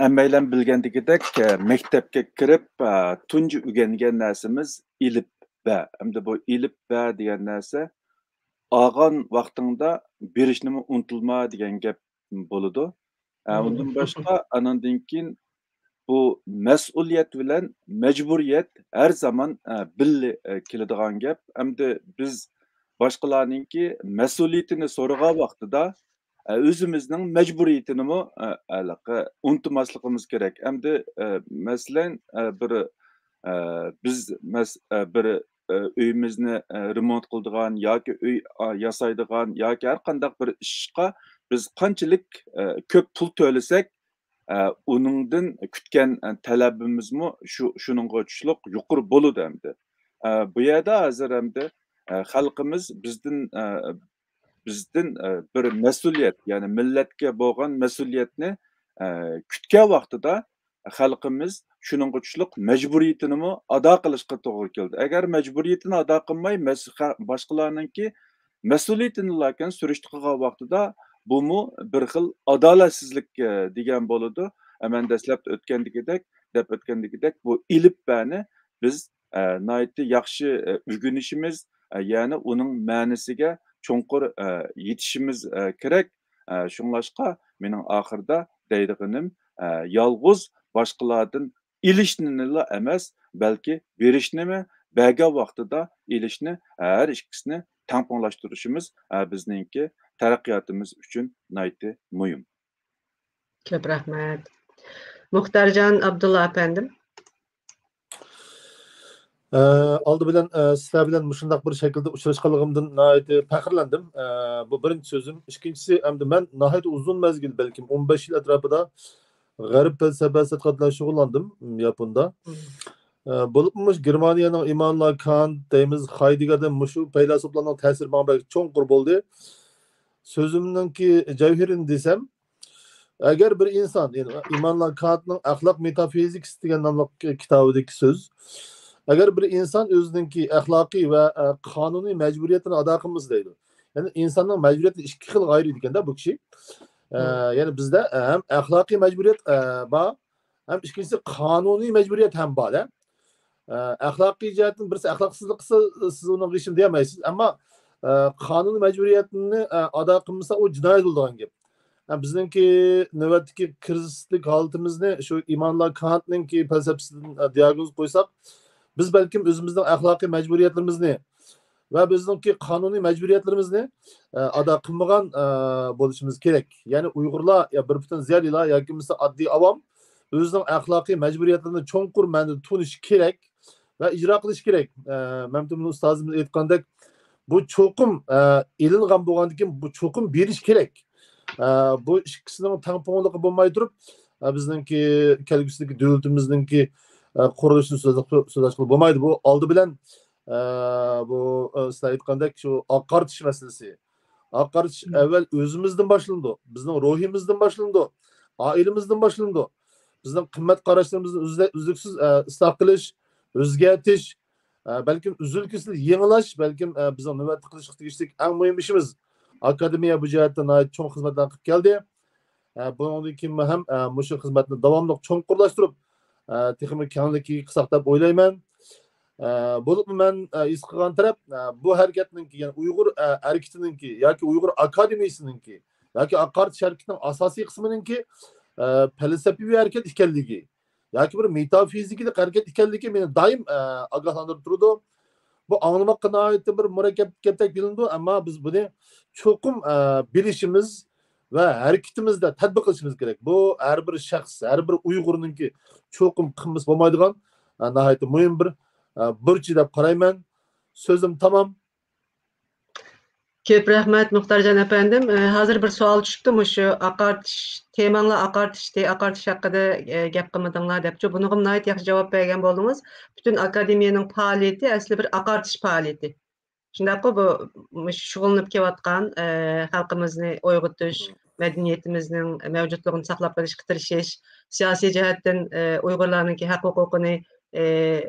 ھەممەيلەن بىلگەندىكىدەك، ئە، مەكتەپكە كىرىپ، ئە، تۇنجى ئۆگەنگەن نەرسىمىز ئېلىپبە. ئەمدى بۇ ئېلىپبە دېگەن نەرسە، ئالغان ۋاقتىڭدا بېرىشنىمۇ ئۇنتۇلما دېگەن گەپ بولىدۇ. ئە، مم. ئۇندىن باشقا، ئانىڭدىن كېيىن بۇ مەسئۇلىيەت بىلەن مەجبۇرىيەت ھەر زامان، ئە، بىللە، ئە، كېلىدىغان گەپ. ئەمدى بىز باشقىلارنىڭكى مەسئۇلىيىتىنى سورىغان ۋاقتىدا، ئە، ئۆزىمىزنىڭ مەجبۇرىيىتىنىمۇ، ئە، ھېلىقى ئۇنتۇماسلىقىمىز كېرەك. ئەمدى، ئە، مەسىلەن، ئە، بىر، ئە، بىز مەس-، ئە، بىر ئە، ئۆيىمىزنى، ئە، رېمونت قىلىدىغان ياكى ئۆي، ئا، ياسايدىغان ياكى ھەر قانداق بىر ئىشقا بىز قانچىلىك، ئە، كۆپ پۇل تۆلىسەك، ئە، ئۇنىڭدىن كۈتكەن، ئە، تەلەپىمىزمۇ شۇ، شۇنىڭغا ئوخشاشلىق يۇقىرى بولىدۇ ئەمدى. ئە، بۇ يەردە ھازىر ئەمدى، ئە، خەلقىمىز بىزدىن، ئە، بىزدىن، ئە، بىر مەسئۇلىيەت، يەنى مىللەتكە بولغان مەسئۇلىيەتنى، ئە، كۈتكەن ۋاقتىدا خەلقىمىز شۇنىڭغا ئوخشاشلىق مەجبۇرىيىتىنىمۇ ئادا قىلىشقا توغرا كېلىدۇ. ئەگەر مەجبۇرىيىتىنى ئادا قىلماي، مەس-، خە-، باشقىلارنىڭكى مەسئۇلىيىتىنى لېكىن سۈرۈشتە قىلغان ۋاقتىدا، بۇمۇ بىر خىل ئادالەتسىزلىك، ئە، دېگەن بولىدۇ. ئە، مەن دەسلەپتە ئۆتكەندىكىدەك، دەپ ئۆتكەندىكىدەك، بۇ ئېلىپبەنى بىز، ئە، ناھايىتى ياخشى، ئە، ئۆگىنىشىمىز، ئە، يەنى ئۇنىڭ مەنىسىگە چوڭقۇر، ئە، يېتىشىمىز، ئە، كېرەك. ئە، شۇڭلاشقا مېنىڭ ئاخىرىدا دەيدىغىنىم، ئە، يالغۇز باشقىلاردىن ئېلىشنىلا ئەمەس، بەلكى بېرىشنىمۇ، بەرگەن ۋاقتىدا ئېلىشنى، ھەر ئىككىسىنى تەڭپۇڭلاشتۇرۇشىمىز، ئە، بىزنىڭكى تەرەققىياتىمىز ئۈچۈن ناھايىتى مۇھىم. كۆپ رەھمەت. مۇختارجان ئابدۇللا ئەپەندىم. ئە، ئالدى بىلەن، ئە، سىلەر بىلەن مۇشۇنداق بىر شەكىلدە ئۇچراشقانلىقىمدىن ناھايىتى پەخىرلەندىم. ئە، بۇ بىرىنچى سۆزۈم. ئىككىنچىسى، ئەمدى مەن ناھايىتى ئۇزۇن مەزگىل، بەلكىم ئون بەش يىل ئەتراپىدا غەرب پەلسەپە تەتقىقاتى بىلەن شۇغۇللاندىم، م، ياپوندا. مم. ئە، بولۇپمۇ مۇشۇ گېرمانىيەنىڭ ئىممانۇئېل كانت دەيمىز، خايدېگگەر دەيمىز، مۇشۇ پەيلاسوپلارنىڭ تەسىرى ماڭا بەك چوڭقۇر بولدى. سۆزۈمنىڭكى جەۋھىرىنى دېسەم، ئەگەر بىر ئىنسان، يەنى ئىممانۇئېل كانتنىڭ ئەخلاق مېتافىزىكىسى دېگەن ناملىق كىتابىدىكى سۆز، ئەگەر بىر ئىنسان ئۆزىنىڭكى ئەخلاقىي ۋە، ئە، قانۇنىي مەجبۇرىيەتلىرىنى ئادا قىلمىسا دەيدۇ. يەنى ئىنساننىڭ مەجبۇرىيىتى ئىككى خىل ئايرىيدىكەن-دە بۇ كىشى. ئە، مم. يەنى بىزدە، ئە، ھەم ئەخلاقىي مەجبۇرىيەت، ئە، بار، ھەم ئىككىنچىسى قانۇنىي مەجبۇرىيەت ھەم بار-دە. ئە، ئەخلاقىي جەھەتتىن بىرسى ئەخلاقسىزلىق قىلسا، سىز ئۇنىڭغا ھېچنېمە دېيەلمەيسىز. ئەمما، ئە، قانۇنىي مەجبۇرىيەتنى، ئە، ئادا قىلمىسا، ئۇ جىنايەت بولىدىغان گەپ. ئە، بىزنىڭكى نۆۋەتتىكى كىرىزىسلىك ھالىتىمىزنى شۇ ئىممانۇئېل كانتنىڭكى پەلسەپىسىدىن، ئە، دىئاگنوز قويساق، بىز بەلكىم ئۆزىمىزنىڭ ئەخلاقىي مەجبۇرىيەتلىرىمىزنى ۋە بىزنىڭكى قانۇنىي مەجبۇرىيەتلىرىمىزنى، ئە، ئادا قىلمىغان، ئە، بولۇشىمىز كېرەك. يەنى ئۇيغۇرلار يا بىر پۈتۈن زىيالىيلار ياكى بولمىسا ئاددىي ئاۋام ئۆزىنىڭ ئەخلاقىي مەجبۇرىيەتلىرىنى چوڭقۇر مەنىدە تونۇشى كېرەك ۋە ئىجرا قىلىشى كېرەك. ئە، مەمتىمىن ئۇستازىمىز ئېيتقاندەك، بۇ چوقۇم، ئە، ئېلىنغان بولغاندىن كېيىن بۇ چوقۇم بېرىش كېرەك. ئە، بۇ ئىككىسىنىڭ تەڭپۇڭلۇقى بولماي تۇرۇپ، ئە، بىزنىڭكى كەلگۈسىدىكى دۆلىتىمىزنىڭكى، ئە، قۇرۇلۇشىنى سۆزلەپ، سۆزلەشكىلى بولمايدۇ. بۇ ئالدى بىلەن، ئە، بۇ، ئە، سىلەر ئېيتقاندەك شۇ ئاقارتىش مەسىلىسى. ئاقارتىش مم. ئەۋۋەل ئۆزىمىزدىن باشلىنىدۇ. بىزنىڭ روھىمىزدىن باشلىنىدۇ. ئائىلىمىزدىن باشلىنىدۇ. بىزنىڭ قىممەت قاراشلىرىمىزنى ئۈزلە-، ئۈزلۈكسىز، ئە، ئىسلاھ قىلىش، ئۆزگەرتىش، ئە، بەلكىم ئۈزۈل-كېسىل يېڭىلاش، بەلكىم، ئە، بىزنىڭ نۆۋەتتە قىلىشقا تېگىشلىك ئەڭ مۇھىم ئىشىمىز. ئاكادېمىيە بۇ جەھەتتە ناھايىتى چوڭ خىزمەتلەرنى قىلىپ كەلدى. ئە، بۇنىڭدىن كېيىنمۇ ھەم، ئە، مۇشۇ خىزمەتنى داۋاملىق چوڭقۇرلاشتۇرۇپ، ئە، تېخىمۇ كەڭلىككە قىلساق دەپ ئويلايمەن. ئە، بولۇپمۇ مەن، ئە، ھېس قىلغان تەرەپ، ئە، بۇ ھەرىكەتنىڭكى، يەنى ئۇيغۇر، ئە، ھەرىكىتىنىڭكى ياكى ئۇيغۇر ئاكادېمىيىسىنىڭكى ياكى ئاقارتىش ھەرىكىتىنىڭ ئاساسىي قىسمىنىڭكى، ئە، پەلسەپىۋى ھەرىكەت ئىكەنلىكى ياكى بىر مېتافىزىكىلىق ھەرىكەت ئىكەنلىكى مېنى دائىم، ئە، ئاگاھلاندۇرۇپ تۇرىدۇ. بۇ ئاڭلىماققا ناھايىتى بىر مۇرەككەپ گەپتەك بىلىنىدۇ، ئەمما بىز بۇنى چوقۇم، ئە، بىلىشىمىز ۋە ھەرىكىتىمىزدە تەتبىق قىلىشىمىز كېرەك. بۇ ھەر بىر شەخس، ھەر بىر ئۇيغۇرنىڭكى چوقۇم قىلمىسا بولمايدىغان، ئە، ناھايىتى مۇھىم بىر، ئە، بۇرچى دەپ قارايمەن. سۆزۈم تامام. كۆپ رەھمەت، مۇختارجان ئەپەندىم. ئە، ھازىر بىر سوئال چۈشۈپتۇ، مۇشۇ ئاقارتىش، تېماڭلار ئاقارتىشتى، ئاقارتىش ھەققىدە، ئە، گەپ قىلمىدىڭلار دەپچۇ. بۇنىڭغىمۇ ناھايىتى ياخشى جاۋاب بەرگەن بولدىڭىز. پۈتۈن ئاكادېمىيەنىڭ پائالىيىتى ئەسلى بىر ئاقارتىش پائالىيىتى. شۇنداققۇ، بۇ مۇشۇ شۇغۇللىنىپ كېلىۋاتقان، ئە، خەلقىمىزنى ئويغىتىش، مەدەنىيىتىمىزنىڭ مەۋجۇتلۇقىنى ساقلاپ قېلىشقا تىرىشىش، سىياسىي جەھەتتىن، ئە، ئۇيغۇرلارنىڭكى ھەق ھوقۇقىنى، ئە،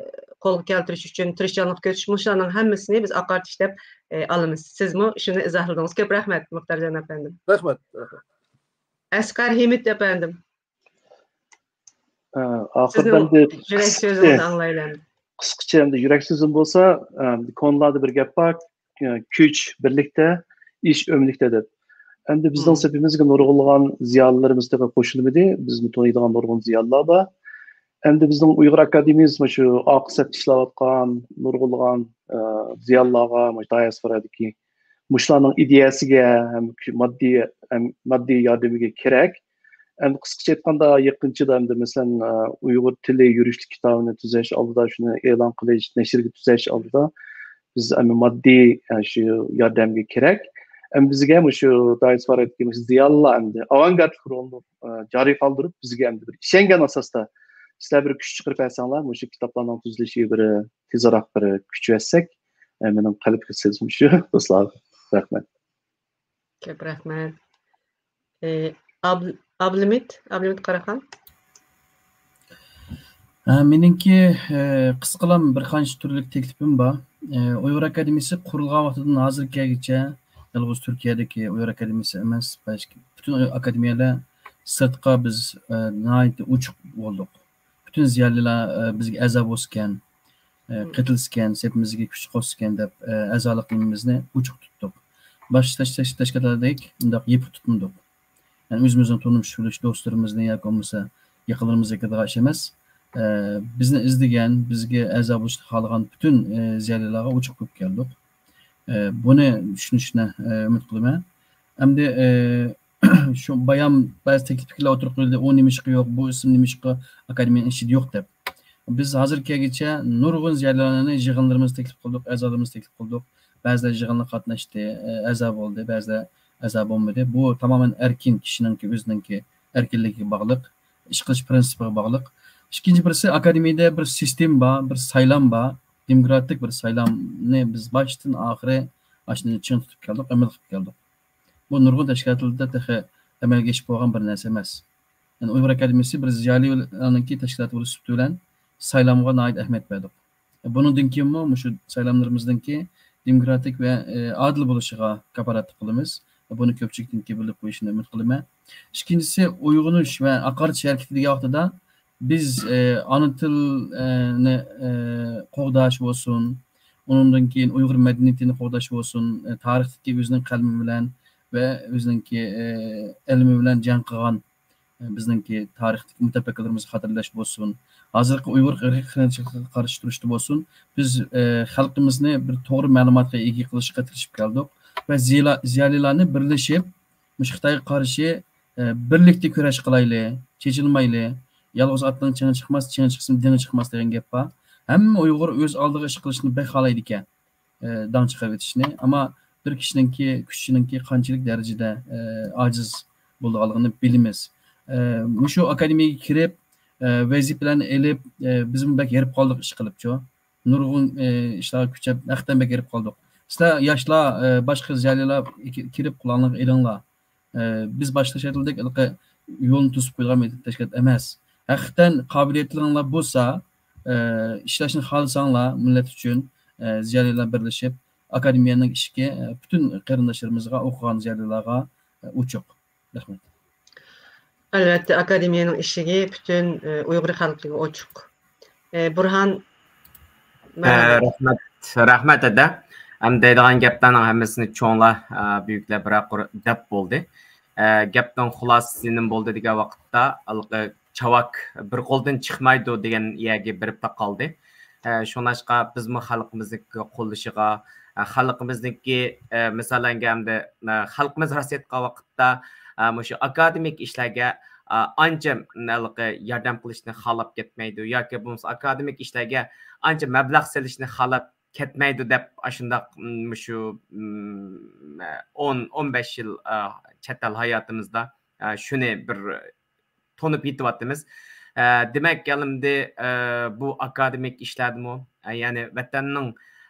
قولغا كەلتۈرۈش ئۈچۈن تىرىشچانلىق كۆرسىتىش، مۇشۇلارنىڭ ھەممىسىنى بىز ئاقارتىش دەپ، ئە، ئالىمىز. سىزمۇ شۇنى ئىزاھلىدىڭىز. كۆپ رەھمەت، مۇختارجان ئەپەندىم. رەھمەت، رەھمەت. ئەسقەر ھىمىت ئەپەندىم. ئە، ئاخىرىدا سىزنىڭ ئەمدى يۈرەك قىسقىچە، سۆزىڭىزنى ئاڭلايلى ئەمدى. قىسقىچە ئەمدى يۈرەك سۆزۈم بولسا، ئە، كونىلاردا بىر گەپ بار، ئە، «كۈچ بىرلىكتە، ئىش ئۆملۈكتە» دەپ. ئەمدى بىزنىڭ مم. سېپىمىزگە نۇرغۇنلىغان زىيالىيلىرىمىز تېخى قوشۇلمىدى. بىزمۇ تونۇيدىغان نۇرغۇن زىيالىيلار بار. ئەمدى بىزنىڭ ئۇيغۇر ئاكادېمىيىمىز مۇشۇ ئارقا سەپتە ئىشلەۋاتقان نۇرغۇنلىغان، ئە، زىيالىيلارغا، مۇشۇ دىئاسپورادىكى مۇشۇلارنىڭ ئىدىيەسىگە ھەم ماددىي، ھەم ماددىي ياردىمىگە كېرەك. ئەمدى قىسقىچە ئېيتقاندا، يېقىنچىدا ئەمدى مەسىلەن، ئۇيغۇر تىلى يۈرۈشلۈك كىتابىنى تۈزەش ئالدىدا، شۇنى ئېلان قىلىش، نەشرگە تۈزەش ئالدىدا بىز ئەمدى ماددىي، ئە، شۇ ياردەمگە كېرەك. ئەمدى بىزگە مۇشۇ دىئاسپورادىكى مۇشۇ زىيالىيلار ئەمدى ئاۋانگارتلىق رولىنى، ئە، جارى قالدۇرۇپ، بىزگە ئەمدى بىر ئىشەنگەن ئاساستا سىلەر بىر كۈچ چىقىرىپ بەرسەڭلار، مۇشۇ كىتابلارنىڭ تۈزۈلۈشىگە بىر تېزراق بىر كۈچ بەرسەك، ئە، مېنىڭ قەلبىدىكى سۆزۈم شۇ، دوستلار. رەھمەت. كۆپ رەھمەت. ئى، ئابل-، ئابلىمىت، ئابلىمىت قاراخان. ئە، مېنىڭكى، ئە، قىسقىلام بىر قانچە تۈرلۈك تەكلىپىم بار. ئە، ئۇيغۇر ئاكادېمىيىسى قۇرۇلغان ۋاقتىدىن ھازىرغا كەلگۈچە يالغۇز تۈركىيەدىكى ئۇيغۇر ئاكادېمىيىسى ئەمەس، بەلكى پۈتۈن ئاكادېمىيەلەر سىرتقا بىز، ئە، ناھايىتى ئوچۇق بولدۇق. پۈتۈن زىيالىيلار، ئە، بىزگە ئەزا بولسىكەن، ئە، قېتىلسىكەن، سېپىمىزگە كۈچ قوشسىكەن دەپ، ئە، ئەزالىقىمىزنى ئوچۇق تۇتتۇق. باشقا تەش-، تەش-، تەشكىلاتلاردەك ئۇنداق يېپىق تۇتمىدۇق. يەنى ئۆزىمىزنىڭ تونۇش بىلىش دوستلىرىمىزنى ياكى بولمىسا يېقىنلىرىمىزنىڭكىدىغا ئىش ئەمەس. ئە، بىزنى ئىزدىگەن، بىزگە ئەزا بولۇشنى خالىغان پۈتۈن، ئە، زىيالىيلارغا ئوچۇق بولۇپ كەلدۇق. ئە، بۇنى چۈشىنىشىنى، ئە، ئۈمىد قىلىمەن. ئەمدى، ئە، شۇ بايام بەزى تەكلىپلەر ئوتتۇرىغا قويۇلدى، ئۇ نېمىشقا يوق، بۇ ئىسىم نېمىشقا ئاكادېمىيەنىڭ ئىچىدە يوق دەپ. بىز ھازىرغا كەلگۈچە نۇرغۇن زىيالىيلارنى يىغىنلىرىمىزدا تەكلىپ قىلدۇق، ئەزالىرىمىزدا تەكلىپ قىلدۇق. بەزىلەر يىغىنغا قاتناشتى، ئەزا بولدى، بەزىلەر ئەزا بولمىدى. بۇ تامامەن ئەركىن، كىشىنىڭكى ئۆزىنىڭكى ئەركىنلىكىگە باغلىق، ئىش قىلىش پىرىنسىپىغا باغلىق. ئىككىنچى بىرسى، ئاكادېمىيەدە بىر سىستېما بار، بىر سايلام بار. دېموكراتىك بىر سايلامنى بىز باشتىن ئاخىرى ئاشۇنى چىڭ تۇتۇپ كەلدۇق، ئەمەل قىلىپ كەلدۇق. بۇ نۇرغۇن تەشكىلاتلاردا تېخى ئەمەلگە ئېشىپ بولغان بىر نەرسە ئەمەس. يەنى ئۇيغۇر ئاكادېمىيىسى بىر زىيالىيلارنىڭكى تەشكىلاتى بولۇش سۈپىتى بىلەن سايلامغا ناھايىتى ئەھمىيەت بەردۇق. بۇنىڭدىن كېيىنمۇ مۇشۇ سايلاملىرىمىزنىڭكى دېموكراتىك ۋە، ئە، ئادىل بولۇشىغا كاپالەتلىك قىلىمىز. بۇنى كۆپچىلىكتىن كېيىن بىلىپ قويۇشىنى ئۈمىد قىلىمەن. ئىككىنچىسى، ئويغىنىش ۋە ئاقارتىش ھەرىكىتى دېگەن ۋاقتىدا بىز، ئە، ئانا تىلنى، ئە، قوغداش بولسۇن، ئۇنىڭدىن كېيىن ئۇيغۇر مەدەنىيىتىنى قوغداش بولسۇن، ئە، تارىختىكى ئۆزىنىڭ قەلىمى بىلەن ۋە ئۆزىنىڭكى، ئە، ئىلمى بىلەن جەڭ قىلغان، ئە، بىزنىڭكى تارىختىكى مۇتەپەككۇرلىرىمىزنى خاتىرىلەش بولسۇن، ھازىرقى ئۇيغۇر ئىرقىي قىرغىنچىلىقىغا قارشى تۇرۇشتا بولسۇن، بىز، ئە، خەلقىمىزنى بىر توغرا مەلۇماتقا ئىگە قىلىشقا تىرىشىپ كەلدۇق ۋە زىيلا-، زىيالىيلارنى بىرلىشىپ، مۇشۇ خىتايغا قارشى، ئە، بىرلىكتە كۈرەش قىلايلى، چېچىلمايلى. يالغۇز ئاتنىڭ چېڭى چىقماس، چېڭى چىقسىمۇ دېڭى چىقماس دېگەن گەپ بار. ھەممە ئۇيغۇر ئۆز ئالدىغا ئىش قىلىشنى بەك خالايدىكەن، ئە، داڭ چىقىرىۋېتىشنى. ئەمما بىر كىشىنىڭكى كۈچىنىڭكى قانچىلىك دەرىجىدە، ئە، ئاجىز بولىدىغانلىقىنى بىلىمىز. ئە، مۇشۇ ئاكادېمىيەگە كىرىپ، ئە، ۋەزىپىلەرنى ئېلىپ، ئە، بىزمۇ بەك ھېرىپ قالدۇق ئىشقىلىپچۇ. نۇرغۇن، ئى، ئىشلارغا كۈچەپ، ھەقىقەتەن بەك ھېرىپ قالدۇق. سىلەر ياشلار، ئى، باشقا زىيالىيلار كىرىپ قولۇڭلارغا ئېلىڭلار. ئى، بىز باشتا ئېيتقاندەك ھېلىقى يولنى توسۇپ قويىدىغان بىر تەشكىلات ئەمەس. ھەقىقەتەن قابىلىيەتلىرىڭلار بولسا، ئى، ئىشلەشنى خالىساڭلار مىللەت ئۈچۈن، ئى، زىيالىيلار بىرلىشىپ، ئاكادېمىيەنىڭ ئىشىكى، ئى، پۈتۈن قېرىنداشلىرىمىزغا، ئوقۇغان زىيالىيلارغا، ئى، ئوچۇق. رەھمەت. ئەلۋەتتە، ئاكادېمىيەنىڭ ئىشىكى پۈتۈن، ئى، ئۇيغۇر خەلقىگە ئوچۇق. ئى، بۇرھان، ئە، رەھمەت، رەھمەت، ھەدە. ئەمدى دەيدىغان گەپلەرنىڭ ھەممىسىنى چوڭلار، ئە، بۈيۈكلەر بىر قۇر دەپ بولدى. ئە، گەپنىڭ خۇلاسىسى نېمە بولدى دېگەن ۋاقىتتا، ھېلىقى چاۋاك بىر قولدىن چىقمايدۇ دېگەن يەرگە بېرىپلا قالدى. ئە، شۇڭلاشقا بىزمۇ خەلقىمىزنىڭكى قوللىشىغا، ئە، خەلقىمىزنىڭكى، ئە، مىسالەنگە ئەمدى، ئە، خەلقىمىز راست ئېيتقان ۋاقىتتا، ئە، مۇشۇ ئاكادېمىك ئىشلارغا، ئە، ئانچە ھېلىقى ياردەم قىلىشنى خالاپ كەتمەيدۇ ياكى بولمىسا ئاكادېمىك ئىشلارغا ئانچە مەبلەغ سېلىشنى خالاپ كەتمەيدۇ دەپ ئاشۇنداق، م، مۇشۇ، م، ئون، ئون بەش يىل، ئە، چەت ئەل ھاياتىمىزدا، ئە، شۇنى بىر تونۇپ يېتىۋاتىمىز. ئە، دېمەك، ئەمدى، ئە، بۇ ئاكادېمىك ئىشلاردىمۇ، ئە، يەنى ۋەتەننىڭ،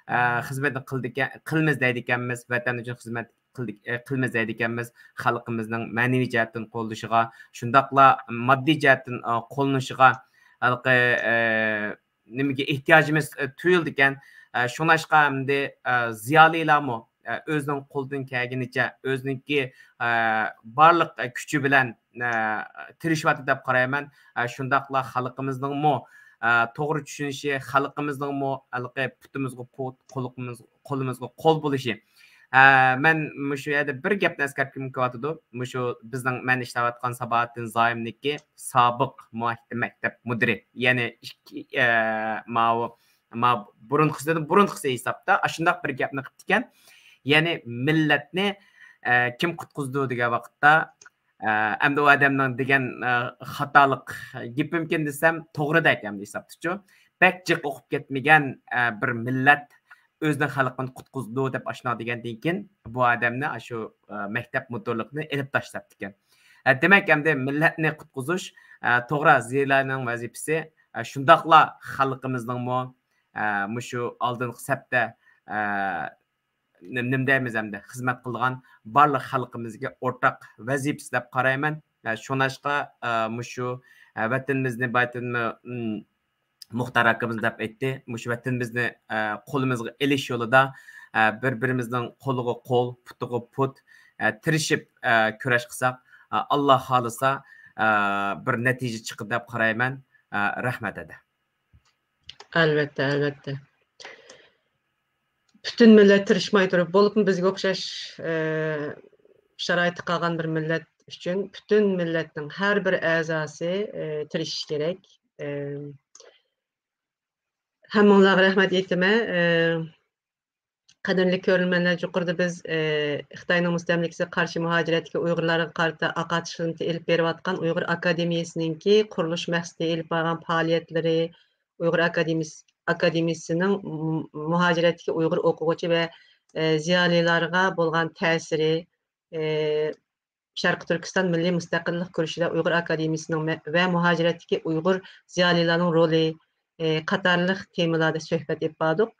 ئە، خىزمىتىنى قىلىدىكەن، قىلىمىز دەيدىكەنمىز، ۋەتەن ئۈچۈن خىزمەت قىلدى-، ئە، قىلىمىز دەيدىكەنمىز، خەلقىمىزنىڭ مەنىۋى جەھەتتىن قوللىشىغا، شۇنداقلا ماددىي جەھەتتىن، ئە، قوللىنىشىغا ھېلىقى، ئە، نېمىگە ئېھتىياجىمىز، ئە، تۇيۇلىدىكەن. ئە، شۇڭلاشقا ئەمدى، ئە، زىيالىيلارمۇ، ئە، ئۆزىنىڭ قولىدىن كەلگىنىچە ئۆزىنىڭكى، ئە، بارلىق، ئە، كۈچى بىلەن، ئە، تىرىشىۋاتىدۇ دەپ قارايمەن. ئە، شۇنداقلا خەلقىمىزنىڭمۇ، ئە، توغرا چۈشىنىشى، خەلقىمىزنىڭمۇ ھېلىقى پۇتىمىزغا پۇت، قولىمىز-، قولىمىزغا قول بولۇشى. ئە، مەن مۇشۇ يەردە بىر گەپنى ئەسكەرتكۈم كېلىۋاتىدۇ. مۇشۇ بىزنىڭ، مەن ئىشلەۋاتقان ساباھەتدىن زايىمنىكى سابىق مۇئەھدە مەكتەپ مۇدىرى، يەنى ئىككى، ئە، ماۋۇ، ماۋۇ بۇرۇنقىسىدىن بۇرۇنقىسى ھېسابتا ئاشۇنداق بىر گەپنى قىپتىكەن. يەنى مىللەتنى، ئە، كىم قۇتقۇزىدۇ دېگەن ۋاقىتتا، ئە، ئەمدى ئۇ ئادەمنىڭ دېگەن، ئە، خاتالىق گېپىمكىن دېسەم توغرىدەك ئەمدى ھېسابتىچۇ. بەك جىق ئوقۇپ كەتمىگەن، ئە، بىر مىللەت ئۆزىنىڭ خەلقىنى قۇتقۇزىدۇ دەپ ئاشۇنداق دېگەندىن كېيىن بۇ ئادەمنى ئاشۇ، ئە، مەكتەپ مۇدىرلىقىنى ئېلىپ تاشلاپتىكەن. ئە، دېمەك، ئەمدى مىللەتنى قۇتقۇزۇش، ئە، توغرا زىيالىيلارنىڭ ۋەزىپىسى، ئە، شۇنداقلا خەلقىمىزنىڭمۇ، ئە، مۇشۇ ئالدىنقى سەپتە، ئە، نېم-، نېمە دەيمىز ئەمدى، خىزمەت قىلىدىغان بارلىق خەلقىمىزگە ئورتاق ۋەزىپىسى دەپ قارايمەن. ئە، شۇڭلاشقا، ئە، مۇشۇ، ئە، ۋەتىنىمىزنى بايىتىنمۇ، ئىم، مۇختار ئاكىمىز دەپ ئېيتتى. مۇشۇ ۋەتىنىمىزنى، ئە، قولىمىزغا ئېلىش يولىدا، ئە، بىر-بىرىمىزنىڭ قولىغا قول، پۇتىغا پۇت، ئە، تىرىشىپ، ئە، كۈرەش قىلساق، ئە، ئاللا خالىسا، ئە، بىر نەتىجە چىقىدۇ دەپ قارايمەن. ئە، رەھمەت، ھەدە. ئەلۋەتتە، ئەلۋەتتە. پۈتۈن مىللەت تىرىشماي تۇرۇپ، بولۇپمۇ بىزگە ئوخشاش، ئە، شارائىتتا قالغان بىر مىللەت ئۈچۈن پۈتۈن مىللەتنىڭ ھەر بىر ئەزاسى، ئە، تىرىشىشى كېرەك. ئە، ھەممىڭلارغا رەھمەت ئېيتىمەن. ئە، قەدىرلىك كۆرۈرمەنلەر، يۇقىرىدا بىز، ئە، خىتاينىڭ مۇستەملىكىسىگە قارشى مۇھاجىرەتتىكى ئۇيغۇرلارغا قارىتا ئاقارتىش خىزمىتى ئېلىپ بېرىۋاتقان ئۇيغۇر ئاكادېمىيەسىنىڭكى قۇرۇلۇش مەقسىتى ئېلىپ بارغان پائالىيەتلىرى، ئۇيغۇر ئاكادېمىيەس-، ئاكادېمىيەسىنىڭ م-، مۇھاجىرەتتىكى ئۇيغۇر ئوقۇغۇچى ۋە، ئە، زىيالىيلارغا بولغان تەسىرى، ئە، شەرقىي تۈركىستان مىللىي مۇستەقىللىق كۈرىشىدە ئۇيغۇر ئاكادېمىيەسىنىڭ مە-، ۋە مۇھاجىرەتتىكى ئۇيغۇر زىيالىيلارنىڭ رولى، ئى، قاتارلىق تېمىلاردا سۆھبەت ئېلىپ باردۇق.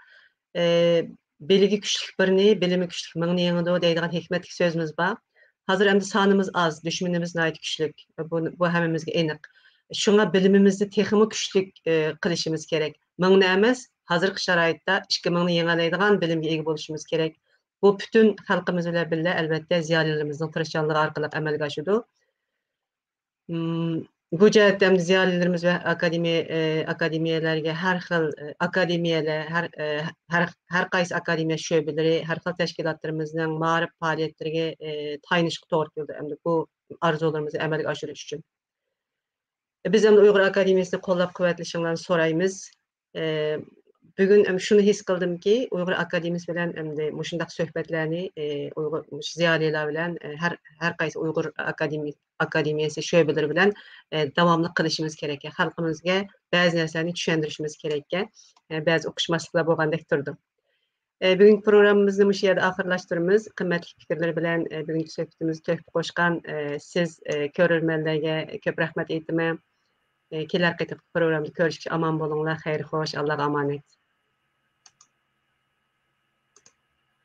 ئى، بىلىگى كۈچلۈك بىرنى، بىلىمى كۈچلۈك مىڭنى يېڭىدۇ دەيدىغان ھېكمەتلىك سۆزىمىز بار. ھازىر ئەمدى سانىمىز ئاز، دۈشمىنىمىز ناھايىتى كۈچلۈك. بۇ، بۇ ھەممىمىزگە ئېنىق. شۇڭا بىلىمىمىزنى تېخىمۇ كۈچلۈك، ئى، قىلىشىمىز كېرەك. مىڭنى ئەمەس، ھازىرقى شارائىتتا ئىككى مىڭنى يېڭەلەيدىغان بىلىمگە ئىگە بولۇشىمىز كېرەك. بۇ پۈتۈن خەلقىمىز بىلەن بىللە، ئەلۋەتتە، زىيالىيلىرىمىزنىڭ تىرىشچانلىقى ئارقىلىق ئەمەلگە ئاشىدۇ. مم، بۇ جەھەتتە ئەمدى زىيالىيلىرىمىز ۋە ئاكادېمىيە، ئى، ئاكادېمىيەلەرگە ھەر خىل، ئى، ئاكادېمىيەلەر، ھەر، ئى، ھەر، ھەر قايسى ئاكادېمىيە شۆبىلىرى، ھەر خىل تەشكىلاتلىرىمىزنىڭ مائارىپ پائالىيەتلىرىگە، ئى، تايىنىشقا توغرا كېلىدۇ. ئەمدى بۇ ئارزۇلىرىمىزنى ئەمەلگە ئاشۇرۇش ئۈچۈن. بىز ئەمدى ئۇيغۇر ئاكادېمىيەسىنى قوللاپ قۇۋۋەتلىشىڭلارنى سورايمىز. ئى، بۈگۈن ئەم-، شۇنى ھېس قىلدىمكى، ئۇيغۇر ئاكادېمىيەسى بىلەن ئەمدى مۇشۇنداق سۆھبەتلەرنى، ئى، ئۇيغۇر، مۇشۇ زىيالىيلار بىلەن، ئى، ھەر، ھەر قايسى ئۇيغۇر ئاكادېمىي-، ئاكادېمىيەسى شۆبىلىرى بىلەن، ئى، داۋاملىق قىلىشىمىز كېرەك. خەلقىمىزگە بەزى نەرسىلەرنى چۈشەندۈرۈشىمىز كېرەككەن، ئى، بەزى ئۇقۇشماسلىقلار بولغاندەك تۇرىدۇ. ئى، بۈگۈنكى پروگراممىمىزنى مۇشۇ يەردە ئاخىرلاشتۇرىمىز. قىممەتلىك پىكىرلىرى بىلەن، ئى، بۈگۈنكى سۆھبىتىمىزگە تۆھپە قوشقان، ئى، سىز، ئى، كۆرۈرمەنلەرگە كۆپ رەھمەت ئېيتىمەن. ئى، كېلەر قېتىمقى پروگرامدا كۆرۈشكىچە ئامان بولۇڭلار. خەير خوش، ئاللاغا ئامانەت.